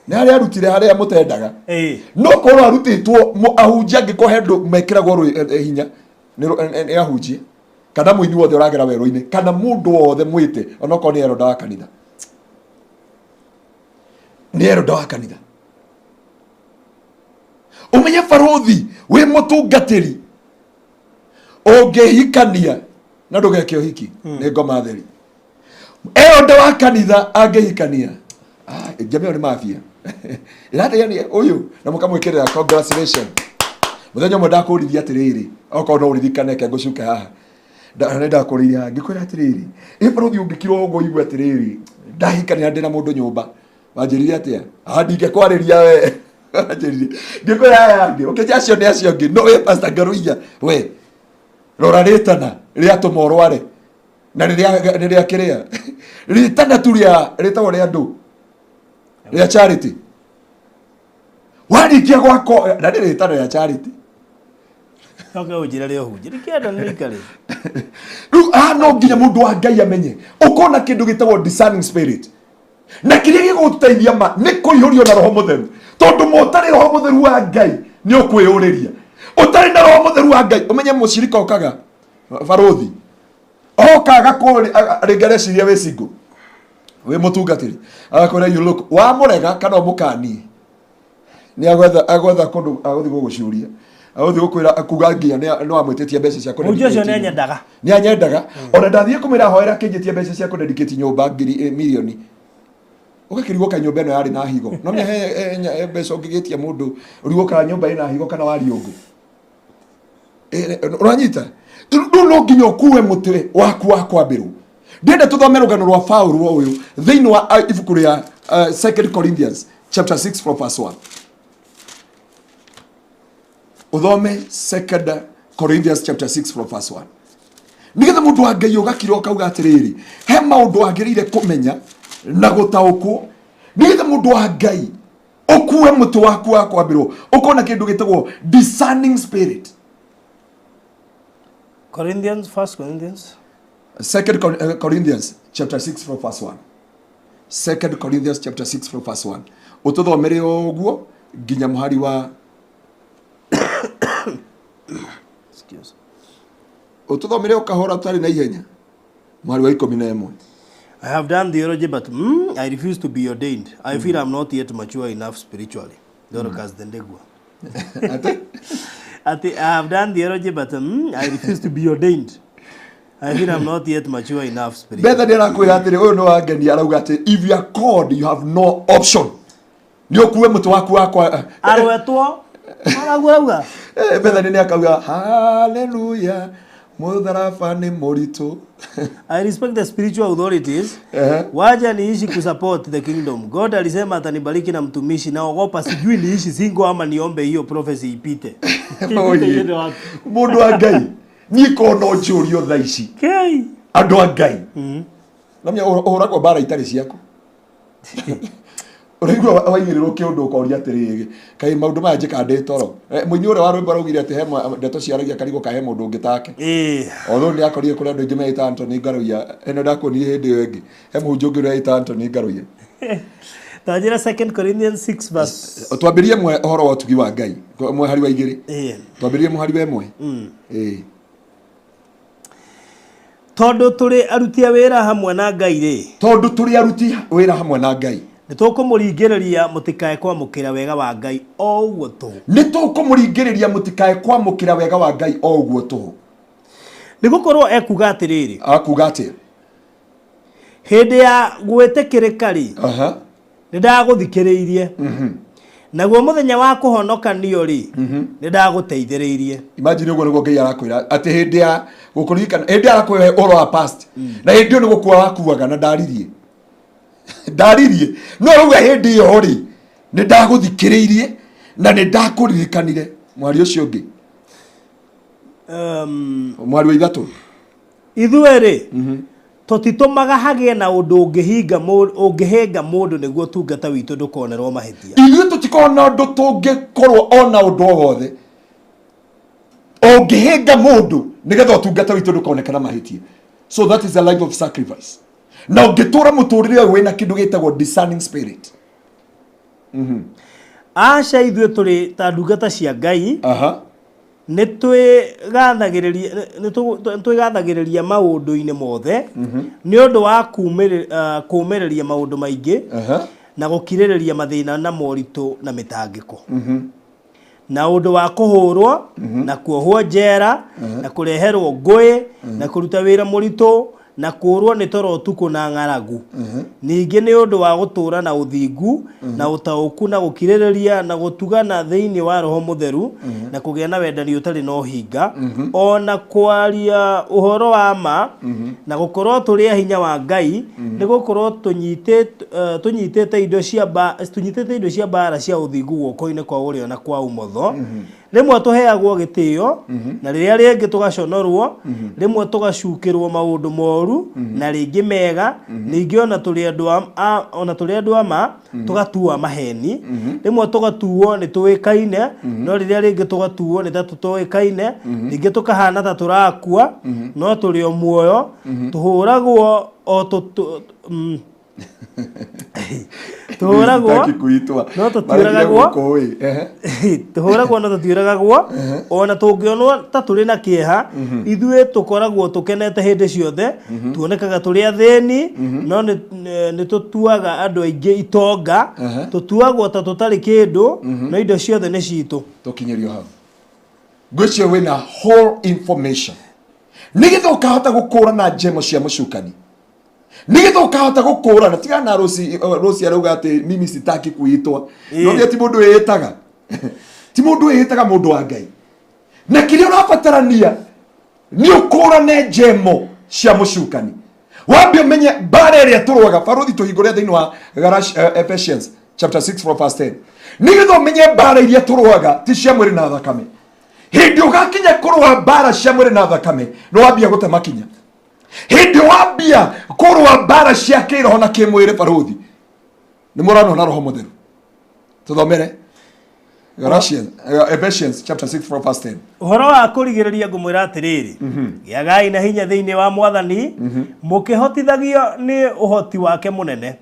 Nĩ harĩa arutire harĩa mũtendaga no korwo arutĩtwo ahunjia angĩkorwo he andũ mekĩragwo hinya nĩ ahunjia kana mũini wothe ũragera werũ-inĩ kana mũndũ wothe mwĩte onokorwo nĩ eronda wa kanitha, nĩ eronda wa kanitha. Ũmenye barũthi wĩ mũtungatĩri ũngĩhikania na ndũgeke ũhiki nĩ ngoma theri. Elder wa kanitha angĩhikania, ah, jamii ĩyo nĩ mafia ĩrateithania ũyũ na mũkamwĩkĩrĩra congratulation. Mũthenya ũmwe ndakũririe atĩrĩrĩ, okorwo no ũririkane, ke ngũcuke haha. Nĩ ndakũririe haha ngĩkwĩra atĩrĩrĩ, ĩ barũthi, ũngĩkira ũguo igue atĩrĩrĩ, ndahikania ndĩna mũndũ nyũmba, wanjĩrire atĩa? Ah, ndingĩkwarĩria we. Wanjĩrire ngĩkwĩra aya angĩ ũkĩnjia acio nĩ acio angĩ, no we Pastor Ngaruiya, we rora rĩtana rĩatũma ũrware na rĩrĩa kĩrĩa rĩtana tu rĩa rĩtagwo rĩa andũ rĩa charity warĩkia gwako na nĩ rĩtana rĩa charity. Oke ũnjĩre rĩa ũhunjia ndikĩenda nĩ ikarĩ. Rĩu haha no nginya mũndũ wa Ngai amenye ũkona kĩndũ gĩtagwo discerning spirit, na kĩrĩa gĩgũteithia ma nĩ kũihũrio na Roho Mũtheru, tondũ ma ũtarĩ Roho Mũtheru wa Ngai nĩ ũkwĩyũrĩria. Ũtarĩ na Roho Mũtheru wa Ngai, ũmenye mũcirika okaga barũthi oka agakũrĩ rĩngĩ areciria wĩ single, wĩ mũtungatĩri, agakwĩra you look wamũrega kana ũmũkanie nĩ agwetha kũndũ agũthiĩ gũgũcuria, agũthiĩ gũkwĩra kuga nginya nĩ wamwĩtĩtie mbeca cia Mũhunjia ũcio kũdedicate. nĩ anyendaga. Nĩ anyendaga, ona ndathiĩ kũmwĩra hoera kĩnjĩtie mbeca cia kũdedicate nyũmba ngiri mirioni, ũgakĩrigwo kaĩ nyũmba ĩno yarĩ na higo no menya he mbeca ũngĩgĩtia mũndũ ũrigwo kana nyũmba ĩna higo kana wariũngũ. Ũranyita? Rĩu no nginya ũkue mũtĩ waku wa kwambĩrwo. Ndĩrenda tũthome rũgano rwa Paũlũ ũyũ thĩinĩ wa ibuku rĩa Second Corinthians chapter 6 from verse 1. Ũthome Second Corinthians chapter 6 from verse 1 nĩgetha mũndũ wa Ngai ũgakira ũkauga atĩrĩrĩ, he maũndũ wagĩrĩire kũmenya na gũtaũkwo nĩgetha mũndũ wa Ngai ũkue mũtĩ waku wa kwambĩrwo, ũkona kĩndũ gĩtagwo discerning spirit. Corinthians, First Corinthians. Second Corinthians chapter 6 from verse 1. Second Corinthians chapter 6 from verse 1. Ũtũthomere ũguo nginya mũhari wa Excuse. Ũtũthomere ũkahora ũtarĩ na ihenya, mũhari wa 11. I have done theology, but I refuse to be ordained. I feel I'm not yet mature enough spiritually. Dorcas Ndegwa. Atĩ? Ati, I have done theology, but I refuse to be ordained. I feel I'm not yet mature enough spiritually. Betha nĩ arakwĩra atĩrĩ, ũyũ nĩ wangenia, arauga atĩ if you are called, you have no option, nĩ ũkue mũtĩ waku wakwa. Arwetwo. Arauga auga. Betha nĩ akauga haleluya, mũtharaba nĩ mũritũ. I respect the spiritual authorities. Wacha niishi kusupport the kingdom. God alisema atanibariki na mtumishi. Naogopa, sijui niishi single ama niombe hiyo prophecy ipite. Ipite iende wapi? Mũndũ wa Ngai, niĩ korwo no njũrio thaa ici, Kai. andũ a Ngai, namenya ũhũragwo mbara itarĩ ciaku, ũraigua waigĩrĩrwo kĩũndũ ũkoria atĩrĩrĩ, kaĩ maũndũ maya njĩkaga ndĩ toro? Mũini ũrĩa wa rwĩmbo araugire atĩ he ndeto ciaragia karigũ ka he mũndũ ũngĩ take. Although nĩ akorire kũrĩ andũ aingĩ meĩta Anthony Ngaruiya, ĩno ndakuonirie hĩndĩ ĩyo ĩngĩ, he mũhunjia ũngĩ ũrĩa ĩta Anthony Ngaruiya. Tanjĩra Second Corinthians 6 verse. Twambĩrie mwe ũhoro wa ũtugi wa Ngai mũhari wa 2. Twambĩrie mũhari wa 1. Ĩĩ. Tondũ tũrĩ aruti a wĩra hamwe na Ngai rĩ, Tondũ tũrĩ aruti wĩra hamwe na Ngai, nĩ tũkũmũringĩrĩria mũtikae kwamũkĩra wega wa Ngai o ũguo tũhũ. Nĩ tũkũmũringĩrĩria mũtikae kwamũkĩra wega wa Ngai o ũguo tũhũ. Nĩ gũkorwo ekuga atĩrĩrĩ, Akuga atĩa? Hĩndĩ ya gwĩtĩkĩrĩka rĩ, nĩ ndagũthikĩrĩirie, naguo mũthenya wa kũhonokanio rĩ, nĩ ndagũteithĩrĩirie. Imagine, ũguo nĩguo Ngai arakwĩra atĩ hĩndĩ ya gũkũririkana, hĩndĩ arakwĩra ũhoro wa past, na hĩndĩ ĩyo nĩ gũkua wakuaga na ndaririe ndaririe, no rauga hĩndĩ ĩyo rĩ, nĩ ndagũthikĩrĩirie na nĩ ndakũririkanire. Mwari ũcio ũngĩ, mwari wa 3. Ithuĩ rĩ, tũtitũmaga hagĩe na ũndũ ũngĩhĩnga mũndũ nĩguo ũtungata witũ ndũkonerwo mahĩtia. Ithuĩ tũtikorwo na ũndũ tũngĩkorwo ona ũndũ o wothe ũngĩhĩnga mũndũ nĩgetha ũtungata witũ ndũkonekana mahĩtia. So that is a life of sacrifice, na ũngĩtũra mũtũrĩre ũyũ wĩna kĩndũ gĩtagwo discerning spirit. Aca, ithuĩ tũrĩ ta ndungata cia Ngai. Nĩ twĩgathagĩrĩria maũndũ-inĩ mothe nĩ ũndũ wa kũũmĩrĩria maũndũ maingĩ na gũkirĩrĩria mathĩna na moritũ na mĩtangĩko. Na ũndũ wa kũhũrwo na kuohwo njera na kũreherwo ngũĩ na kũruta wĩra mũritũ na kũũrwo nĩ toro ũtukũ na ng'aragu. Ningĩ nĩ ũndũ wa gũtũũra na ũthingu na ũtaũku na gũkirĩrĩria na gũtugana thĩinĩ wa Roho Mũtheru na kũgĩa na wendani ũtarĩ na ũhinga, o na kwaria ũhoro wa ma na gũkorwo tũrĩ a hinya wa Ngai, nĩ gũkorwo tũnyitĩte indo cia mba, tũnyitĩte indo cia mbaara cia ũthingu guoko-inĩ kwa ũrĩo na kwa ũmotho. Rĩmwe tũheagwo gĩtĩo na rĩrĩa rĩngĩ tũgaconorwo, rĩmwe tũgacukĩrwo maũndũ moru na rĩngĩ mega, ningĩ ona tũrĩ andũ a, ona tũrĩ andũ a ma tũgatuo a maheni, rĩmwe tũgatuo nĩ tũĩkaine, no rĩrĩa rĩngĩ tũgatuo nĩ ta tũtoĩkaine, ningĩ tũkahana ta tũrakua no tũrĩ o muoyo, tũhũragwo o tũhũragwo Sitaki kuitwa. no tũtiũragagwo. Marekire gũkũ, ĩ, ehe. Tũhũragwo no tũtiũragagwo, ona tũngĩonwo ta tũrĩ na kĩeha, ithuĩ tũkoragwo tũkenete hĩndĩ ciothe. Tuonekaga tũrĩ athĩni, no nĩ tũtuaga andũ aingĩ itonga. Tũtuagwo ta tũtarĩ kĩndũ, no indo ciothe nĩ citũ. Tũkinyĩrio hau, ngwĩciria wĩna whole information nĩgetha ũkahota gũkũrana njemo cia mũcukani, nĩgetha ũkahota gũkũrana. Tigana na Rosi. Rosi arauga atĩ mimi sitaki kuitwa. No ti mũndũ wĩĩtaga, ti mũndũ wĩĩtaga mũndũ wa Ngai, na kĩrĩa ũrabatarania nĩ ũkũrane njemo cia mũcukani, wambe ũmenye mbara ĩrĩa tũrũaga. Barothi, tũhingũre thĩinĩ wa Ephesians chapter 6 from verse 10, nĩgetha ũmenye mbara iria tũrũaga ti cia mwĩrĩ na thakame. Hĩndĩ ũgakinya kũrũa mbara cia mwĩrĩ na thakame, nĩ wambia gũte makinya. Hĩndĩ wambia kũrũa mbara cia kĩroho na kĩmwĩrĩ, barothi, nĩ mũranwo na Roho Mũtheru. Tũthomere Galatians, Ephesians chapter 6 from verse 10. Ũhoro wa kũrigĩrĩria ngũmwĩra atĩrĩrĩ, gĩagai na hinya thĩinĩ wa Mwathani, mũkĩhotithagio nĩ ũhoti wake mũnene.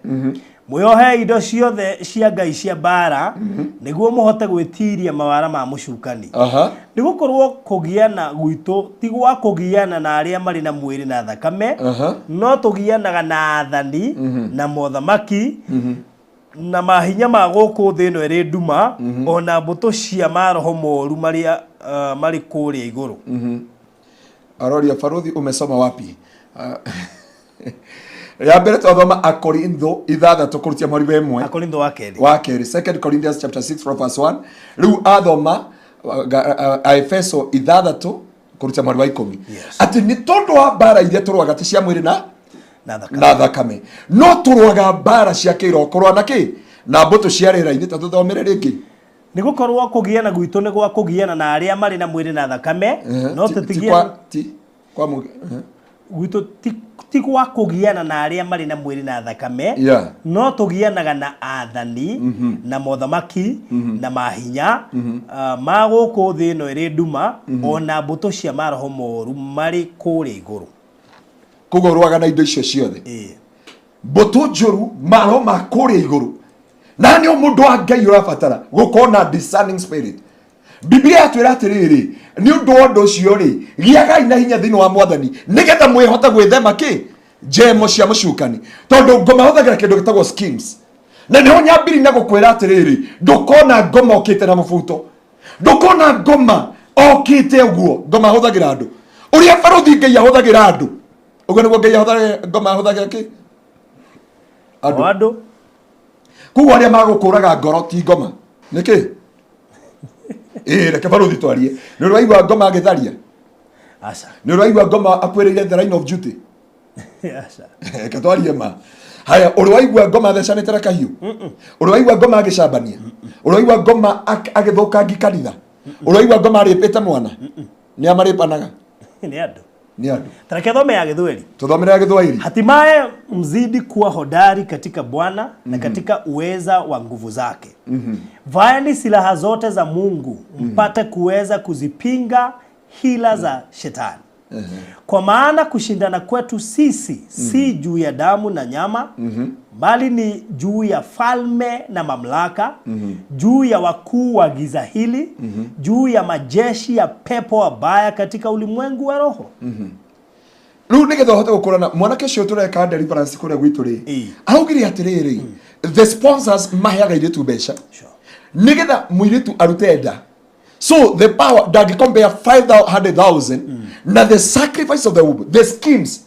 Mwĩohe indo ciothe cia Ngai cia mbaara, nĩguo mũhote gwĩtiiria mawara ma mũcukani. Nĩ gũkorwo kũgiana gwitũ ti gwa kũgiana na arĩa marĩ na mwĩrĩ na thakame, no tũgianaga na athani na mothamaki na mahinya ma gũkũ thĩ ĩno ĩrĩ nduma, o na mbũtũ cia maroho moru marĩa marĩ kũrĩa igũrũ. Aroria, "Baruthi, umesoma wapi?" Ya mbere twathoma Akorintho 6 kũrutia mweri wa 1. Akorintho wa kerĩ. Wa kerĩ, Second Corinthians chapter 6 from verse 1. Rĩu athoma Aefeso 6 kũruta mweri wa 10. Atĩ nĩ tondũ wa mbara iria tũrũaga ti cia mwĩrĩ na na thakame, na thakame, no tũrũaga mbara cia kĩroho, kũrũa na kĩ? Na mbũtũ cia rĩera-inĩ. Ta tũthomere rĩngĩ. Nĩ gũkorwo kũgiana gwitũ nĩ gwa kũgiana na arĩa marĩ na mwĩrĩ na thakame, no Ti tũtigiana kwa ti kwa. Gwitũ ti gwa kũgiana na arĩa marĩ na mwĩrĩ na thakame, no tũgianaga na athani na mothamaki na mahinya ma gũkũ thĩ ĩno ĩrĩ nduma, o na mbũtũ cia maroho moru marĩ kũrĩa igũrũ. Koguo ũrũaga na indo icio ciothe, mbũtũ njũru, maroho ma kũrĩa igũrũ, na nĩ mũndũ wa Ngai ũrabatara gũkorwo na discerning spirit. Biblia yatwĩra atĩrĩrĩ, nĩ ũndũ wa ũndũ ũcio rĩ, gĩagai na hinya thĩinĩ wa Mwathani, nĩgetha mwĩhote gwĩthema kĩ? Njemo cia mũcukani, tondũ ngoma hũthagĩra kĩndũ gĩtagwo schemes. Na nĩho nyambiri na gũkwĩra atĩrĩrĩ, ndũkona ngoma okĩte na mũbuto, ndũkona ngoma okĩte ũguo. Ngoma ahũthagĩra andũ ũrĩa, barothi, Ngai ahũthagĩra andũ ũguo nĩguo Ngai ahũthagĩra ngoma, ahũthagĩra kĩ? O Andũ. Andũ. Koguo arĩa magũkũraga ngoro ti ngoma nĩkĩ? Ĩĩ, reke barothi twarie. Nĩ ũraigua ngoma agĩtharia? Aca. Nĩ ũraigua ngoma akuĩrĩire the line of duty? Aca. Reke twarie ma. Haya, ũrĩ waigua ngoma athecanĩte na kahiũ? Ũrĩ waigua ngoma agĩcambania? Ũrĩ waigua ngoma agĩthũkangi kanitha? Ũrĩ waigua ngoma arĩpĩte mwana? Nĩ amarĩpanaga? Nĩ andũ. Nĩ andũ. Tareke thome ya Gĩthweri. Tũthomere ya Gĩthwairi. Hatimaye mzidi kuwa hodari katika Bwana na katika uweza wa nguvu zake. Vaeni silaha zote za Mungu mpate kuweza kuzipinga hila za shetani. Kwa maana kushindana kwetu sisi si juu ya damu na nyama, bali ni juu ya falme na mamlaka, juu ya wakuu wa giza hili, juu ya majeshi ya pepo wabaya katika ulimwengu wa roho. Rĩu nĩgetha ũhote gũkũrana mwanake ũcio tũreka deliverance kũrĩa gwitũ rĩ, araugire atĩrĩrĩ, the sponsors maheaga airĩtu mbeca nĩgetha mũirĩtu arute nda. So the power ndangĩcompare 500,000 na the sacrifice of the womb, the schemes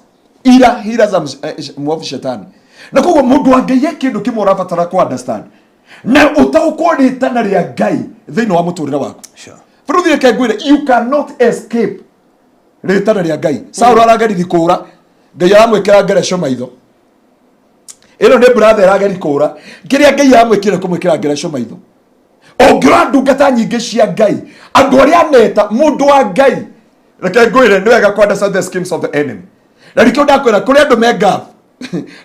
ira hira za mwovu shetani. Na koguo mũndũ wa Ngai he kĩndũ kĩmwe ũrabatara kũ understand na ũtaũkwo rĩtana rĩa Ngai thĩinĩ wa mũtũrĩre waku. Bũrũthi reke ngwĩre, you cannot escape rĩtana rĩa Ngai. Saũlũ arageririe kũũra, Ngai aramwĩkĩra ngereco maitho. Ĩno nĩ brother ĩrageria kũũra, kĩrĩa Ngai aramwĩkĩra kũmwĩkĩra ngereco maitho. Ũngĩrora ndungata nyingĩ cia Ngai, andũ arĩa aneta mũndũ wa Ngai, reke ngwĩre nĩ wega kũ understand the schemes of the enemy. Na nĩkĩo ndakwĩra kũrĩ andũ me ngaf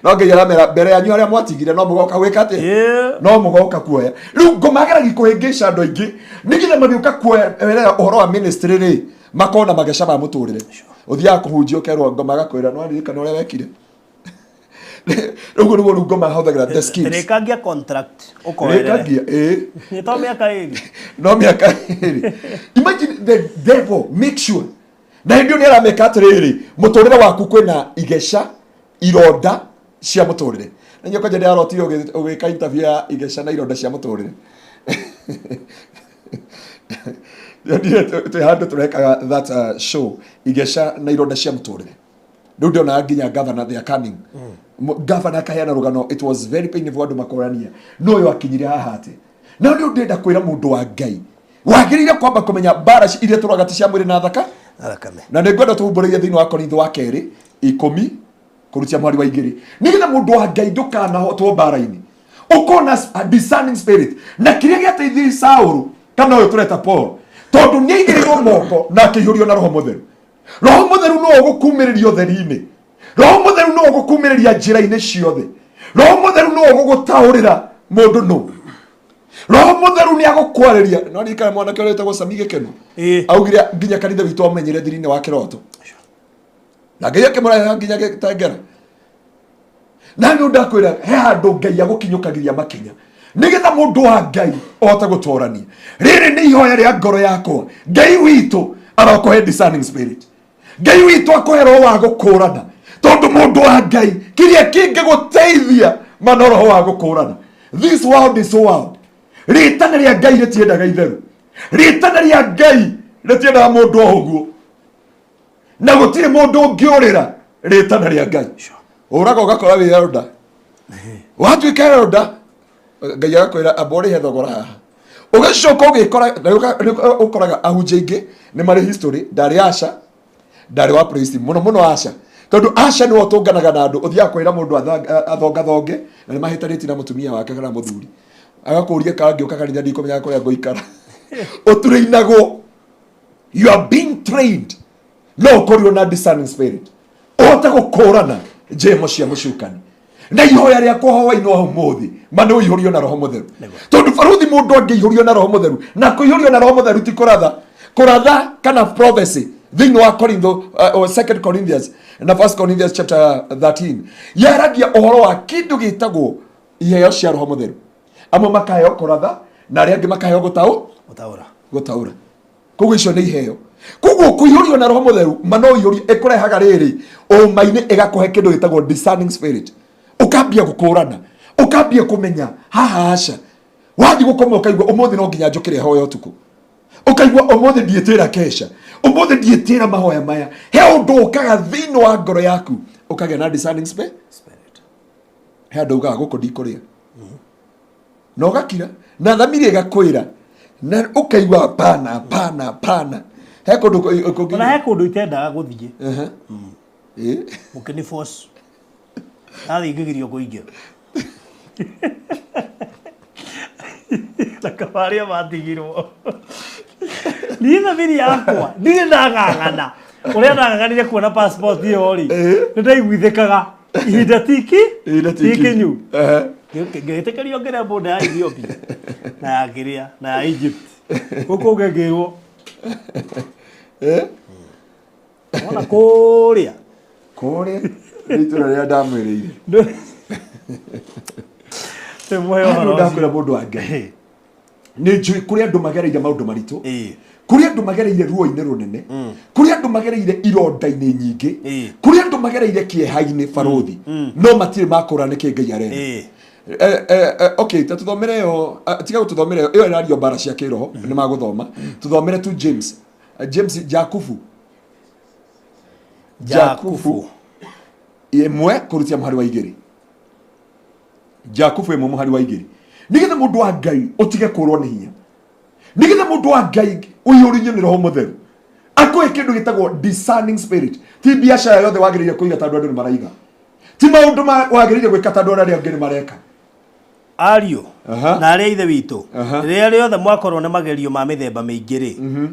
no Ngai aramera mbere yanyu arĩa mwatigire no mũgoka gwĩka atĩa? No mũgoka kuoya. Rĩu ngoma ageragia kũhĩngĩca andũ aingĩ nĩgetha magĩũka kuoerera ũhoro wa ministry rĩ makona mageca ma mũtũrĩre. Ũthiaga kũhunjia ũkerwo ngoma agakwĩra no aririkana ũrĩa wekire. Rĩu nĩguo rĩu ngoma ahũthagĩra the schemes. Rĩkangia contract ũkoerere. Rĩkangia, ĩĩ. Nĩ to mĩaka ĩrĩ. No mĩaka ĩrĩ. Imagine the devil make sure na hĩndĩ ĩyo nĩ arameka atĩrĩrĩ, mũtũrĩre waku kwĩna igeca ironda cia mũtũrĩre. Na inyuĩ kwanja ndĩrarotire ũgĩka interview ya igeca na ironda cia mũtũrĩre. Ndire twĩ handũ tũrekaga that show, igeca na ironda cia mũtũrĩre. Rĩu ndĩonaga nginya governor, they are coming. Governor akaheana rũgano, it was very painful, andũ makorania no ũyũ akinyire haha atĩ. Na nĩ ndĩrenda kwĩra mũndũ wa Ngai, wagĩrĩire kwamba kũmenya mbara iria tũroaga ti cia mwĩrĩ na thaka Thakame. Na nĩ ngwenda tũhumbũrĩrie thĩinĩ wa Korintho wa kerĩ 10 kũrutia mwari wa 2, nĩgetha mũndũ wa Ngai ndũkanahotwo mbara-inĩ, ũkorwo na a discerning spirit. Na kĩrĩa gĩateithirie Saũlũ kana ũyũ tũreta Paul, tondũ nĩ aigĩrĩirwo moko na akĩihũrio na Roho Mũtheru. Roho Mũtheru no ũgũkumĩrĩria ũtheri-inĩ, Roho Mũtheru no ũgũkumĩrĩria njĩra-inĩ ciothe, Roho Mũtheru no ũgũgũtaũrĩra mũndũ nũ. Roho Mũtheru nĩ agũkwarĩria. No ririkana mwanake ũrĩa wĩtagwo Sami Gĩkeno augire nginya kanitha witũ amenyire thiri-inĩ wa kĩroto, na Ngai akĩmũreha nginya gĩtengera. Na nĩ ndakwĩra he handũ Ngai agũkinyũkagĩria makinya nĩgetha mũndũ wa Ngai ohote gũtorania. Rĩrĩ nĩ ihoya rĩa ngoro yakwa, Ngai witũ arokũhe discerning spirit, Ngai witũ akũhe roho wa gũkũrana, tondũ mũndũ wa Ngai kĩrĩa kĩngĩgũteithia ma no roho wa gũkũrana. This world is so world. Rĩtana rĩa Ngai rĩtiendaga itherũ, rĩtana rĩa Ngai rĩtiendaga mũndũ o ũguo, na gũtirĩ mũndũ ũngĩũrĩra rĩtana rĩa Ngai. Ũraga ũgakora wĩ elder, watuĩka elder Ngai agakwĩra amba ũrĩhe thogora haha, ũgacoka ũgĩkora na ũkoraga ahunjia aingĩ nĩ marĩ history. Ndarĩ aca, ndarĩ wa praise team mũno mũno aca, tondũ aca nĩwe ũtũnganaga na andũ, ũthiaga kwĩra mũndũ athongathonge na nĩ mahĩtanĩtie na mũtumia wake kana mũthuri, agakũria kangĩũka kanitha ndikũmenyaga kũrĩa ngũikara. Ũturĩinagwo, you are being trained, no ũkorirwo na discerning spirit ũhote gũkũrana njemo cia mũcukani. Na ihoya rĩakwa hwaĩ-inĩ wa ũmũthĩ ma nĩ ũihũrio na Roho Mũtheru, tondũ baruthi mũndũ angĩihũrio na Roho Mũtheru, na kũihũrio na Roho Mũtheru ti kũratha kũratha kana prophecy. Thĩinĩ wa Korintho, Second Corinthians na First Corinthians chapter 13 yaragia ũhoro wa kĩndũ gĩtagwo iheo cia Roho Mũtheru. Amwe makaheo kũratha na arĩa angĩ makaheo Gũtaũra. Gũtaũra. Koguo icio nĩ iheo. Koguo kũihũrio na Roho Mũtheru ma no ũihũrio ĩkũrehaga rĩrĩ ũma-inĩ, ĩgakũhe kĩndũ gĩtagwo discerning spirit, ũkambia gũkũrana, ũkambia kũmenya haha aca. Wathiĩ gũkoma ũkaigua ũmũthĩ no nginya njũkĩre hoya ũtukũ, ũkaigua ũmũthĩ ndiĩtĩra kesha, ũmũthĩ ndiĩtĩra mahoya maya. He ũndũ ũkaga thĩinĩ wa ngoro yaku, ũkagĩa na discerning spirit. He andũ ugaga gũkũ ndikũrĩa, na ũgakira na thamiri ĩgakwĩra na ũkaigua pana pana pana. He kũndũ kũngĩ Ona he kũndũ itendaga gũthiĩ. Ĩ. Mũkĩnĩ force nathiĩ ngĩgirio kũingĩra na kaba arĩa matigirwo. Niĩ thamiri yakwa ndirĩ ndang'ang'ana ũrĩa ndang'ang'anire kuona passport ĩyo rĩ, nĩ ndaiguithĩkaga ihinda tiki Ihinda ti ti kinyu. Ngĩtĩkĩrio ngĩre mbũnda ya Ethiopia na ya kĩrĩa na ya Egypt gũkũ ngĩngĩrwo ona kũrĩa. Kũrĩa nĩ itũra rĩrĩa ndamwĩrĩire. Nĩ mũhe ũhoro ũcio. Ndakwĩra mũndũ wa Ngai, nĩ njũĩ kũrĩ andũ magereire maũndũ maritũ, kũrĩ andũ magereire ruo-inĩ rũnene, kũrĩ andũ magereire ironda-inĩ nyingĩ, kũrĩ andũ magereire kĩeha-inĩ barũthi, no matirĩ makũra nĩkĩ Ngai arenda. Eh, eh, eh, okay ta tũthomere ĩyo ah, tiga gũtũthomere ĩyo ĩyo ĩrario mbara cia kĩroho nĩ magũthoma tũthomere tu James. Eh, James Jakubu. Jakubu. Ĩmwe kũrutia mũhari wa igĩrĩ. Jakubu ĩmwe mũhari wa igĩrĩ, nĩgetha mũndũ wa Ngai ũtige kũrwo nĩ hinya, nĩgetha mũndũ wa Ngai ũiyũrĩrio nĩ Roho Mũtheru akũhe kĩndũ gĩtagwo discerning spirit. Ti biacara yothe wagĩrĩire kũiga tondũ andũ nĩ maraiga, ti maũndũ wagĩrĩire gwĩka tondũ arĩa angĩ nĩ mareka. Ariũ na arĩa ithe witũ, rĩrĩa rĩothe mwakorwo na magerio ma mĩthemba mĩingĩ rĩ,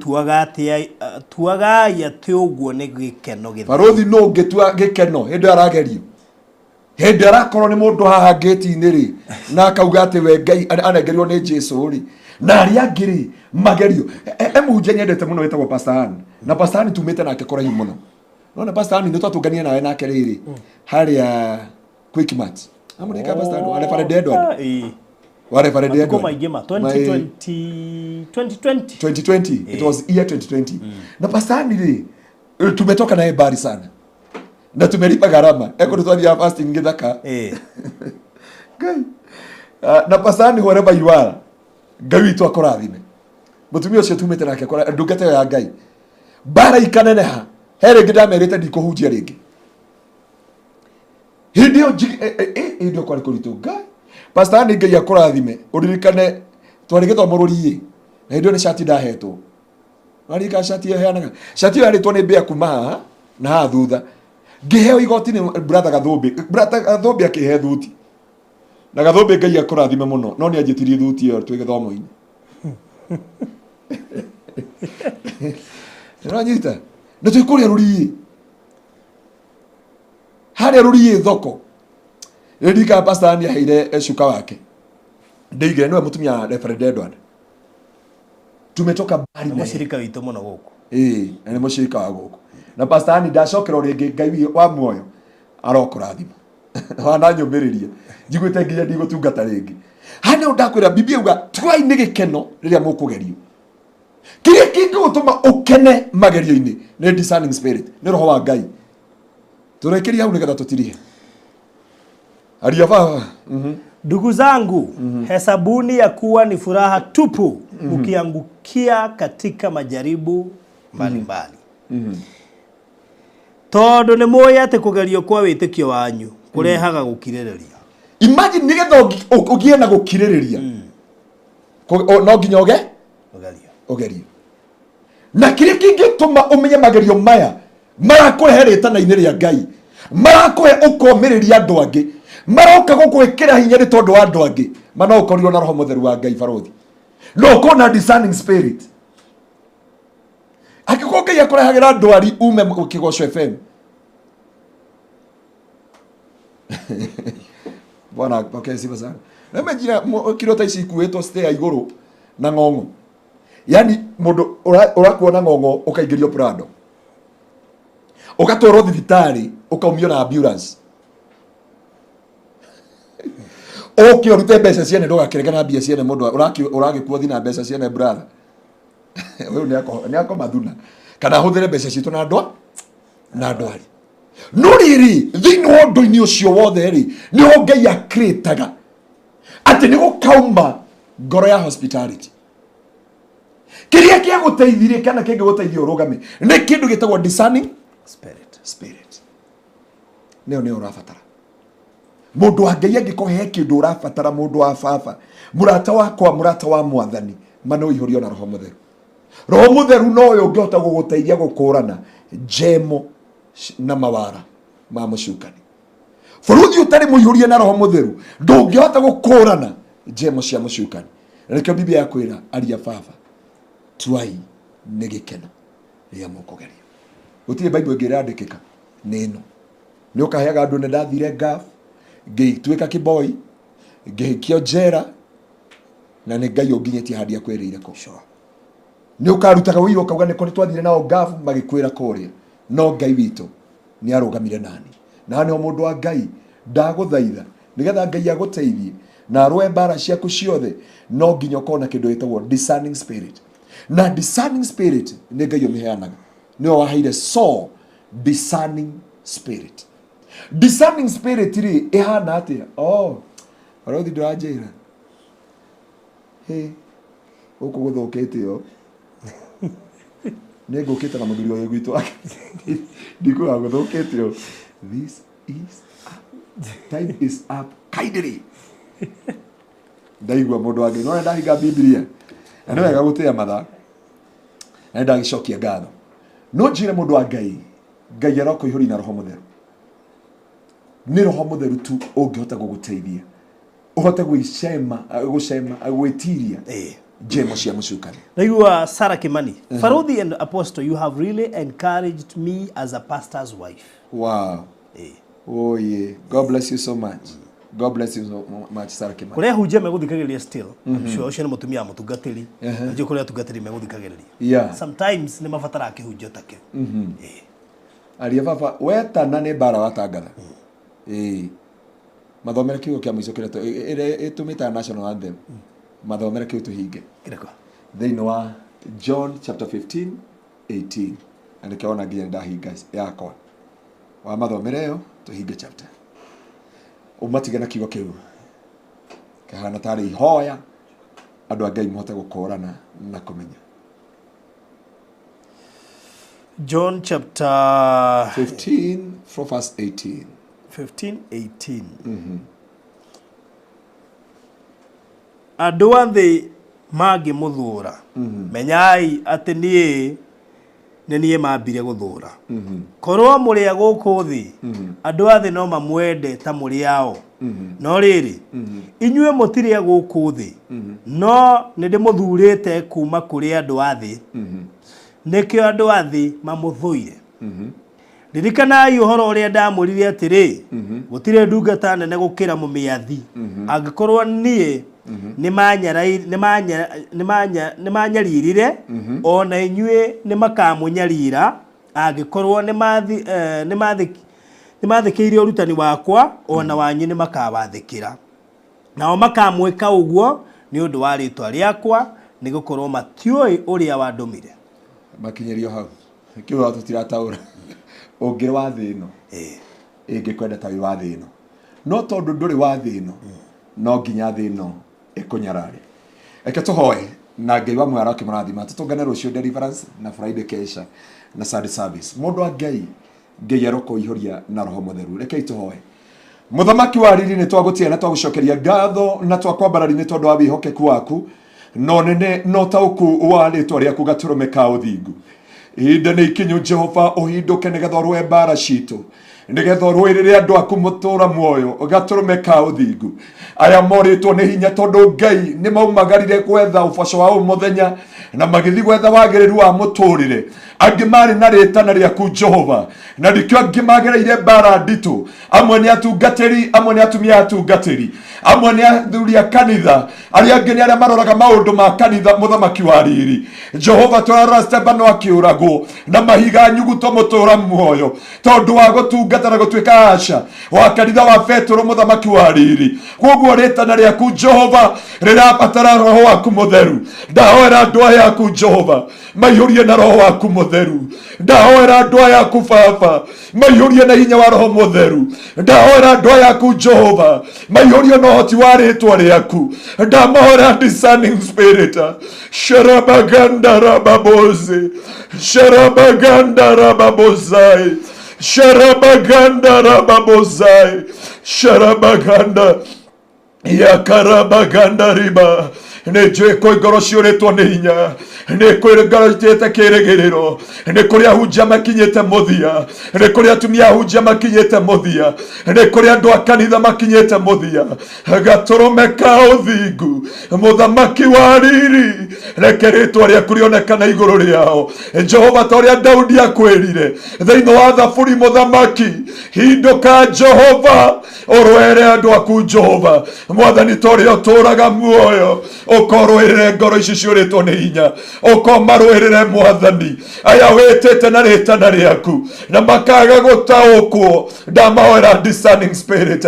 tuagai atĩ ũguo nĩ gĩkeno gĩtheri. Barũthi, nũ ũngĩtua gĩkeno hĩndĩ ĩyo aragerio, hĩndĩ arakorwo nĩ mũndũ haha ngĩti-inĩ rĩ, na akauga atĩ we Ngai anengerirwo nĩ Jesu rĩ, na arĩa angĩ rĩ magerio. E mũhunjia nyendete mũno wĩtagwo Pastor Ann, na Pastor Ann tumĩte nake kũraihu mũno. Nona Pastor Ann nĩ twatũngania nawe nake rĩrĩ harĩa Quickmart. Amũrĩka Pastor Ann wa Reverend Edward. Ah, ĩĩ. Wa Reverend Matukũ Edward. maingĩ ma 2020 2020. 2020, it was year 2020. Na Pastor Ann rĩ, tumetoka naye mbali sana na tumelipa gharama eko twathiaga fasting gĩthaka. Ngai. Ah, na Pastor Ann, wherever you are, Ngai witũ akũrathime. Mũtumia ũcio tumĩte nake ndungata ĩyo ya Ngai, mbara ikaneneha. He rĩngĩ ndamerĩte ndikũhunjia rĩngĩ hĩndĩ ĩyo hĩndĩ ĩyo kwarĩ kũritũ. Ngai, Pastor Ann, Ngai akũrathime. Ũririkane twarĩ gĩthomo rũriĩ, na hĩndĩ ĩyo nĩ cati ndahetwo. Waririkana cati ĩyo heanaga? Cati ĩyo yarĩtwo nĩ mbĩa kuma haha na haha thutha. Ngĩheo igoti nĩ brother Gathũmbĩ. Brother Gathũmbĩ akĩhe thuti, na Gathũmbĩ, Ngai akũrathime mũno, no nĩ anjĩtirie thuti ĩyo twĩ gĩthomo-inĩ. Nĩũranyita? Na twĩ kũrĩa rũriĩ, harĩa rũriĩ thoko. Ririkana Pastor nĩ aheire cuka wake ndĩigire, nĩwe mũtumia wa Reverend Edward. Tumetoka mbali Nĩ naye. Mũcirika witũ mũno gũkũ. Ĩĩ, na nĩ mũcirika wa gũkũ. Na Pastor Ann, ndacokera o rĩngĩ, Ngai wa muoyo arokũrathima. Wananyũmĩrĩria njiguĩte nginya ndigũtungata rĩngĩ. Haha nĩho ndakwĩra Biblia yuga tuai nĩ gĩkeno rĩrĩa mũkũgerio. Kĩrĩa kĩngĩgũtũma ũkene magerio-inĩ nĩ discerning spirit, nĩ roho wa Ngai. Tũrekerie hau nĩgetha tũtirihe. Aria baba. Ndugu zangu, hesabuni ya kuwa ni furaha tupu mkiangukia katika majaribu mbalimbali, tondũ nĩ mũĩ atĩ kũgerio kwa wĩtĩkio wanyu kũrehaga gũkirĩrĩria. Imagine, nĩgetha ũgĩe na gũkirĩrĩria, no nginya ũge Ũgerio. Ũgerio. Na kĩrĩa kĩngĩtũma ũmenye magerio maya marakũrehe rĩtana-inĩ rĩa Ngai, marakũhe ũkomĩrĩria andũ angĩ, maroka gũgwĩkĩra hinya nĩ tondũ wa andũ angĩ, ma no ũkorirwo na Roho Mũtheru wa Ngai, barũthi, no ũkorwo na discerning spirit. Angĩkorwo Ngai akũrehagĩra ndwari ume Kĩgoco FM, Bwana apokee sifa sana. Na imagine kiro ta ici ikuĩtwo stair igũrũ na ng'ong'o, yani mũndũ ũrakuona ng'ong'o, ũkaingĩrio Prado, ũgatwarwo thibitarĩ, ũkaumio na ambulance, ũke ũrute mbeca ciene. Ndũgakĩrege na mbia ciene. Mũndũ ũragĩkuo thi na mbeca ciene, brother ũyũ nĩ akoma thuna kana ahũthĩre mbeca citũ na ndwa na ndwari. No rĩrĩ, thĩinĩ wa ũndũ-inĩ ũcio wothe rĩ, nĩho Ngai akĩrĩtaga atĩ nĩ gũkauma ngoro ya hospitality. Kĩrĩa kĩagũteithirie kana kĩngĩgũteithia ũrũgame nĩ kĩndũ gĩtagwo discerning spirit. Spirit nĩyo nĩyo ũrabatara, mũndũ wa Ngai. Angĩkorwo he kĩndũ ũrabatara, mũndũ wa baba, mũrata wakwa, mũrata wa Mwathani, ma no ihũrio na Roho Mũtheru. Roho Mũtheru nowe ũngĩhota gũgũteithia gũkũrana njemo na mawara ma mũcukani. Bũrũthi ũtarĩ mũihũrie na Roho Mũtheru ndũngĩhota gũkũrana njemo cia mũcukani. Na nĩkĩo Biblia yakwĩra, aria baba, tuai nĩ gĩkeno rĩrĩa mũkũgerio. Gũtirĩ Bible ĩngĩ ĩrandĩkĩka nĩ ĩno. Nĩ ũkaheaga andũ nĩ ndathire ngaf, ngĩtuĩka kĩboi, ngĩhĩkio njera, na nĩ Ngai ũnginyĩtie handĩa kwĩrĩire kũ. Nĩ ũkarutaga ũira ũkauga nĩ kũrĩ twathire nao ngabu magĩkwĩra kũrĩa, no Ngai witũ nĩ arũgamire nani. Na haha nĩho, mũndũ wa Ngai, ndagũthaitha, nĩgetha Ngai agũteithie na arũe mbara ciaku ciothe, no nginya ũkorwo na kĩndũ gĩtagwo discerning spirit. Na discerning spirit nĩ Ngai ũmĩheanaga. Nĩwe waheire Saul discerning spirit. Discerning spirit rĩ, ĩhana atĩa? Oh, Barothi ndũranjĩra hĩ gũkũ gũthũkĩte ũ nĩ ngũkĩte na mũthuri wa gwitũ ndikuga gũthũkĩte ũ. This is up. Time is up kindly. Ndaigua mũndũ wa Ngai no ndahinga Biblia na nĩ wega gũtĩa mathaa na nĩ ndagĩcokia ngatho no njĩre mũndũ wa Ngai Ngai arokũihũria na roho mũtheru. Nĩ roho mũtheru tu ũngĩhota gũgũteithia ũhote gwĩcema gũcema gwĩtiria njemo cia mũcukani. Naigua Sarah Kimani. Farodhi and Apostle, you have really encouraged me as a pastor's wife. Wow. Oh yeah. God bless you so much. God bless you so much, Sarah Kimani. Kũrĩa hunjia megũthikagĩrĩria still. I'm sure ũcio nĩ mũtumia wa mũtungatĩri. Najua kũrĩa atungatĩri megũthikagĩrĩria. Sometimes nĩ mabataraga kĩhunjio ta kĩu. Aria baba wetana nĩ mbara watangatha. Ĩĩ. Mathomere kiugo kĩa mũico kĩrĩa ĩrĩa ĩtũmĩtaga national anthem. Mathomere kĩu tũhinge. Kĩrĩkũ? Thĩinĩ wa John chapter 15 18. Na nĩkĩo wona nginya ndahinga yakwa. Wa mathomere ĩyo tũhinge chapter. Ũmatige na kiugo kĩu. Kĩhana tarĩ ihoya andũ a Ngai mahote gũkũrana na kũmenya. John chapter 15 from verse 18. 15 18. Andũ a thĩ mangĩmũthũũra, menyai atĩ niĩ nĩ niĩ mambire gũthũũra. Korwo mũrĩ a gũkũ thĩ, andũ a thĩ no mamwende ta mũrĩ ao. No rĩrĩ, inyuĩ mũtirĩ a gũkũ thĩ, no nĩ ndĩmũthurĩte kuma kũrĩ andũ a thĩ. Nĩkĩo andũ a thĩ mamũthũire. Ririkanai ũhoro ũrĩa ndamwĩrire atĩrĩ, gũtirĩ ndungata nene gũkĩra mũmĩathi. Angĩkorwo niĩ nĩmanyaririre, ona inyuĩ nĩmakamũnyarira. Angĩkorwo nĩmathĩkĩire ũrutani wakwa, ona wanyu nĩmakawathĩkĩra. Nao makamwĩka ũguo nĩ ũndũ wa rĩĩtwa rĩakwa, nĩgũkorwo matiũĩ ũrĩa wandũmire. Makinyĩrio hau. Kĩu tũtirataũra. Ũngĩrĩ wa thĩ ĩno, ĩngĩkwenda ta wĩ wa thĩ ĩno. No tondũ ndũrĩ wa thĩ ĩno, no nginya thĩ ĩno ĩkũnyarare. Reke tũhoe na Ngai wa muoyo akĩmũrathima. Tũtũngane rũciũ deliverance na Friday kesha na Sunday service. Mũndũ wa Ngai, Ngai arokũihũria na roho mũtheru. Rekei tũhoe. Mũthamaki wa riri nĩ twagũtĩa na twagũcokeria ngatho na twakwambarari nĩ tondũ wa wĩhokeku waku no nene no taũku wa rĩtwa rĩaku gatũrũme ka ũthingu. Ihinda nĩ ikinyu Jehova ũhindũke nĩgetha ũrũe mbara citũ, nĩgetha ũrũĩrĩre andũ aku mũtũra muoyo gatũrũme ka ũthingu. Aya morĩtwo nĩ hinya tondũ Ngai nĩ maumagarire gwetha ũboco wa mũthenya na magĩthiĩ gwetha wagĩrĩru wa mũtũrĩre. Angĩ marĩ na rĩtana rĩaku Jehova, na nĩkĩo angĩ magereire mbara nditũ. Amwe nĩ atungatĩri, amwe nĩ atumia atungatĩri, amwe nĩ athuri a kanitha, arĩa angĩ nĩ arĩa maroraga maũndũ ma kanitha. Mũthamaki wa riri Jehova, tũrarora Stefano akĩũragwo na mahiga nyuguto mũtũra muoyo tondũ wa gũtungata na gũtuĩka aca wa kanitha wa Petũrũ. Mũthamaki wa riri, koguo rĩtana rĩaku Jehova rĩrabatara roho waku mũtheru. Ndahoera andũ aya aku Jehova maihũrie na roho waku mũtheru. Ndahoera andũ aya aku Baba maihũrie na hinya wa roho mũtheru. Ndahoera andũ aya aku Jehova maihũrie na ũhoti wa rĩtwa rĩaku. Ndamahoera discerning spirit. Sharabaganda rababoze, sharabaganda rababozai, sharabaganda rababozai, sharabaganda yakarabaganda riba. Nĩ njũĩ kwĩ ngoro ciũrĩtwo nĩ hinya, nĩ kwĩ ngoro itĩte kĩrĩgĩrĩro, nĩ kũrĩ ahunjia makinyĩte mũthia, nĩ kũrĩ atumia ahunjia makinyĩte mũthia, nĩ kũrĩ andũ a kanitha makinyĩte mũthia. Gatũrũme ka ũthingu, mũthamaki wa riri, reke rĩtwa rĩaku rĩonekane igũrũ rĩao Jehova, ta ũrĩa Daudi akwĩrire thĩinĩ wa Thaburi. Mũthamaki, hindũka Jehova, ũrwere andũ aku Jehova. Mwathani, ta ũrĩa ũtũũraga muoyo. Ũkorũĩrĩre ngoro ici ciũrĩtwo nĩ hinya, ũkomarũĩrĩre Mwathani. Aya wĩtĩte na rĩtana rĩaku na makaga gũtaũkwo, ndamahoera discerning spirit,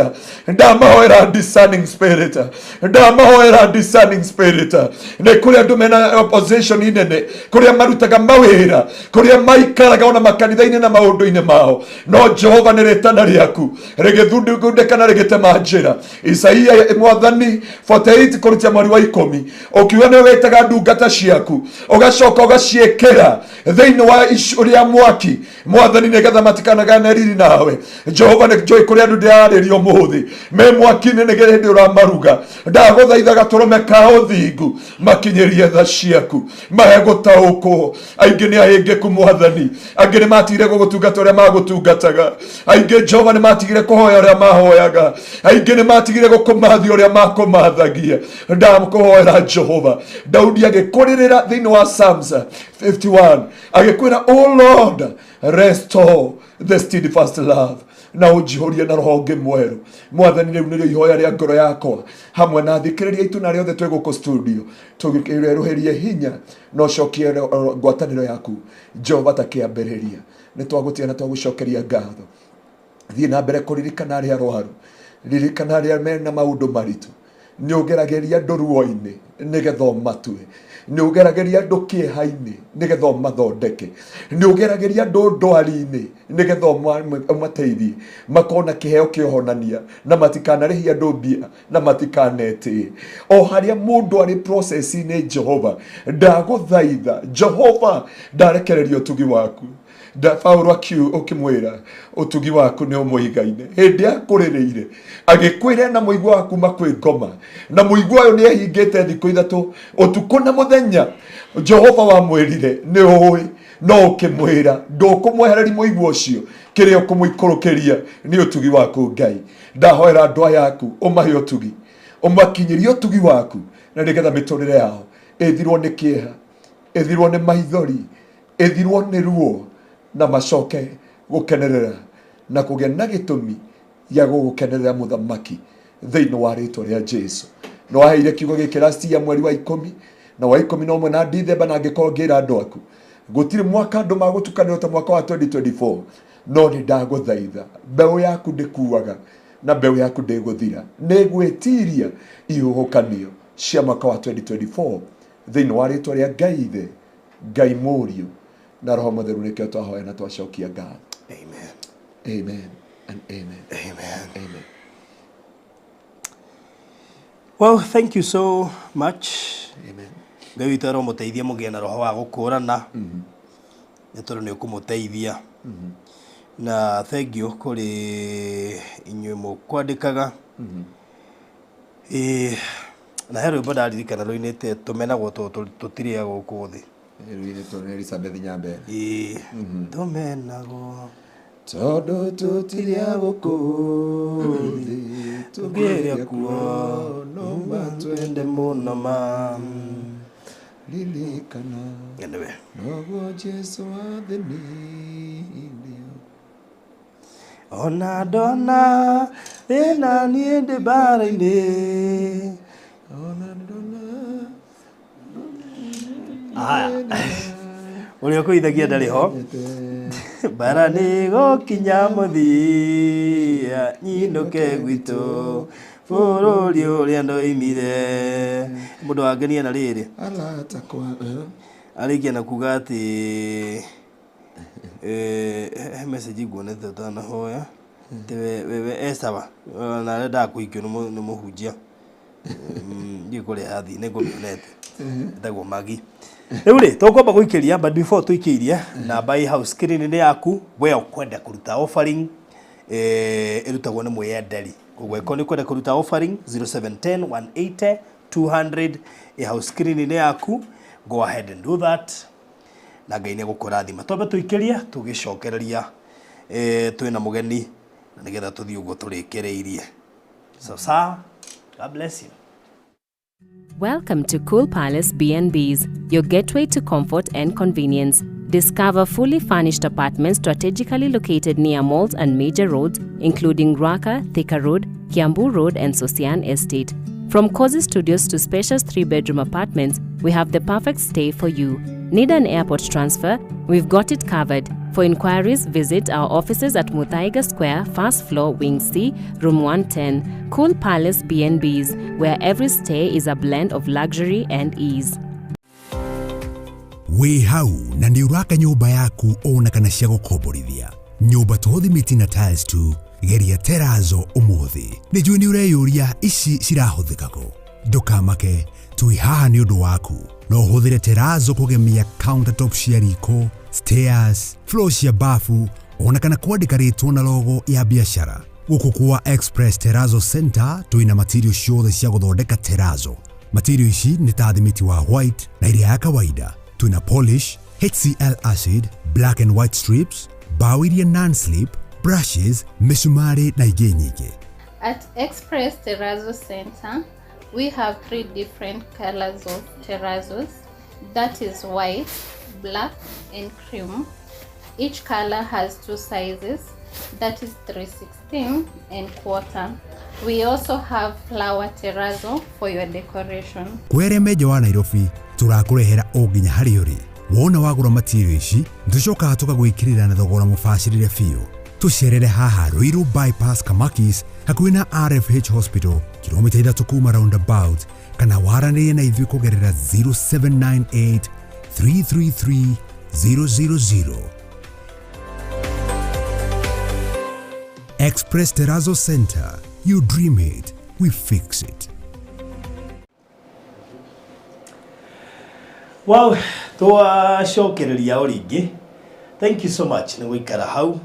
ndamahoera discerning spirit, ndamahoera discerning spirit. Nĩ kũrĩ andũ mena opposition nene, kũrĩa marutaga mawĩra, kũrĩa maikaraga ona makanitha-inĩ na maũndũ-inĩ mao, no Jehova nĩ rĩtana rĩaku rĩgĩthundũka na rĩgĩtema njĩra. Isaia Mwathani 48 kũrutia mweri wa 10 ũkiuga nĩ wĩtaga ndungata ciaku ũgacoka ũgaciĩkĩra thĩinĩ wa icũ rĩa mwaki Mwathani, nĩgetha matikanagane riri nawe. Jehova, nĩ njũĩ kũrĩ andũ ndĩrarĩria ũmũthĩ me mwaki-inĩ nĩ hĩndĩ ũramaruga. Ndagũthaitha gatũrũme ka ũthingu makinyĩrie tha ciaku, mahe gũtaũkwo. Aingĩ nĩ ahĩngĩku Mwathani, angĩ nĩ matigire gũgũtungata ũrĩa magũtungataga, aingĩ Jehova nĩ matigire kũhoya ũrĩa mahoyaga, aingĩ nĩ matigire gũkũmathia ũrĩa makũmathagia. Ndakũhoera Jehova, Daudi agĩkũrĩrĩra thĩinĩ wa Psalms 51 agĩkwĩra, O Lord, restore the steadfast love, na ũnjihũrie na roho ũngĩ mwerũ. Mwathani, rĩu nĩrĩo ihoya rĩa ngoro yakwa hamwe na thikĩrĩria aitũ na arĩa othe twĩ gũkũ studio, tũgĩkĩrerũhĩrie hinya na ũcokie ngwatanĩro yaku Jehova ta kĩambĩrĩria. Nĩ twagũtia na twagũcokeria ngatho. Thiĩ na mbere kũririkana arĩa arwaru, ririkana arĩa mena maũndũ maritũ. Nĩ ũgeragĩria andũ ruo-inĩ nĩgetha ũmatue, nĩ ũgeragĩria andũ kĩeha-inĩ nĩgetha ũmathondeke, nĩ ũgeragĩria andũ ndwari-inĩ nĩgetha ũmateithie makorwo na kĩheo kĩa ũhonania na matikanarĩhie andũ mbia na matikanetĩe. O harĩa mũndũ arĩ process-inĩ, Jehova ndagũthaitha, Jehova ndarekereria ũtugi waku. Paulo ũkĩmwĩra ũtugi waku nĩ ũmũigaine hĩndĩ akũrĩrĩire agĩkwĩra na mũigua wa kuma kwĩ ngoma, na mũigua ũyũ nĩ ehingĩte thikũ 3 ũtukũ na mũthenya. Jehova wamwĩrire nĩ ũĩ, no ũkĩmwĩra ndũkũmwehereri mũigua ũcio, kĩrĩa ũkũmũikũrũkĩria nĩ ũtugi waku. Ngai, ndahoera andũ aya aku ũmahe ũtugi, ũmakinyĩrie ũtugi waku, na nĩgetha mĩtũrĩre yao ĩthirwo nĩ kĩeha, ĩthirwo nĩ maithori, ĩthirwo nĩ ruo, na macoke gũkenerera na kũgĩa na gĩtũmi gĩa gũgũkenerera mũthamaki thĩinĩ wa rĩtwa rĩa Jesu. Nĩ waheire kiugo gĩkĩ last year mweri wa 10 na wa 11 na Dithemba, na ngĩkorwo ngĩra andũ aku gũtirĩ mwaka andũ magũtukanĩrwo ta mwaka wa 2024, no nĩ ndagũthaitha, mbeũ yaku ndĩkuaga na mbeũ yaku ndĩgũthira, nĩ gwĩtiria ihuhũkanio cia mwaka wa 2024 thĩinĩ wa rĩtwa rĩa Ngai Ithe, Ngai Mũriũ na Roho Mũtheru. Nĩkĩo twahoya na twacokia ngatho. Amen. Amen and amen. Amen. Amen. Well, thank you so much. Amen. Ngai witũ aromũteithia mũgĩe na roho wa gũkũrana, nĩ tondũ nĩ ũkũmũteithia. Na thank you kũrĩ inyuĩ mũkwandĩkaga. Ĩĩ, na he rwĩmbo ndaririkana rũinĩte, tũmenagwo tondũ tũtirĩ a gũkũ thĩ. Rũinĩtwo nĩ Elizabeth Nyambere. Ĩĩ, tũmenagwo tondũ tũtirĩ a gũkũ thĩ, tũngĩrĩa kuo no matwende mũno ma ririkana. Anyway. Noguo Jesu athĩnirio. Ona ndona thĩna niĩ ndĩ mbara-inĩ. Ona ndona. Aya, ũrĩa ũkũithagia ndarĩ ho. Mbara nĩ gũkinya mũthia, nyinũke gwitũ bũrũri ũrĩa ndoimire. Mũndũ wangenia na rĩrĩ arata kwa arĩkia na kuga atĩ he message nguonete ũtanahoya atĩ wewe e sawa na arendaga kũhikio nĩ mũhunjia. Ndiũĩ kũrĩa athiĩ, nĩ ngũmĩonete, ĩtagwo Magi. Rĩu rĩ, tũkwamba gũikĩria, but before tũikĩirie namba ĩ hau screen-inĩ yaku, we ũkwenda kũruta offering, ĩrutagwo nĩ mwĩyenderi. Koguo angĩkorwo nĩ ũkwenda kũruta offering, 0710 180 200 ĩ hau screen-inĩ yaku, go ahead and do that, na Ngai nĩ egũkũrathima. Twambe tũikĩrie tũgĩcokereria, twĩna mũgeni na nĩgetha tũthiĩ ũguo tũrĩkĩrĩirie. So sir, God bless you. Welcome to Cool Palace B&Bs, your gateway to comfort and convenience. Discover fully furnished apartments strategically located near malls and major roads, including Ruaka, Thika Road, Kiambu Road, and Sosian Estate. From cozy studios to spacious 3-bedroom apartments, we have the perfect stay for you. Need an airport transfer? We've got it covered. For inquiries, visit our offices at Muthaiga Square, first floor, Wing C, Room 110, Cool Palace B&Bs, where every stay is a blend of luxury and ease. Wĩ hau na nĩ ũraka nyũmba yaku ona kana cia gũkomborithia nyũmba to thimiti na tiles tu, geria terazo ũmũthĩ. Nĩ njũĩ nĩ ũreyũria ici cirahũthĩka kũ. Ndũkamake, twĩ haha nĩ ũndũ waku. No ũhũthĩre terazo kũgemia countertop cia riko, stairs, floor cia bafu ona kana kwandĩka rĩtwa na logo ya biacara. Gũkũ kwa Express Terrazzo Center twĩna material ciothe cia gũthondeka terazo. Material ici nĩ ta thimiti wa white na iria ya kawaida. Twĩna polish, HCl acid, black and white strips, bao iria non-slip, brushes, mĩcumarĩ na ingĩ nyingĩ. At Express Terrazzo Center, we have 3 different colors of terrazos, that is white, black and cream. Each color has 2 sizes, that is 3/16 and 1/4. We also have flower terrazzo for your decoration. Kwere menja wa Nairobi turakũrehera o nginya harĩa ũrĩ. Wona wagũra material ici tũcokaga tũkagwĩkĩrĩra na thogora mũbacĩrĩre biũ. Tũcerere haha Ruiru Bypass Kamakis hakuhĩ na RFH Hospital kilomita 3 kuma roundabout, kana waranĩrie na ithuĩ kũgerera 0798 333 000. Express Terrazzo Center. You dream it, we fix it. Wow, twacokereria o rĩngĩ. Thank you so much nĩ gũikara hau.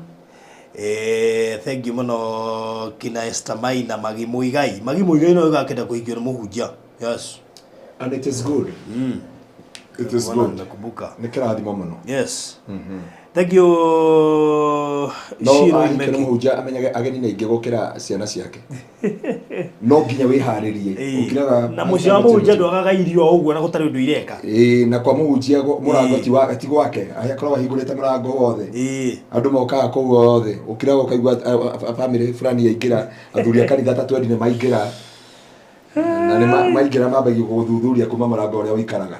Thank you mũno kina Esther Maina Magi Muigai. Magi Muigai no gakenda kũhikio nĩ mũhunjia. Yes. And it is good. It is good. Nakumbuka. Nĩ kĩrathimo mũno. Yes. Thank you. No ahikio nĩ mũhunjia amenyage ageni nĩ aingĩ gũkĩra ciana ciake. No nginya wĩharĩrie. Ũkĩraga na mũciĩ wa mũhunjia ndwagaga irio o ũguo na gũtarĩ ũndũ ireka. Na kwa mũhunjia mũrango ti gwake, akoragwo ahingũrĩte mũrango wothe. Andũ mokaga kũu othe. Ũkĩraga ũkaigua family fulani yaingĩra, athuri a kanitha ta 20 nĩ maingĩra. Na nĩ maingĩra mambagia gũthuthuria kuma mũrango ũrĩa ũikaraga.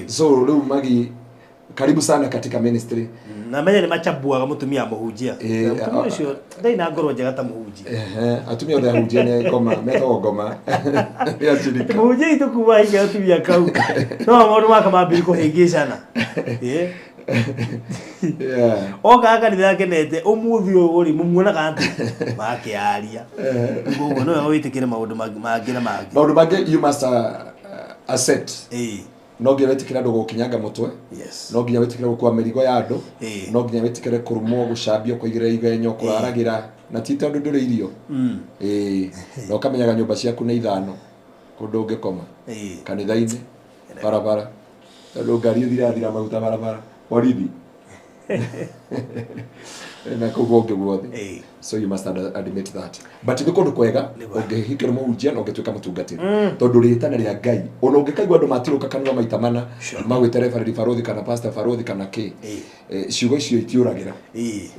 So rĩu Magi, karibu sana katika ministry. Na menye nĩ macambuaga mũtumia mũhunjia. Mũtumia ũcio ndarĩ na ngoro njega ta mũhunjia. Atumia othe ahunjia nĩ ngoma, metagwo ngoma. Mũhunjia itũ kuma ahikia atumia kau. No maũndũ maka mambĩrĩria kũhĩngĩcana. Oka kanitha akenete ũmũthĩ ũyũ rĩ mũmuonaga atĩ makĩaria. Koguo no wega wĩtĩkĩre maũndũ mangĩ na mangĩ. Maũndũ mangĩ you must accept. No nginya wĩtĩkĩre andũ gũkinyanga mũtwe. Yes. No nginya wĩtĩkĩre gũkua mĩrigo ya andũ. No nginya wĩtĩkĩre kũrumwo, gũcambio, kũigĩrĩra igenyo, kũraragĩra na ti tondũ ndũrĩ irio. Na ũkamenyaga nyũmba ciaku nĩ 5 kũndũ ũngĩkoma. Kanitha-inĩ, barabara. Tondũ ngari ĩthirathira maguta barabara. Borithi. Na kũu kũngĩ guothe. So you must admit that. But nĩ kũndũ kwega ũngĩhikĩra mũhunjia na ũngĩtuĩka mũtungatĩri. Tondũ rĩtana rĩa Ngai ona ũngĩkaigua andũ matirũka kanua maita mana magwĩte reverend barothi kana pastor barothi kana kĩ, ciugo icio itiũragĩra.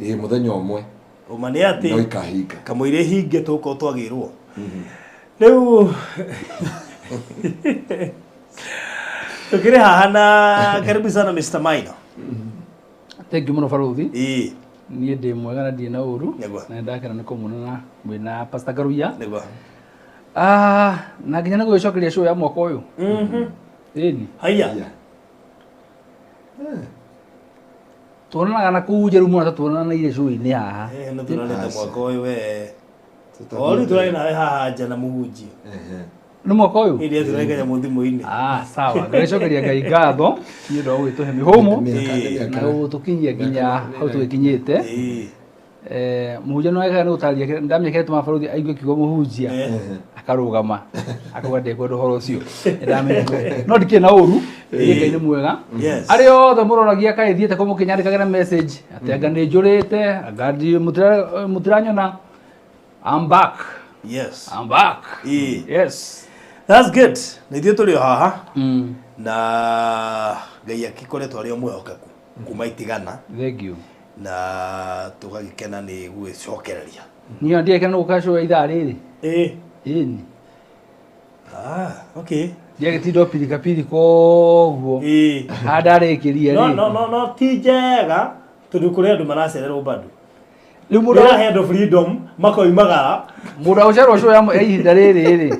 Mũthenya ũmwe ũma nĩ atĩ no ikahinga. Kamũira hinge tũgũkorwo twagĩrwo. Rĩu tũkĩrĩ haha na karibu sana Mr. Maina. Thank you mũno barothi. Niĩ ndĩ mwega na ndirĩ na ũru. Na nĩndakena nĩ kũmuona mwĩna Pastor Ngaruiya. Na nginya nĩ gũgĩcokeria show ya mwaka ũyũ. Ĩni. Haiya. Tuonanaga na kũu njeru mũno ta tuonanaire show-inĩ haha. Nĩ tuonanĩte mwaka ũyũ we. O rĩu tũrarĩ nawe haha nja na mũhunjia. Nĩ mwaka ũyũ? Ĩrĩa tũrarĩ kanyamũ thimũ-inĩ. Sawa. Ngagĩcokeria Ngai ngatho nĩ ũndũ wa gũgĩtũhe mĩhũmũ na gũtũkinyia nginya hau tũgĩkinyĩte. Mũhunjia no ekaga nĩ gũtarĩria, ndamĩekire tũma barothi aigue kiugo mũhunjia akarũgama akauga ndekwenda ũhoro ũcio. Nĩndamenya. No ndikĩrĩ na ũru, niĩ Ngai nĩ mwega. Arĩa othe mũroragia kaĩ thiĩte kũ mũkĩnyandĩkagĩra message atĩ anga nĩ njũrĩte, anga mũtiranyona. I'm back. Yes. I'm back. Yes. That's good. Na ithuĩ tũrĩ o haha. Na Ngai akĩkoretwo arĩ o mwĩhokeku kuma itigana. Thank you. Na tũgagĩkena nĩ gũgĩcokereria. Niĩ ndirekena nĩ gũka show ya ithaa rĩrĩ. Ĩni. Ah, okay. Ndiagĩtinda pirika pirika ũguo. Ĩĩ. Haha ndarĩkĩria No rĩ. no no no ti njega tondũ kũrĩ andũ maracererwo bado. Rĩu mũndũ Ndĩrahe andũ freedom makoimagara. Mũndũ agũcererwo show ya ihinda rĩrĩ rĩ.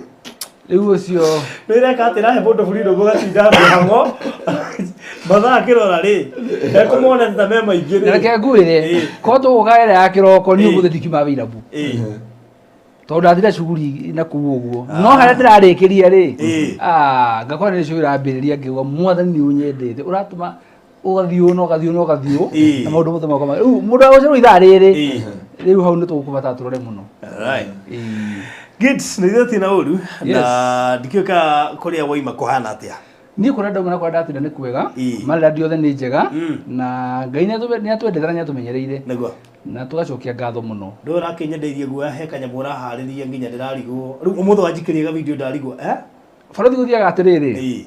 Rĩu ũcio Nĩ ĩreka atĩ ĩrahe mũndũ freedom ũgatinda mĩhang'o. Mathaa akĩrora rĩ. Ekũmona ta me maingĩ rĩ. Na reke ngwĩre ko tũgũka ĩrĩa ya kĩroko niĩ ũmũthĩ ndikiuma wĩirabu. Tondũ ndathire cuguri na kũu ũguo. No harĩa ndĩrarĩkĩria rĩ, ah, ngakora nĩ show ĩrambĩrĩria ngĩuga mwathani nĩ ũnyendete. Ũratũma ũgathiĩ ũũ na ũgathiĩ ũũ na ũgathiĩ ũũ na maũndũ mothe makwa rĩu mũndũ agũcerwo ithaa rĩrĩ rĩu hau nĩ tũgũkũbatara tũrore mũno. Alright. Good, nĩ ithuĩ tina ũru na ndikĩũĩ kana kũrĩa waima kũhana atĩa. Niĩ kũrĩa ndauma na kũrĩa ndatinda nĩ kwega, marĩa othe nĩ njega na Ngai nĩ atwendete na nĩ atũmenyereire nĩguo na tũgacokia ngatho mũno. Ndũĩ ũrakĩnyendeirie guoya he kanyamũ ũraharĩria nginya ndĩrarigwo rĩu ũmũthĩ wanjikĩria ga video ndarigwo eh? Barothi gũthiaga atĩrĩrĩ,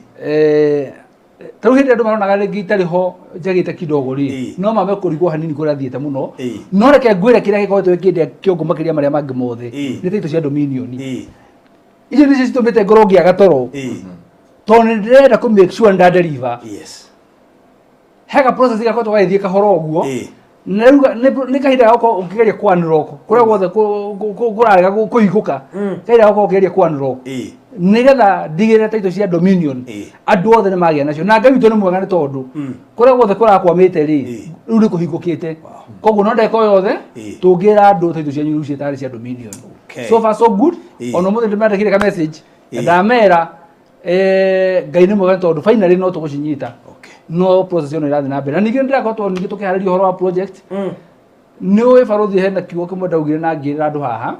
ta rĩu hĩndĩ ĩrĩa andũ maronaga rĩngĩ itarĩ ho njagĩte kidogo rĩ, no mambe kũrigwo hanini kũrĩa thiĩte mũno, no reke ngwĩre kĩrĩa gĩkoretwo gĩkĩndĩa kĩongo makĩria marĩa mangĩ mothe nĩ taitũ cia Dominion. Icio nĩcio citũmĩte ngorwo ngĩaga toro tondũ nĩ ndĩrenda kũ make sure nda deliver. Hega process gakoretwo gagĩthiĩ kahora ũguo na rĩu nĩ kahinda ga gũkorwo ũkĩgeria kũ unlock kũrĩa guothe kũrarega kũhingũka, kahinda ga gũkorwo ũkĩgeria kũ unlock nĩgetha ndigĩrĩre taitũ cia Dominion andũ othe nĩ magĩa nacio na Ngai witũ nĩ mwega nĩ tondũ kũrĩa guothe kũrakwamĩte rĩ rĩu nĩ kũhingũkĩte, koguo no ndagĩka o yothe tũngĩra andũ taitũ cianyu rĩu ciĩtarĩ cia Dominion. So far so good. Ona ũmũthĩ ndĩmandĩkĩire ka message na ndamera Ngai nĩ mwega nĩ tondũ finally no tũgũcinyita, no process ĩno ĩrathiĩ na mbere na ningĩ nĩndĩrakoretwo ningĩ tũkĩharĩria ũhoro wa project. Nĩ ũĩ barothi hena kiugo kĩmwe ndaugire na ngĩrĩra andũ haha,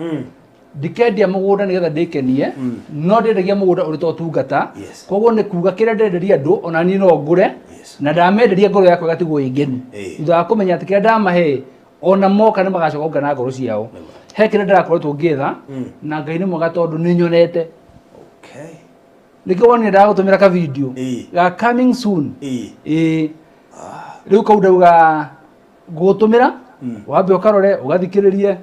ndikendia mũgũnda nĩgetha ndĩkenie, no ndĩendagia mũgũnda ũrĩ ta ũtungata. Koguo nĩ kuga kĩrĩa ndĩrenderia andũ ona niĩ no ngũre na ndamenderia ngoro yakwa ĩgatigwo ĩ ngenu thutha wa kũmenya atĩ kĩrĩa ndamahe ona moka nĩ magacoka gũkena ngoro ciao. He kĩrĩa ndĩrakoretwo ngĩetha na Ngai nĩ mwega tondũ nĩ nyonete. Nĩkĩo wonire ndagũtũmĩra ka video ga coming soon. Ĩĩ rĩu kau ndauga ngũgũtũmĩra wambe ũkarore ũgathikĩrĩrie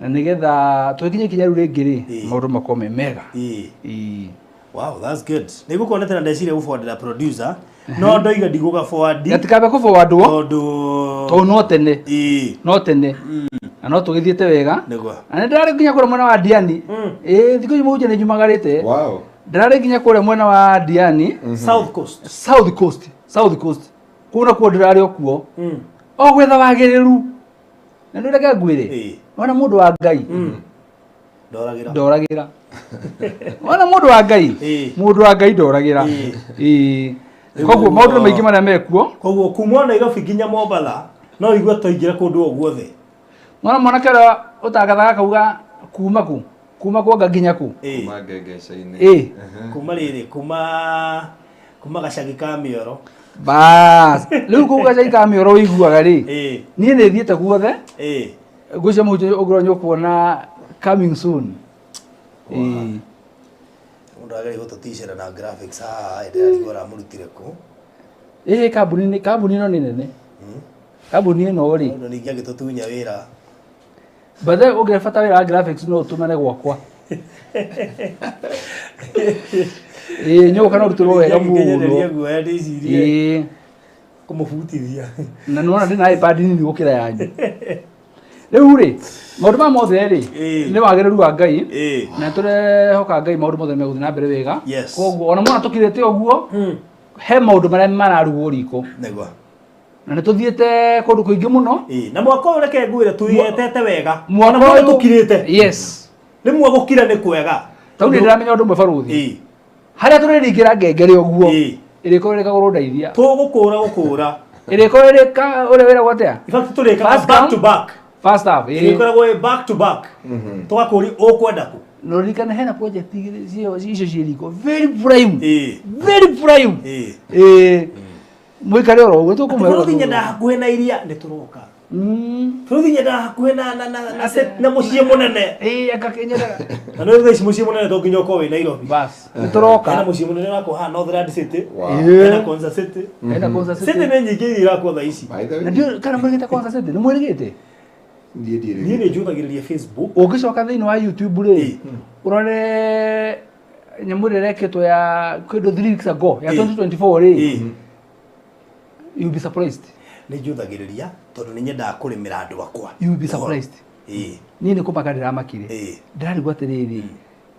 na nĩgetha tũgĩkinye ikinya rĩu rĩngĩ rĩ maũndũ makorwo me mega. Ĩĩ. Wow, that's good. Nĩ ngũkuonete na ndeciria gũforwardĩra producer no ndoiga ndigũga forward. Gatikambe kũ-forwardwo tondũ tondũ no tene no tene na no tũgĩthiĩte wega. Nĩguo. Na nĩ ndĩrarĩ nginya kũrĩa mwena wa Diani. Ĩĩ thikũ ici mũhunjia nĩ njumagarĩte. Wow. Ndĩrarĩ nginya kũrĩa mwena wa Diani. South Coast. South Coast. South Coast. Kũu nakuo ndĩrarĩ o kuo. O gwetha wagĩrĩru. Na nĩ reke ngwĩre. Wona mũndũ wa Ngai. Ndoragĩra. Ndoragĩra. Wona mũndũ wa Ngai. Mũndũ wa Ngai ndoragĩra. Ĩĩ. Koguo maũndũ nĩ maingĩ marĩa mekuo. Koguo kuma Nairobi nginya Mombatha no igue twaingĩra kũndũ o guothe. Mwana mwanake ũrĩa ũtangathaga akauga kuma kũ? Kuma kwanga nginya kũ? Kuma ngengeca-inĩ. Ĩĩ. Kuma rĩrĩ kuma gacagi ka mĩoro. Bas, rĩu kũu gacagi ka mĩoro ũiguaga rĩ, niĩ nĩ thiĩte guothe. Ngwĩciria mũhunjia ũngĩrora nĩ ũkuona coming soon. Ĩĩ. Mũndũ agĩrĩire gũtũticĩra na graphics haha ndĩrarigwo ũramũrutire kũ. Ĩĩ kambuni kambuni ĩno nĩ nene. Kambuni ĩno rĩ. Mũndũ ningĩ angĩtũtunya wĩra. By the way ũngĩbata wĩra wa graphics no ũtũmane gwakwa. Ĩĩ nĩ ũgũka na ũrutĩrwo wega Ngĩnyenderia mũno. guoya ndĩcirie Ĩĩ. kũmũbutithia. Na nĩ wona ndĩna iPad nini gũkĩra yanyu. Rĩu rĩ maũndũ maya mothe rĩ nĩ wagĩrĩru wa Ngai na tũrehoka Ngai maũndũ mothe megũthiĩ na mbere wega. Koguo ona mwana tũkirĩte ũguo he maũndũ marĩa mararugwo riko. Nĩguo. Na nĩ tũthiĩte kũndũ kũingĩ mũno. Na mwaka ũyũ reke ngwĩre twĩyetete wega. Mwaka Ona mwana ũyũ- tũkirĩte. Yes. Rĩmwe gũkira nĩ kwega. Tau nĩ ndĩramenya ũndũ ũmwe barũthi. Harĩa tũrĩringĩra ngengere ũguo ĩrĩkorwo ĩrĩ kagũrũ ndeithia. Tũgũkũra gũkũra. Ĩrĩkorwo ĩrĩ ka ũrĩa wĩragwo atĩa? In fact tũrĩkaga First back come, to back. First half. Ĩĩ. Ĩrĩkoragwo ĩ back to back. Tũgakũria ũkwenda kũ. Na ũririkane hena project igĩrĩ icio ciĩ riko very prime. Very prime. Ĩĩ. Mũikare oro ũguo tũkũmwĩra. Bũrũri nyendaga hakuhĩ na iria nĩ tũroka. Bũrũri nyendaga hakuhĩ na na na na na mũciĩ mũnene. Ĩĩ akakĩnyendaga. Na nĩ thaa ici mũciĩ mũnene to nginya ũkorwo wĩ Nairobi. Bas. Nĩ tũroka. Hena mũciĩ mũnene wakwo haha Northland City. Wow. Hena Konza City. Hena Konza City. City nĩ nyingĩ iria irakwo thaa ici. Na ndiũĩ kana mwĩrĩgĩte Konza City, nĩ mwĩrĩgĩte? Niĩ nĩ njũthagĩrĩria Facebook. Ũngĩcoka thĩinĩ wa YouTube rĩ, ũrore Nyamũ ĩrĩa ĩrekĩtwo ya kĩndũ 3 weeks ago ya 2024 rĩ, you be surprised. Nĩ njũthagĩrĩria tondũ nĩ nyendaga kũrĩmĩra andũ akwa. You will be surprised. Niĩ nĩ kũmaka ndĩramakire. Ndĩrarigwo atĩrĩrĩ,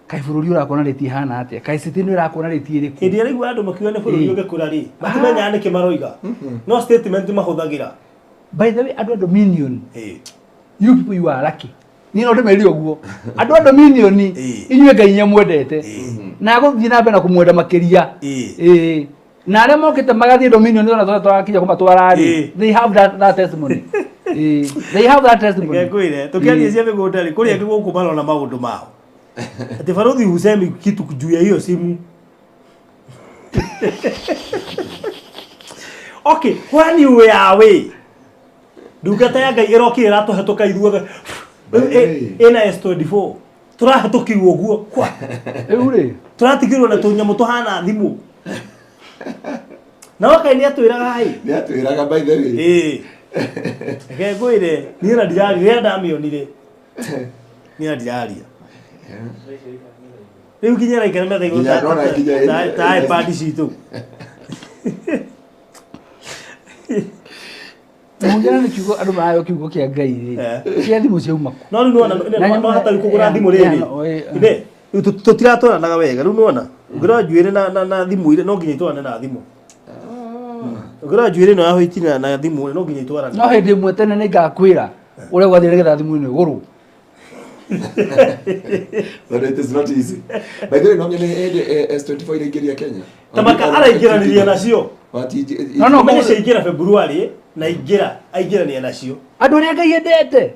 kaĩ bũrũri ũrakona rĩti ĩhana atĩa, kaĩ city ĩno ĩrakona rĩti ĩrĩkũ? Hĩndĩ ĩrĩa raigua andũ makiuga nĩ bũrũri ũngĩkũra rĩ, matimenyaga nĩkĩ maroiga, no statement mahũthagĩra. By the way, andũ a Dominion, you people, you are lucky. Niĩ no ndĩmerire ũguo, andũ a Dominion, inyuĩ Ngai nĩamwendete na agũthiĩ na mbere na kũmwenda makĩria. Ĩĩ. Na arĩa mokĩte magathiĩ Dominion ona tũrĩa twakinya kũmatwara rĩ, they have that testimony. Ĩĩ, they have that testimony. Reke ngwĩre, tũkĩaria cia mĩgũnda rĩ, kũrĩ angĩ gũkũ marona maũndũ mao atĩ barothi husemi kitu juu ya hiyo simu. Okay, when you were away, ndungata ya Ngai ĩrokire ĩratũhetũka ithuothe. Ĩna S24 tũrahetũkirwo ũguo kwa Rĩu rĩ, tũratigirwo na tũnyamũ tũhana thimũ na wakai nĩ atwĩraga ĩ. Nĩ atwĩraga, by the way. Ĩĩ, reke ngwĩre, niĩ na ndiraria rĩrĩa ndamĩonire, niĩ na ndiraria rĩu nginya raikara metha igũrũ. Nginya ndona nginya Ta iPad citũ. Mũhunjia nĩ kiugo andũ marayo kiugo kĩa Ngai rĩ, kĩa thimũ ciauma kũ? No rĩu nĩwona no hatarĩ kũgũra thimũ rĩrĩ. Ine rĩu tũtiratwaranaga wega. Rĩu nĩwona ũngĩrora njuĩrĩ na thimũ ire no nginya itwarane na thimũ. Ũngĩrora njuĩrĩ ĩno ya white na thimũ no nginya itwarane. No hĩndĩ ĩmwe tene nĩ ngakwĩra ũrĩa gwathire nĩgetha thimũ ĩno ĩgũrwo. But it is not easy. By the way, no nyone hĩndĩ S24 iraingĩria Kenya. Ta maka araingĩranirie nacio. But No, Menye ciaingĩra February na ingĩra aingĩrania nacio. Andũ arĩa Ngai endete.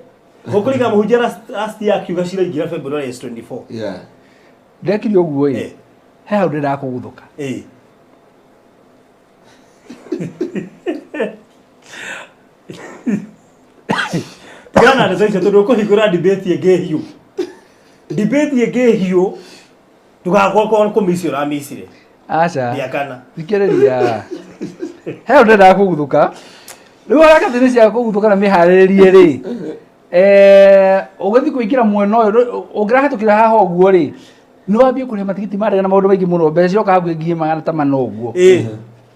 Gũkũringa mũhunjia last year akiuga ciraingĩra February S24. Ndekire ũguo ĩ, he hau ndĩrendaga kũguthũka. Tigana na ndeto icio tondũ ũkũhingũra debate ĩngĩ hiũ. Debate ĩngĩ hiũ, ndũgakorwo kũmici ũramicire. Aca. Rĩa kana. Thikĩrĩria, he hau ndĩrendaga kũguthũka. Rĩu harakati nĩ cia kũguthũka na mĩharĩrĩrie rĩ, ũgĩthiĩ kũingĩra mwena ũyũ ũngĩrahetũkĩra haha ũguo rĩ, nĩ wambie kũrĩha matigiti ma ndege na maũndũ maingĩ mũno, mbeca ciroka hakuhĩ 400,000 ũguo.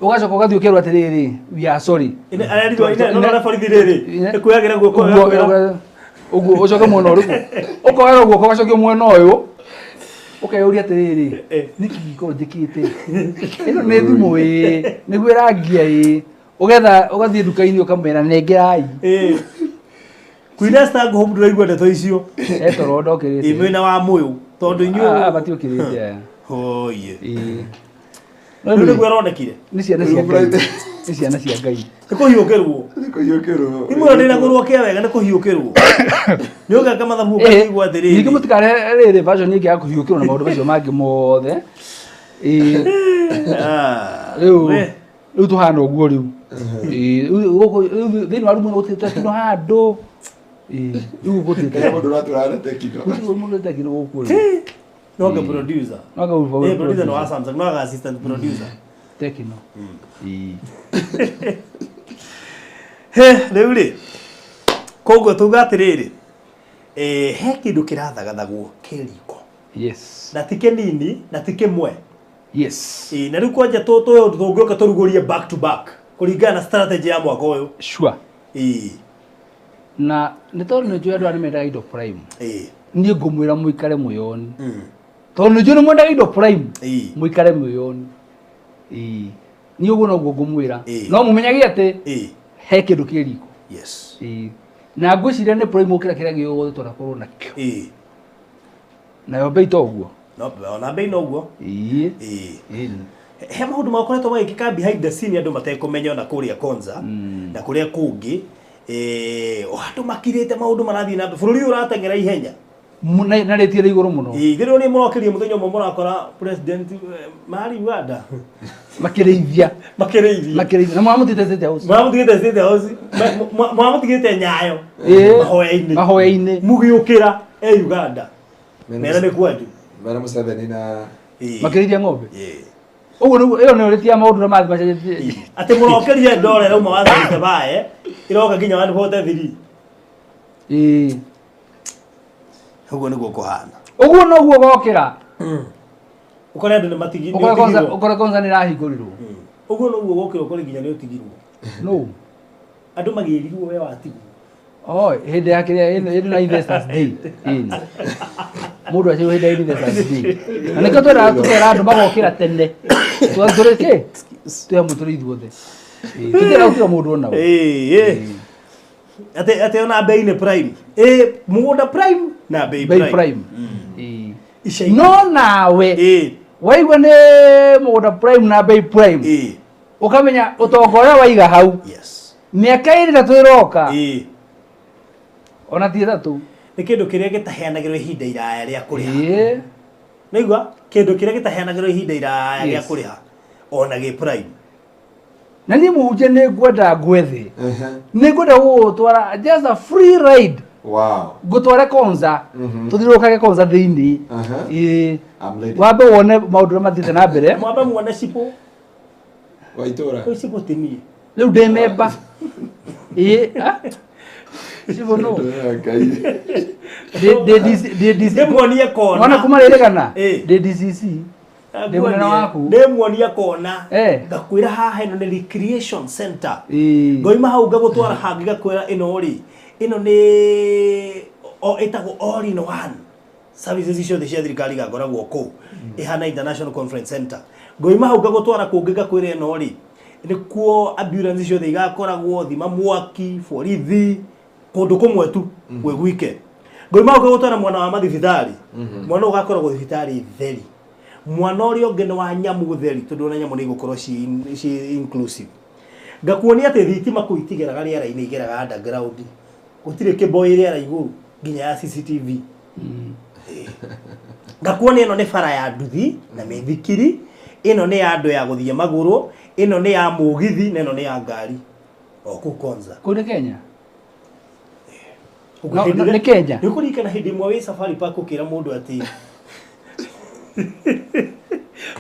Ũgacoka ũgathiĩ ũkerwo atĩrĩrĩ, we are sorry. Arerirwo ine no na borithi rĩrĩ ĩkuoyagĩra guoko. Ũguo ũguo ũcoke mwena ũrĩkũ, ũkoerwo guoko ũgacokio mwena ũyũ, ũkeyũria atĩrĩrĩ, nĩkĩ gĩkorwo njĩkĩte? Ĩno nĩ thimũ ĩĩ, nĩguo ĩrangia ĩĩ. Ũgetha ũgathiĩ nduka-inĩ ũkamwĩra nengerai. Kuina Stanhope ndũraigua ndeto icio. Etoro ndokĩrĩte. Ĩ mwena wa mũyũ tondũ inyuĩ Ah, matiũkĩrĩte aya. Oye. Ĩĩ. Rĩu nĩguo ĩronekire. Nĩ ciana cia Ngai, nĩ ciana cia Ngai. Nĩ kũhiũkĩrwo. Nĩ kũhiũkĩrwo. Thimũ ĩyo ndĩnagũrwo kĩa wega, nĩ kũhiũkĩrwo. Nĩ ũgeka mathabu ũkaigua atĩrĩrĩ. Ningĩ mũtikarehe rĩrĩ version ĩngĩ ya kũhiũkĩrwo na maũndũ macio mangĩ mothe. Ĩĩ. Rĩu rĩu tũhana ũguo rĩu. Ĩĩ, rĩu gũkũ rĩu thĩinĩ wa rumu gũtirĩ Tecno handũ. Ĩĩ, rĩu gũtirĩ Kĩrĩa mũndũ ũratũra na Tecno. Gũtirĩ mũndũ Tecno gũkũ rĩu. No nga producer. No nga producer no wa Samsung, no nga assistant producer. Tecno. Ĩĩ. He, rĩu rĩ. Koguo tuga atĩrĩrĩ. He kĩndũ kĩrathagathagwo kĩ riko. Yes. Na ti kĩnini na ti kĩmwe. Yes. Ĩĩ, na rĩu kwanja tũngĩũka tũrugũrie back to back kũringana na strategy ya mwaka ũyũ. Sure. Ĩĩ. Na nĩ tondũ nĩ njũĩ andũ aya nĩ mendaga indo prime. Ĩĩ. Niĩ ngũmwĩra mũikare mwĩyoni. Tondũ nĩ njũĩ nĩ mwendaga indo prime. Ĩĩ. Mũikare mwĩyoni. Ĩĩ. Niĩ ũguo noguo ngũmwĩra. Ĩĩ. No mũmenyage atĩ Ĩĩ. he kĩndũ kĩ riko. Yes. Ĩĩ. Na ngwĩciria nĩ prime gũkĩra kĩrĩa gĩothe twanakorwo nakĩo. Ĩĩ. Nayo mbei to ũguo. No, ona mbei noguo. Ĩĩ. Ĩĩ. Ĩĩ. He maũndũ makoretwo magĩkĩka behind the scene andũ matekũmenya ona kũrĩa Konza na kũrĩa kũngĩ. O andũ makirĩte, maũndũ marathiĩ na mbere, bũrũri ũyũ ũrateng'era ihenya. Na rĩti ĩrĩ igũrũ mũno. Ĩĩ, rĩrĩa nĩ mũrokĩria mũthenya ũmwe mũrakora president marĩ Uganda. Makĩrĩithia. Makĩrĩithia. Makĩrĩithia. Na mwamũtigĩte State House. Mwamũtigĩte State House. Mwamũtigĩte Nyayo. Ĩĩ. Mahoya-inĩ. Mahoya-inĩ. Mũgĩũkĩra e Uganda. Mera nĩ kwanju. Mera Museveni na Makĩrĩithia ng'ombe. Ũguo nĩguo ĩyo nĩyo rĩti ya maũndũ ũrĩa marathiĩ macenjetie. Atĩ mũrokĩria ndora ĩrauma 175 ĩroka nginya 143. Ĩĩ. Ũguo nĩguo kũhana. Ũguo noguo gokĩra. Ukore andu ni matigi Ukore Konza ni rahingurirwo. Uguo noguo gukira ukore nginya ni utigirwo. No. Andu magirirwo we watigwo. Oh, hindi ya kiria ino na Investors Day. Mundu acio hindi ya Investors Day. Na nikio twera tukera andu magokira tene. Twatũrĩke. Twĩ hamwe tũrĩ ithuothe. Tũtirenda gũtiga mũndũ ona ũ. Ate ona bei nĩ prime. Mũgũnda prime na bei prime. No nawe waigua nĩ mũgũnda prime na bei prime. Ũkamenya ũtonga ũrĩa waiga hau. Yes. Mĩaka 3 ĩroka. Ona ti 3. Nĩ kĩndũ kĩrĩa gĩtaheanagĩrwo ihinda iraya rĩa kũrĩha. Nĩigua kĩndũ kĩrĩa gĩtaheanagĩrwo ihinda iraya rĩa kũrĩha ona gĩ prime. Na niĩ mũhunjia nĩ ngwenda ngwethe. Nĩ ngwenda gũgũtwara just a free ride. Wow. Ngũtware Konza. Tũthiũrũrũkage Konza thĩinĩ. Wambe wone maũndũ marĩa mathiĩte na mbere. Mwambe muone cibũ. Wa itũra. Kũu cibũ ti niĩ. Rĩu ndĩ memba. Cibũ nũ? Ndĩmuonie kona. Wona kuma rĩrĩgana? Ndĩ DCC. Ndĩ mũnene waku. Ndĩmuonie kona. Ngakwĩra haha ĩno nĩ recreation center. Ngoima hau ngagũtwara hangĩ ngakwĩra ĩno rĩ. Ĩno nĩ ĩtagwo all in one. Services ciothe cia thirikari igakoragwo kũu. Ĩhana International Conference Center. Ngoima hau ngagũtwara kũngĩ ngakwĩra ĩno rĩ. Nĩkuo ambulance ciothe igakoragwo, thima mwaki, borithi, kũndũ kũmwe tu gwĩ gwike. Ngoima hau ngagũtwara mwana wa mathibitarĩ. Mwana ũyũ ũgakoragwo thibitarĩ theri. Mwana ũrĩa ũngĩ nĩ wa nyamũ theri tondũ ona nyamũ nĩ igũkorwo ci inclusive. Ngakuonia atĩ thitima kũu itigeraga rĩera-inĩ igeraga underground. Gũtirĩ kĩboi rĩera igũrũ nginya ya CCTV. Ngakuonia ĩno nĩ bara ya nduthi na mĩithikiri, ĩno nĩ ya andũ ya gũthiĩ magũrũ, ĩno nĩ ya mũgithi na ĩno nĩ ya ngari. O kũu Konza. Kũu nĩ Kenya? Nĩ Kenya? Nĩ ũkũririkana hĩndĩ ĩmwe wĩ Safari Park ũkĩra mũndũ atĩ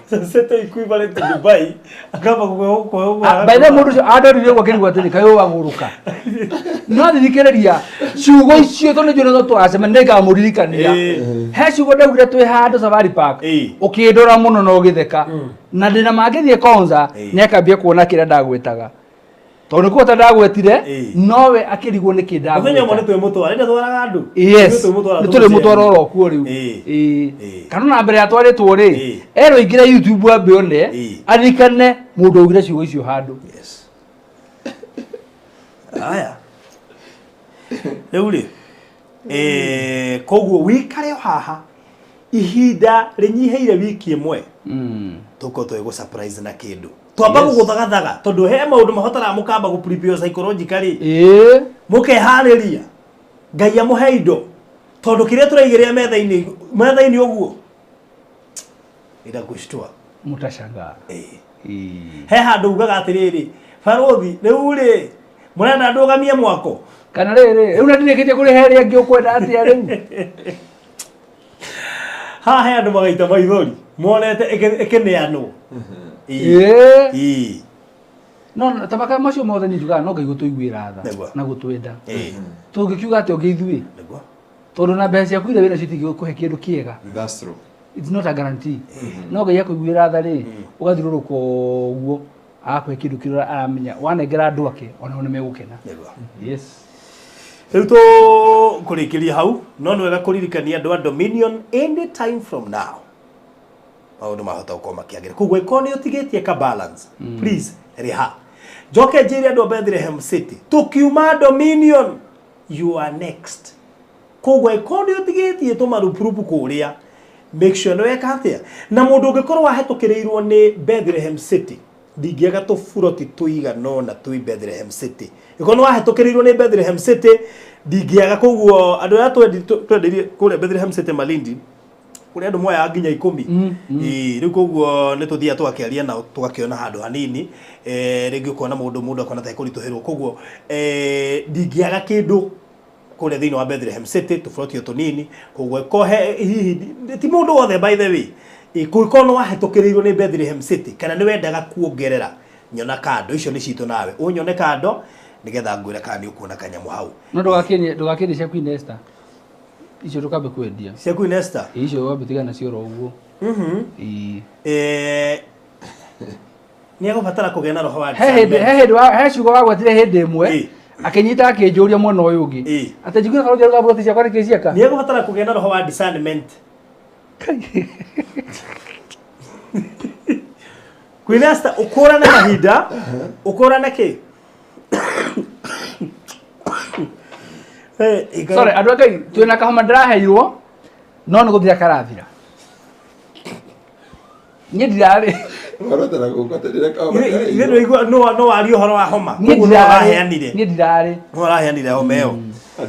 Sasa equivalent to Dubai akamba kuhe By the way mũndũ ũcio andorire ũguo akĩrigwo atĩrĩ kaĩ wagũrũka. No thikĩrĩria ciugo icio tondũ nĩ njũĩ tũgacemania nĩngamũririkania. He ciugo ndaugire twĩ handũ Safari Park ũkĩndora mũno na ũgĩtheka. Na ndĩna mangĩthiĩ Konza nĩakambia kuona kĩrĩa ndagwetaga. Tondũ nĩ kũhota ndagwetire nowe akĩrigwo nĩkĩ ndagweta. Mũthenya ũmwe nĩtwĩmũtwara, nĩtwaraga andũ. Yes. Nĩtũrĩmũtwara oro kuo rĩu. Kana ona mbere atwarĩtwo rĩ, erwo aingĩre YouTube ambe one, aririkane mũndũ augire ciugo icio handũ. Yes. Aya. Rĩu rĩ, koguo wĩikare o haha ihinda rĩnyihĩire wiki ĩmwe. Tũkorwo tũgĩgũ surprise na kĩndũ. Twamba gũgũthagathaga tondũ he maũndũ mabataraga mũkamba gũ prepare psychologically. Mũkeharĩria. Ngai amũhe indo. Tondũ kĩrĩa tũraigĩrĩra metha-inĩ ũguo ĩragushtua. Mũtashangaa. He handũ ugaga atĩrĩrĩ, barothi rĩu rĩ mũrenda ndũgamie mwako. Kana rĩrĩ, rĩu na ndirĩkĩtie kũrĩha ĩrĩa ĩngĩ ũkwenda atĩa rĩu? Haha he andũ magaita maithori monete ĩkĩneanwo. No tabaka macio mothe nĩ njugaga no Ngai gũtũiguĩra tha na gũtwenda. Tũngĩkiuga atĩ ũngĩ ithuĩ. Tondũ na mbeca ciaku iria wĩnacio itingĩkũhe kĩndũ kĩega. That's true. It's not a guarantee. No Ngai akũiguĩra tha rĩ, ũgathiũrũrũka ũguo agakũhe kĩndũ kĩrĩa aramenya wanengera andũ ake onao nĩ megũkena. Yes. Rĩu tũkũrĩkĩria hau no nĩ wega kũririkania andũ a Dominion any time from now maũndũ mahota gũkorwo makĩagĩra. Koguo ĩkorwo nĩ ũtigĩtie ka balance, please rĩha. Njoke njĩre andũ a Bethlehem City tũkiuma Dominion you are next. Koguo ĩkorwo nĩ ũtigĩtie tũmarupurupu kũrĩa, make sure nĩ weka atĩa. Na mũndũ ũngĩkorwo wahĩtũkĩrĩirwo nĩ Bethlehem City, ndingĩaga tũburoti tũigana ũna twĩ Bethlehem City. Ĩkorwo nĩ wahĩtũkĩrĩirwo nĩ Bethlehem City, ndingĩaga. Koguo andũ arĩa twendeirie kũrĩa Bethlehem City Malindi, kũrĩa andũ moyaga nginya 10. Rĩu koguo nĩ tũthiaga tũgakĩaria nao tũgakĩona handũ hanini, rĩngĩ ũkona mũndũ akona ta ekũritũhĩrwo. Koguo ndingĩaga kĩndũ kũrĩa thĩinĩ wa Bethlehem City, tũburoti o tũnini. Koguo ĩkorwo hihi ti mũndũ wothe by the way, kũngĩkorwo nĩ wahĩtũkĩrĩirwo nĩ Bethlehem City kana nĩ wendaga kuongerera, nyona kando icio nĩ citũ nawe ũnyone kando nĩgetha ngwĩre kana nĩ ũkuona kanyamũ hau. No ndũgakĩenie cia Queen Esther. Icio ndũkambe kwendia. Cia Queen Esther? Icio wambe tigana nacio oro ũguo. Ĩĩ. Nĩ egũbatara kũgĩa na roho wa He hĩndĩ discernment. he hĩndĩ he ciugo wagwetire hĩndĩ ĩmwe Ĩĩ. akĩnyita akĩnjũria mwena ũyũ ũngĩ Ĩĩ. atĩ njiguire barũthi arauga buroti ciakwa nĩkĩ ciaka. Nĩ egũbatara kũgĩa na roho wa discernment. Queen Esther, ũkũrane mahinda, ũkũrane kĩ? Sorry, andũ a Ngai twĩna kahoma ndĩraheirwo no nĩ gũthira karathira. Niĩ ndirarĩ. Warotera gũkũ atĩ ndĩreka Ithe ndũigua no warie ũhoro wa homa. Niĩ Koguo no ndirarĩ. araheanire. Niĩ ndirarĩ. No araheanire homa ĩyo.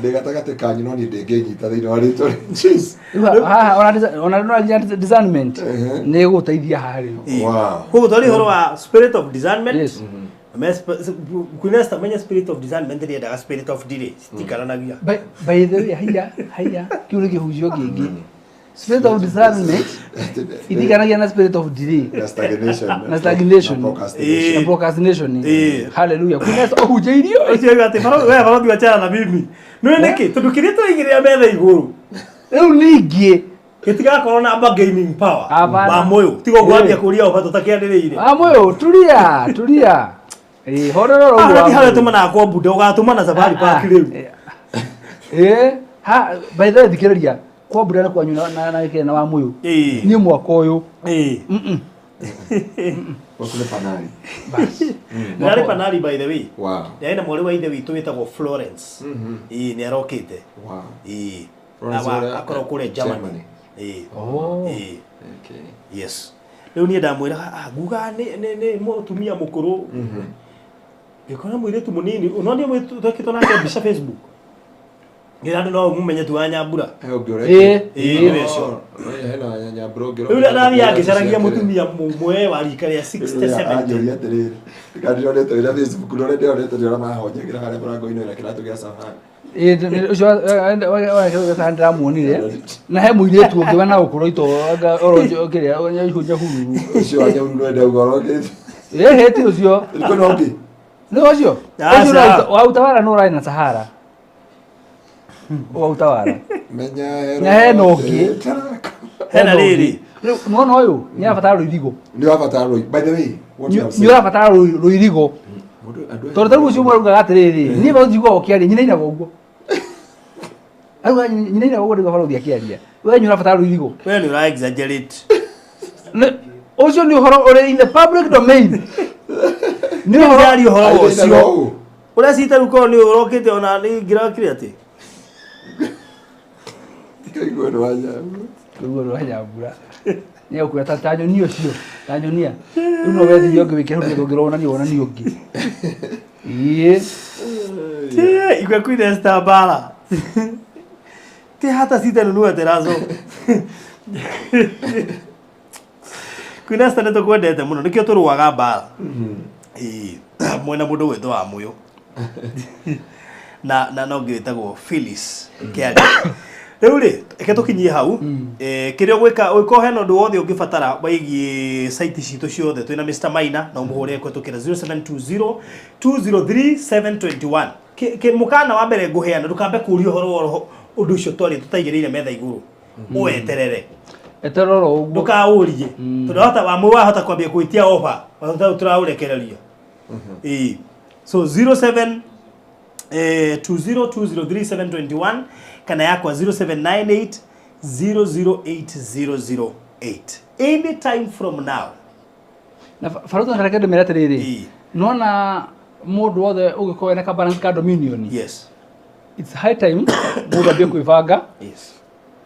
Ndĩ gatagatĩ kanyu no niĩ ndĩngĩnyita thĩinĩ wa rĩtwa rĩa Jesu. Rĩu haha ona ona nginya discernment nĩ ĩgũteithia haha rĩu. Wow. Koguo twaria ũhoro wa spirit of discernment. Yes. Queen Esther menya spirit of discernment ndĩendaga spirit of delay. Citikaranagia. By the way, haiya haiya kĩu nĩ kĩhunjio kĩngĩ. Spirit of discernment itikanagia na spirit of delay. Na stagnation. Na stagnation. Na procrastination. Na procrastination. Ĩĩ. Hallelujah. Queen Esther ũhunjĩirio. Ũcio oiga atĩ we barothi wachana na mimi. Nĩ nĩkĩ? Tondũ kĩrĩa tũraigĩrĩra metha igũrũ Rĩu ningĩ gĩtigakorwo na bargaining power. Hapana. Wa mũyũ. Tiga ũguo Ĩĩ. ambia kũria ofa tũtakĩanĩrĩire. Amũyũ tulia tulia. Ĩĩ horera oro ũguo. Haha ti harĩa Amũyũ. tũmanaga kwa mbunda ũgatũmana safari park rĩu. Ĩĩ ha by the way thikĩrĩria kwa mbura nĩ kwanyu na na gĩkĩrĩ na wa mũyũ. Ĩĩ. Niĩ mwaka ũyũ. Ĩĩ. Gũkũ nĩ panari. Bas. Ndarĩ panari by the way. Wow. Ndarĩ na mwarĩ wa ithe witũ wĩtagwo Florence. Ĩĩ nĩ arokĩte. Wow. Ĩĩ. Florence ũrĩa- Akorwo kũrĩa Germany. Germany. Ĩĩ. Oh. Ĩĩ. Okay. Yes. Rĩu niĩ ndamwĩraga ah nguga nĩ mũtumia mũkũrũ. Ngĩkora mũirĩtu mũnini no niĩ twekĩtwo nake mbica Facebook. Ngĩra andũ no mũmenye tu wa Nyambura. He ũngĩ ũrekire. Ĩĩ. Ĩĩ nĩwe ũcio. Hena Nyambura ũngĩ Rĩu ndathiaga ngĩcaragia mũtumia mũmwe wa rika rĩa 60 70. Anjũria atĩrĩrĩ, ndĩronete wĩra Facebook, na ũrĩa ndĩronete nĩ ũrĩa mahonjagĩra harĩa mũrango-inĩ wĩna kĩratũ gĩa safari. Ĩĩ ũcio wa ndĩramuonire na he mũirĩtu ũngĩ wena ũkũrũ ito oro kĩrĩa nyahururu. Ũcio wa Nyahururu enda uga ũrokĩte. Ĩĩ hĩti ũcio. Kwĩna ũngĩ? Nĩ ũcio. Aca. Ũcio wa utawala nĩ ũrarĩ na Sahara. Wa utawala. Menya Na hena ũngĩ. Hena rĩrĩ. Rĩu nĩwona ũyũ nĩ arabatara rũirigo. Nĩ ũrabatara rũi. By the way, what you have Nĩ said. ũrabatara rũirigo. Mũndũ- andũ aya- Tondũ tarĩu ũcio ũmwe araugaga atĩrĩrĩ, niĩ barũthi njiguaga ũkĩaria nyinainaga ũguo. Arauga nyinainaga ũguo nĩguo barũthi akĩaria. We nĩ ũrabatara rũirigo. We nĩ ũra exaggerate. Ũcio nĩ ũhoro ũrĩ in the public domain. Nĩ ũhoro Ndĩraria ũhoro Aithĩte ũcio. no ũũ. Ũrĩa cita rĩu korwo nĩ ũrokĩte ona nĩ ngĩrakire atĩ. Kaigua nĩ wa Nyambura. Rũguo rwa Nyambura. Nĩ egũkwĩra ta nyonia ũcio, ta nyonia. Rĩu no wethirie ũngĩ wĩkĩre hau nĩgetha ũngĩrwo wonanie wonanie ũngĩ. Ĩĩ. Igwe Queen Esther Mbara. Ti hata sitanunua terazo. Queen Esther nĩ tũkwendete mũno nĩkĩo tũrũaga mbara. Ĩĩ. Mwena mũndũ gwĩtwo wa mũyũ. Na no ũngĩ wĩtagwo Phyllis Kĩaria. Rĩu rĩ, reke tũkinyie hau. Kĩrĩa ũgwĩka, ũngĩkorwo hena ũndũ wothe ũngĩbatara wĩgiĩ site citũ ciothe, twĩna Mr. Maina, no ũmũhũrĩre kũhetũkĩra 0720 203 721. Mũkana wa mbere ngũheana, ndũkambe kũũria ũhoro wa roho ũndũ ũcio twaria tũtaigĩrĩire metha igũrũ. Ũweterere. Eterera oro ũguo. Ndũkaũrie. Tondũ wahota wa wahota kwambia gwĩtia offer, wahota tũraũrekereria. Ĩĩ. So 07 20203 kana yakwa 0798 008008. Any time from now. Na barũthi na reke ndĩmere atĩrĩrĩ. Ĩĩ. Nĩwona mũndũ wothe ũngĩkorwo ena ka balance ka Dominion. Yes. It's high time mũndũ ambie kwĩbanga. Yes.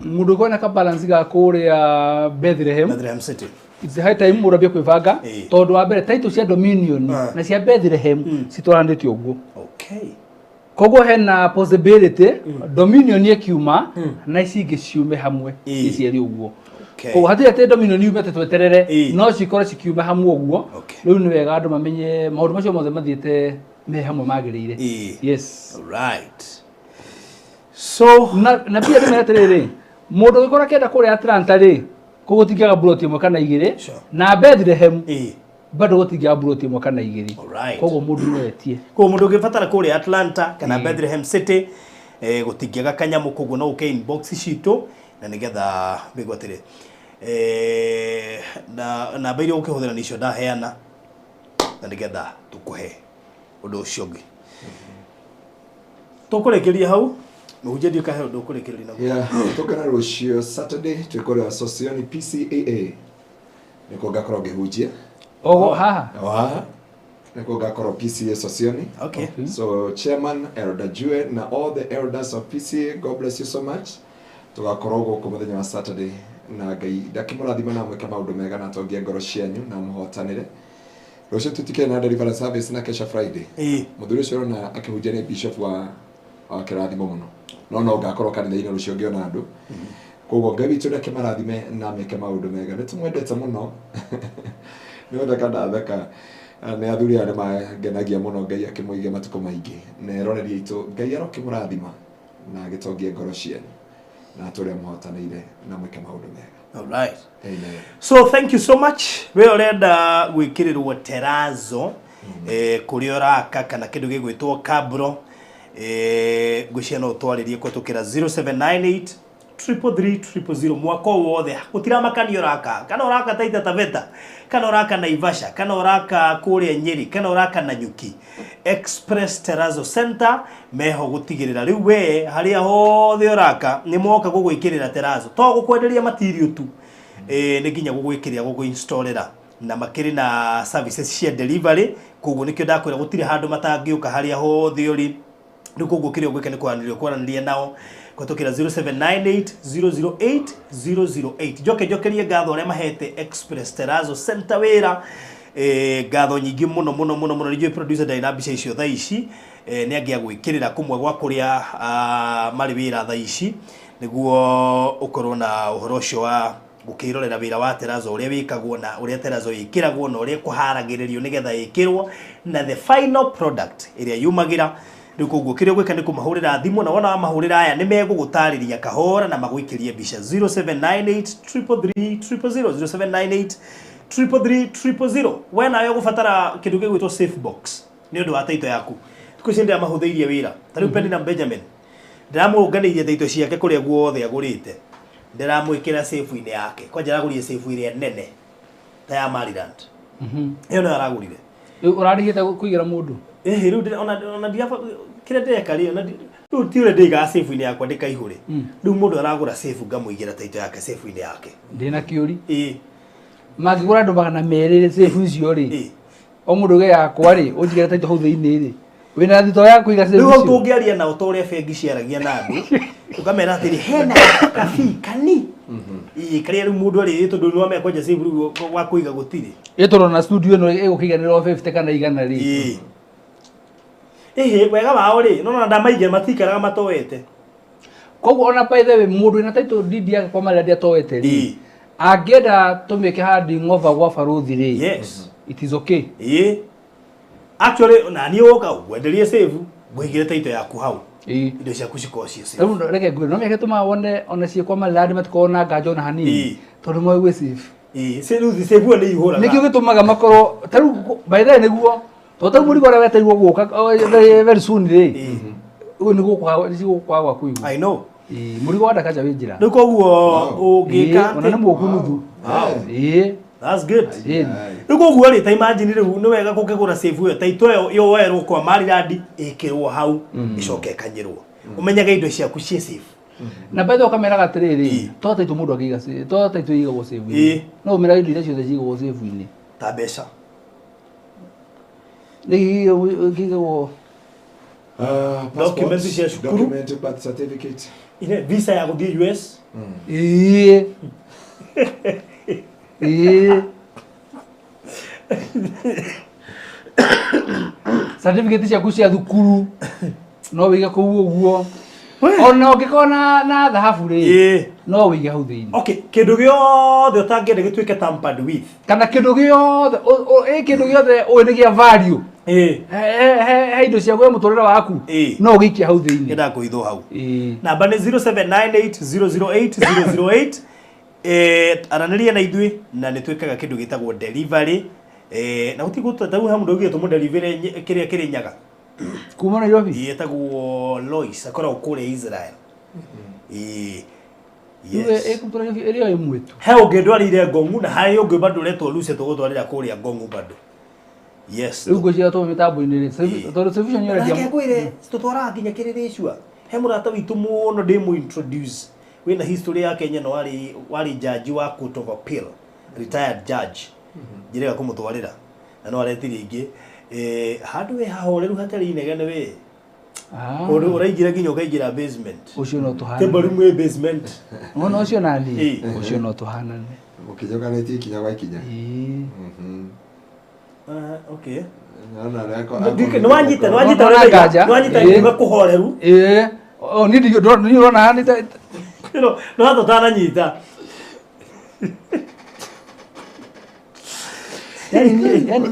Mũndũ ũngĩkorwo ena ka balance ga kũrĩa Bethlehem. Bethlehem City. It's high time mũndũ ambie kwĩbanga. Ĩĩ. Tondũ wa mbere title cia Dominion na cia Bethlehem citwaranĩte ũguo. Okay. Koguo hena possibility Dominion ĩkiuma na ici ingĩ ciume hamwe Ĩĩ. cierĩ ũguo. Okay. Koguo hatirĩ atĩ Dominion yume atĩ tweterere Ĩĩ. no cikorwo cikiuma hamwe ũguo. Okay. Rĩu nĩ wega andũ mamenye maũndũ macio mothe mathiĩte me hamwe magĩrĩire. Ĩĩ. Yes. All right. So na pia ndĩmere atĩrĩrĩ mũndũ ũngĩkorwo akĩenda kũrĩa Atlanta rĩ koguo gũtingĩaga buroti ĩmwe kana igĩrĩ Sure. na Bethlehem Ĩĩ. bado gũtingĩaga buroti ĩmwe kana igĩrĩ. Alright. Koguo mũndũ no etie. Koguo mũndũ ũngĩbatara kũrĩa Atlanta kana Bethlehem City gũtingĩaga kanyamũ, koguo no ũke inbox citũ na nĩgetha wĩgwo atĩrĩ. Na namba iria ũkĩhũthĩra nĩcio ndaheana na nĩgetha tũkũhe ũndũ ũcio ũngĩ. Tũkũrĩkĩria hau mũhunjia, ndiũ kahe ũndũ ũkũrĩkĩrĩria naguo. Yeah, tũkana rũciũ Saturday twĩ kũrĩa Sosioni PCAA, nĩkuo ngakorwo ngĩhunjia. Ogo haha. O haha nĩkuo ngakorwo PCA Sosioni. So chairman Elder Jue na all the elders of PCA, God bless you so much. Tũgakorwo gũkũ mũthenya wa Saturday na Ngai ndakĩmũrathima na mwĩke maũndũ mega na atongie ngoro cianyu na mũhotanĩre. Rũciũ tũtikĩrĩ na deliverance service na kesha Friday. Mũthuri ũcio ũrona akĩhunjia nĩ bishop wa kĩrathimo mũno, no ngakorwo kanitha-inĩ rũciũ ngĩona andũ. Koguo Ngai witũ ndakĩmarathime na meke maũndũ mega. Nĩ tũmwendete mũno, nĩ gũtheka ndatheka nĩ athuri aya nĩ mangenagia mũno. Ngai akĩmũige matukũ maingĩ na eroreri aitũ, Ngai arokĩmũrathima na agĩtongie ngoro cianyu na atũrĩa mũhotanĩire na mwĩke maũndũ mega. All right. Amen. So thank you so much. We ũrenda gwĩkĩrĩrwo terrazzo kũrĩa ũraka kana kĩndũ gĩgwĩtwo cabro, ngwĩciria no ũtwarĩrie kũhetũkĩra 0798 333 000 mwaka o wothe, gũtiramakania ũraka kana ũraka Taita Taveta kana ũraka Naivasha kana ũraka kũrĩa Nyeri kana ũraka Nanyuki, Express Terrazzo Center meho gũtigĩrĩra rĩu we harĩa hothe ũraka nĩ moka gũgwĩkĩrĩra terrazzo, to gũkwenderia material tu, nĩ nginya gũgwĩkĩrĩra, gũkũinstallĩra, na makĩrĩ na services cia delivery. Koguo nĩkĩo ndakwĩra gũtirĩ handũ matangĩũka harĩa hothe ũrĩ. Rĩu koguo kĩrĩa ũgwĩka nĩ kwaranĩria nao kũhetũkĩra 0798 008 008. Njoke njokerie ngatho arĩa mahete Express Terrazzo Center wĩra, ngatho nyingĩ mũno mũno mũno mũno. Nĩnjũĩ producer ndarĩ na mbica icio thaa ici, nĩ angĩagwĩkĩrĩra kũmwe gwa kũrĩa marĩ wĩra thaa ici nĩguo ũkorwo na ũhoro ũcio wa gũkĩrorera wĩra wa terrazzo ũrĩa wĩkagwo na ũrĩa terrazzo ĩkĩragwo na ũrĩa kũharagĩrĩrio nĩgetha ĩkĩrwo na the final product ĩrĩa yumagĩra. Rĩu koguo kĩrĩa ũgwĩka nĩ kũmahũrĩra thimũ, na wona wamahũrĩra aya nĩ megũgũtarĩria kahora na magũikĩrie mbica. 0798 333 000, 0798 333 000. We nawe ũgũbatara kĩndũ gĩgwĩtwo safe box nĩ ũndũ wa taito yaku. Thikũ ici ndĩramahũthĩirie wĩra. Ta rĩu Penina Benjamin ndĩramũnganĩirie taito ciake kũrĩa guothe agũrĩte, ndĩramwĩkĩra safe-inĩ yake. Kwanja aragũrire safe ĩrĩa nene ta ya Maryland, ĩyo nĩyo aragũrire. Rĩu ũrarĩhĩte kũigĩra mũndũ? Ĩhĩ, rĩu ona kĩrĩa ndĩreka rĩ, ona rĩu ti ũrĩa ndĩigaga safe-inĩ yakwa ndĩkaihũre. Rĩu mũndũ aragũra safe, ngamũigĩra taito yake safe-inĩ yake. Ndĩna kĩũri. Ĩĩ. Mangĩgũra andũ 200 safe icio rĩ, o mũndũ ge yakwa rĩ, ũnjigĩre taito hau thĩinĩ rĩ, wĩna thito ya kũiga safe Rĩu hau icio? Tũngĩaria nao ta ũrĩa bengi ciaragia na andũ, ũkamera atĩrĩ hena kabii kani ĩĩ karĩa rĩu mũndũ arĩ tondũ nĩ wamenya kwanja safe rĩu gwa kũiga gũtirĩ. Ĩ tondũ na studio ĩno ĩgũkĩiganĩra o 50 kana 100 rĩ? Ĩĩ, ĩhĩ, wega wao rĩ, no ndamaigĩra matikaraga matoete. Koguo ona by the way, mũndũ wĩna title deed yake kwa marĩa atoete rĩ, angĩenda tũmĩke handing over gwa barũthi rĩ, it is okay? Ĩĩ, actually na niĩ woka ngwenderie safe, ngũigĩre taito yaku hau, indo ciaku cikorwo ciĩ safe. Rĩu reke ngwĩre, no mĩaka ĩtũmaga wone ona ciĩ kwa marĩa matikorwo na nganja ona hanini, tondũ moĩ gwĩ safe. Ĩĩ, rĩu safe ĩyo nĩ ihũraga. Nĩkĩo gĩtũmaga makorwo ta rĩu by the way, nĩguo tondũ ta rĩu mũrigo ũrĩa wetereirwo gũka, oh, very very soon rĩ, ũyũ nĩ gũkũ nĩ cigũkwaga gwa kũigwo. I know. Ĩĩ, mũrigo wa Ndakaja wĩ njĩra. Rĩu koguo ũngĩka Ĩĩ, ona nĩ mũku nuthu. Ĩĩ. That's good. Ĩĩ. Rĩu koguo rĩ, ta imagine rĩu nĩ wega gũkĩgũra safe ĩyo, taito ĩyo yoerwo kwa Maryland ĩkĩrwo hau ĩcoke ĩkanyĩrwo, ũmenyage indo ciaku ciĩ safe. Na by the way, ũkameraga atĩrĩrĩ, to taito mũndũ angĩiga to taito ĩigagwo safe-inĩ, no ũmeraga indo iria ciothe ciigagwo safe-inĩ. Ta mbeca. Nĩ kĩigagwo? Documents cia cukuru. Document, birth certificate. Ine visa ya gũthiĩ US. Ĩĩ, certificate ciaku cia thukuru no wĩige kũu ũguo. Ona ũngĩkorwo na thahabu rĩ, no wĩige hau thĩinĩ. Okay, kĩndũ gĩothe ũtangĩenda gĩtuĩke tampered with. Kana kĩndũ gĩothe ĩ kĩndũ gĩothe ũĩ nĩ gĩa value he indo ciaku, he mũtũrĩre waku, no ũgĩikie hau thĩinĩ. Kĩendaga kũhithwo hau. Namba nĩ 0798 008 008. Aranĩria na ithuĩ na nĩ twĩkaga kĩndũ gĩtagwo delivery, na gũtirĩ gũtũ ha mũndũ augire tũmũdelivery kĩrĩa kĩrĩ Nyaga. Kuma Nairobi. Ĩĩ, etagwo Lois, akoragwo kũrĩa Israel. Ĩĩ. Yes. Ĩkũtũra ĩrĩ o ĩmwe tu. He ũngĩ ndwarĩire ngongu na harĩ ũngĩ bado ũretwo Lucy tũgũtwarĩra kũrĩa ngongu bado. Yes. Rĩu ngwĩciria tũme mĩtambo-inĩ rĩ, tondũ television Reke ũrendia. ngwĩre tũtwaraga nginya kĩrĩrĩcua. He mũrata witũ mũno ndĩmũ introduce wĩna history ya Kenya na warĩ warĩ judge wa Court of Appeal, retired judge. Njĩrega kũmũtwarĩra na no aretirie ingĩ. Eh, handũ we hahoreru hatarĩ inegene we. Ah. Ũndũ ũraingĩra nginya ũkaingĩra basement. Ũcio no tũhanane. Table room ĩ basement. Wona ũcio nani? Ĩĩ. Ũcio no tũhanane. Mũkĩnyokanĩtie ikinya gwa ikinya. Ĩĩ. Ah, okay. Naona arĩa Nĩwanyita nĩwanyita Nona nganja. nĩwanyita Ĩĩ. ngiuga kũhoreru. Ĩĩ. O niĩ niĩ ũrona haha nĩ ta- No no tũtananyita. yani niĩ yani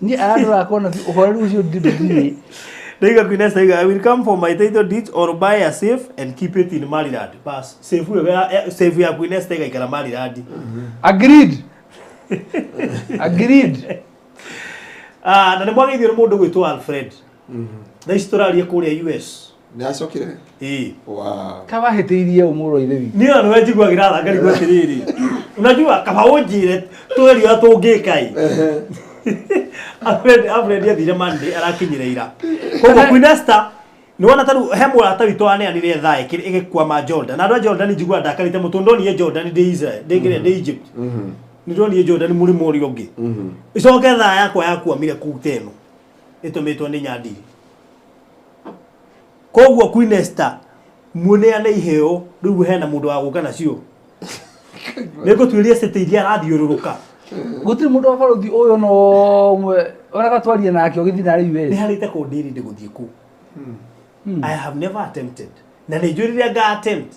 niĩ arandora kona ũhoreru ũcio ndĩ Ndaiga Queen Esther aiga, I will come for my title deeds or buy a safe and keep it in Maryland. Bas, safe ĩyo safe ya Queen Esther ĩgaikara Maryland. Agreed. Agreed. Ah, na nĩ mwageithio nĩ mũndũ gwĩtwo Alfred. Thaa ici tũraria kũrĩa US. Nĩ acokire? Ĩĩ. Wow. Kawahĩtĩirie ũmũrũ ithe witũ. Niĩ ona nĩwe njiguagĩra tha ngarigwo atĩrĩrĩ. Unajua kaba ũnjĩre tũgerie ũrĩa tũngĩka ĩ. Alfred Alfred athire Monday arakinyire ira. Koguo Queen Esther nĩ wona tarĩu he mũrata witũ waneanire thaa ĩgĩkwama Jordan. Na andũ a Jordan njiguaga ndakarĩte mũtũ ndonire Jordan ndĩ Israel, ndĩ kĩrĩa ndĩ Egypt. Nĩ ndonire Jordan mũrĩmo ũrĩa ũngĩ. Ĩcoke thaa yakwa yakwamire kũu ta ĩno. Ĩtũmĩtwo nĩ Nyandiri. Koguo Queen Esther muneane iheo rĩu hena mũndũ wa gũka nacio. Nĩngũtuĩria city iria arathiũrũrũka. Gũtirĩ mũndũ wa barothi ũyũ no ũmwe ona gatwarie nake ũgĩthiĩ narĩ Nĩ US. harĩte kũndĩri ndĩ gũthiĩ kũu. I have never attempted. Na nĩ njũĩ rĩrĩa nga attempt.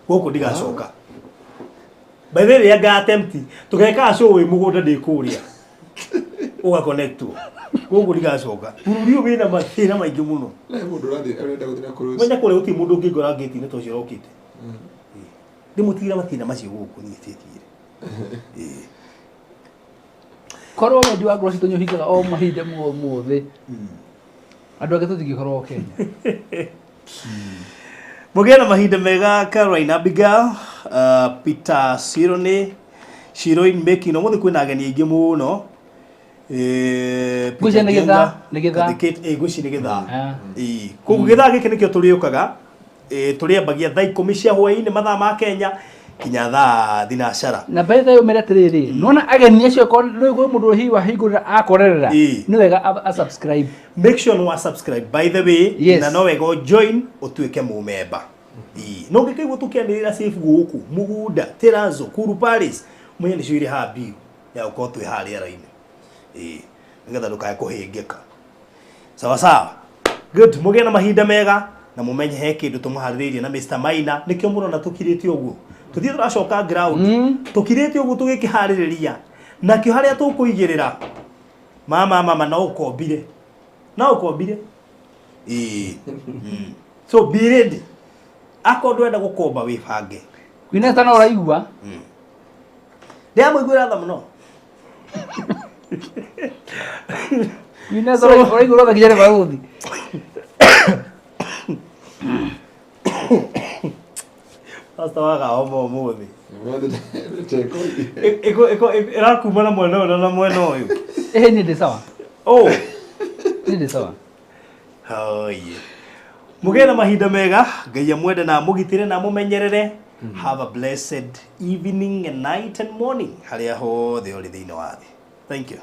Gũkũ ndigacoka. By the way rĩrĩa nga attempt tũgekaga show wĩ mũgũnda ndĩ kũrĩa. Ũga connectwo. Gũkũ ndigacoka. Bũrũri ũyũ wĩna mathĩna maingĩ mũno. Nĩ mũndũ ũrathiĩ ũrenda gũthiĩ na cruise. Menya kũrĩa gũtirĩ mũndũ ũngĩngora ngĩti-inĩ ta ũcio ũrokĩte. Ndĩmũtigĩra mathĩna macio gũkũ niĩ tĩthiĩre. Korwo wendi wa ngoro citũ nĩ ũhingaga o mahinda mothe. Andũ angĩ tũtingĩkorwo Kenya. Mũgĩe na mahinda mega Caroline Abigail, Peter Sirone, Shiroin Meki, no mũthĩ kwĩna ageni aingĩ mũno. Eh, Ngwĩciria nĩ Peter gĩthaa, Njenga, nĩ gĩthaa. Kathikĩte- eh, ngwĩciria nĩ gĩthaa. Ah. Ĩĩ. Koguo gĩthaa gĩkĩ nĩkĩo tũrĩũkaga. Eh, tũrĩambagia thaa ikũmi cia hwaĩ-inĩ mathaa ma Kenya kinya thaa thinacara. Na by the way ũmere atĩrĩrĩ, nĩwona ageni acio korwo nĩ kwĩ mũndũ hihi wahingũrĩra akorerera, Ĩĩ. nĩ wega a subscribe. Make sure nĩ wa subscribe by the way. Yes. Na no wega ũ join ũtuĩke mũmemba. Ĩĩ. No ũngĩkaigua tũkĩanĩrĩra safe gũkũ mũgũnda Terrazzo Kuru Palace mwenye nĩcio irĩ haha biũ ya gũkorwo twĩ haha rĩera-inĩ. Ĩĩ. Nĩgetha ndũkae kũhĩngĩka. Sawa sawa. Good. Mũgĩe na mahinda mega na mũmenye he kĩndũ tũmũharĩrĩirie na Mr. Maina nĩkĩo mũrona tũkirĩte ũguo. Tũthiĩ tũracoka ground. Tũkirĩte ũguo tũgĩkĩharĩrĩria. Nakĩo harĩa tũkũigĩrĩra mama mama no ũkombire. No ũkombire. Ĩĩ. So be ready. Akorwo ndũrenda gũkomba wĩbange. Queen Esther no ũraigua? Ndĩramũiguĩra tha mũno. Queen Esther ũraigua ũrathakinya nĩ barothi. Pastor waga homa ũmũthĩ. Ũmũthĩ nĩ Ĩrakuma na mwena ũyũ na mwena ũyũ. Ĩhĩ niĩ ndĩ sawa. Oh. Niĩ ndĩ sawa. Haiya. Mũgĩe na mahinda mega, Ngai amwende na amũgitĩre na amũmenyerere. Have a blessed evening and night and morning harĩa hothe ũrĩ thĩinĩ wa thĩ. Thank you.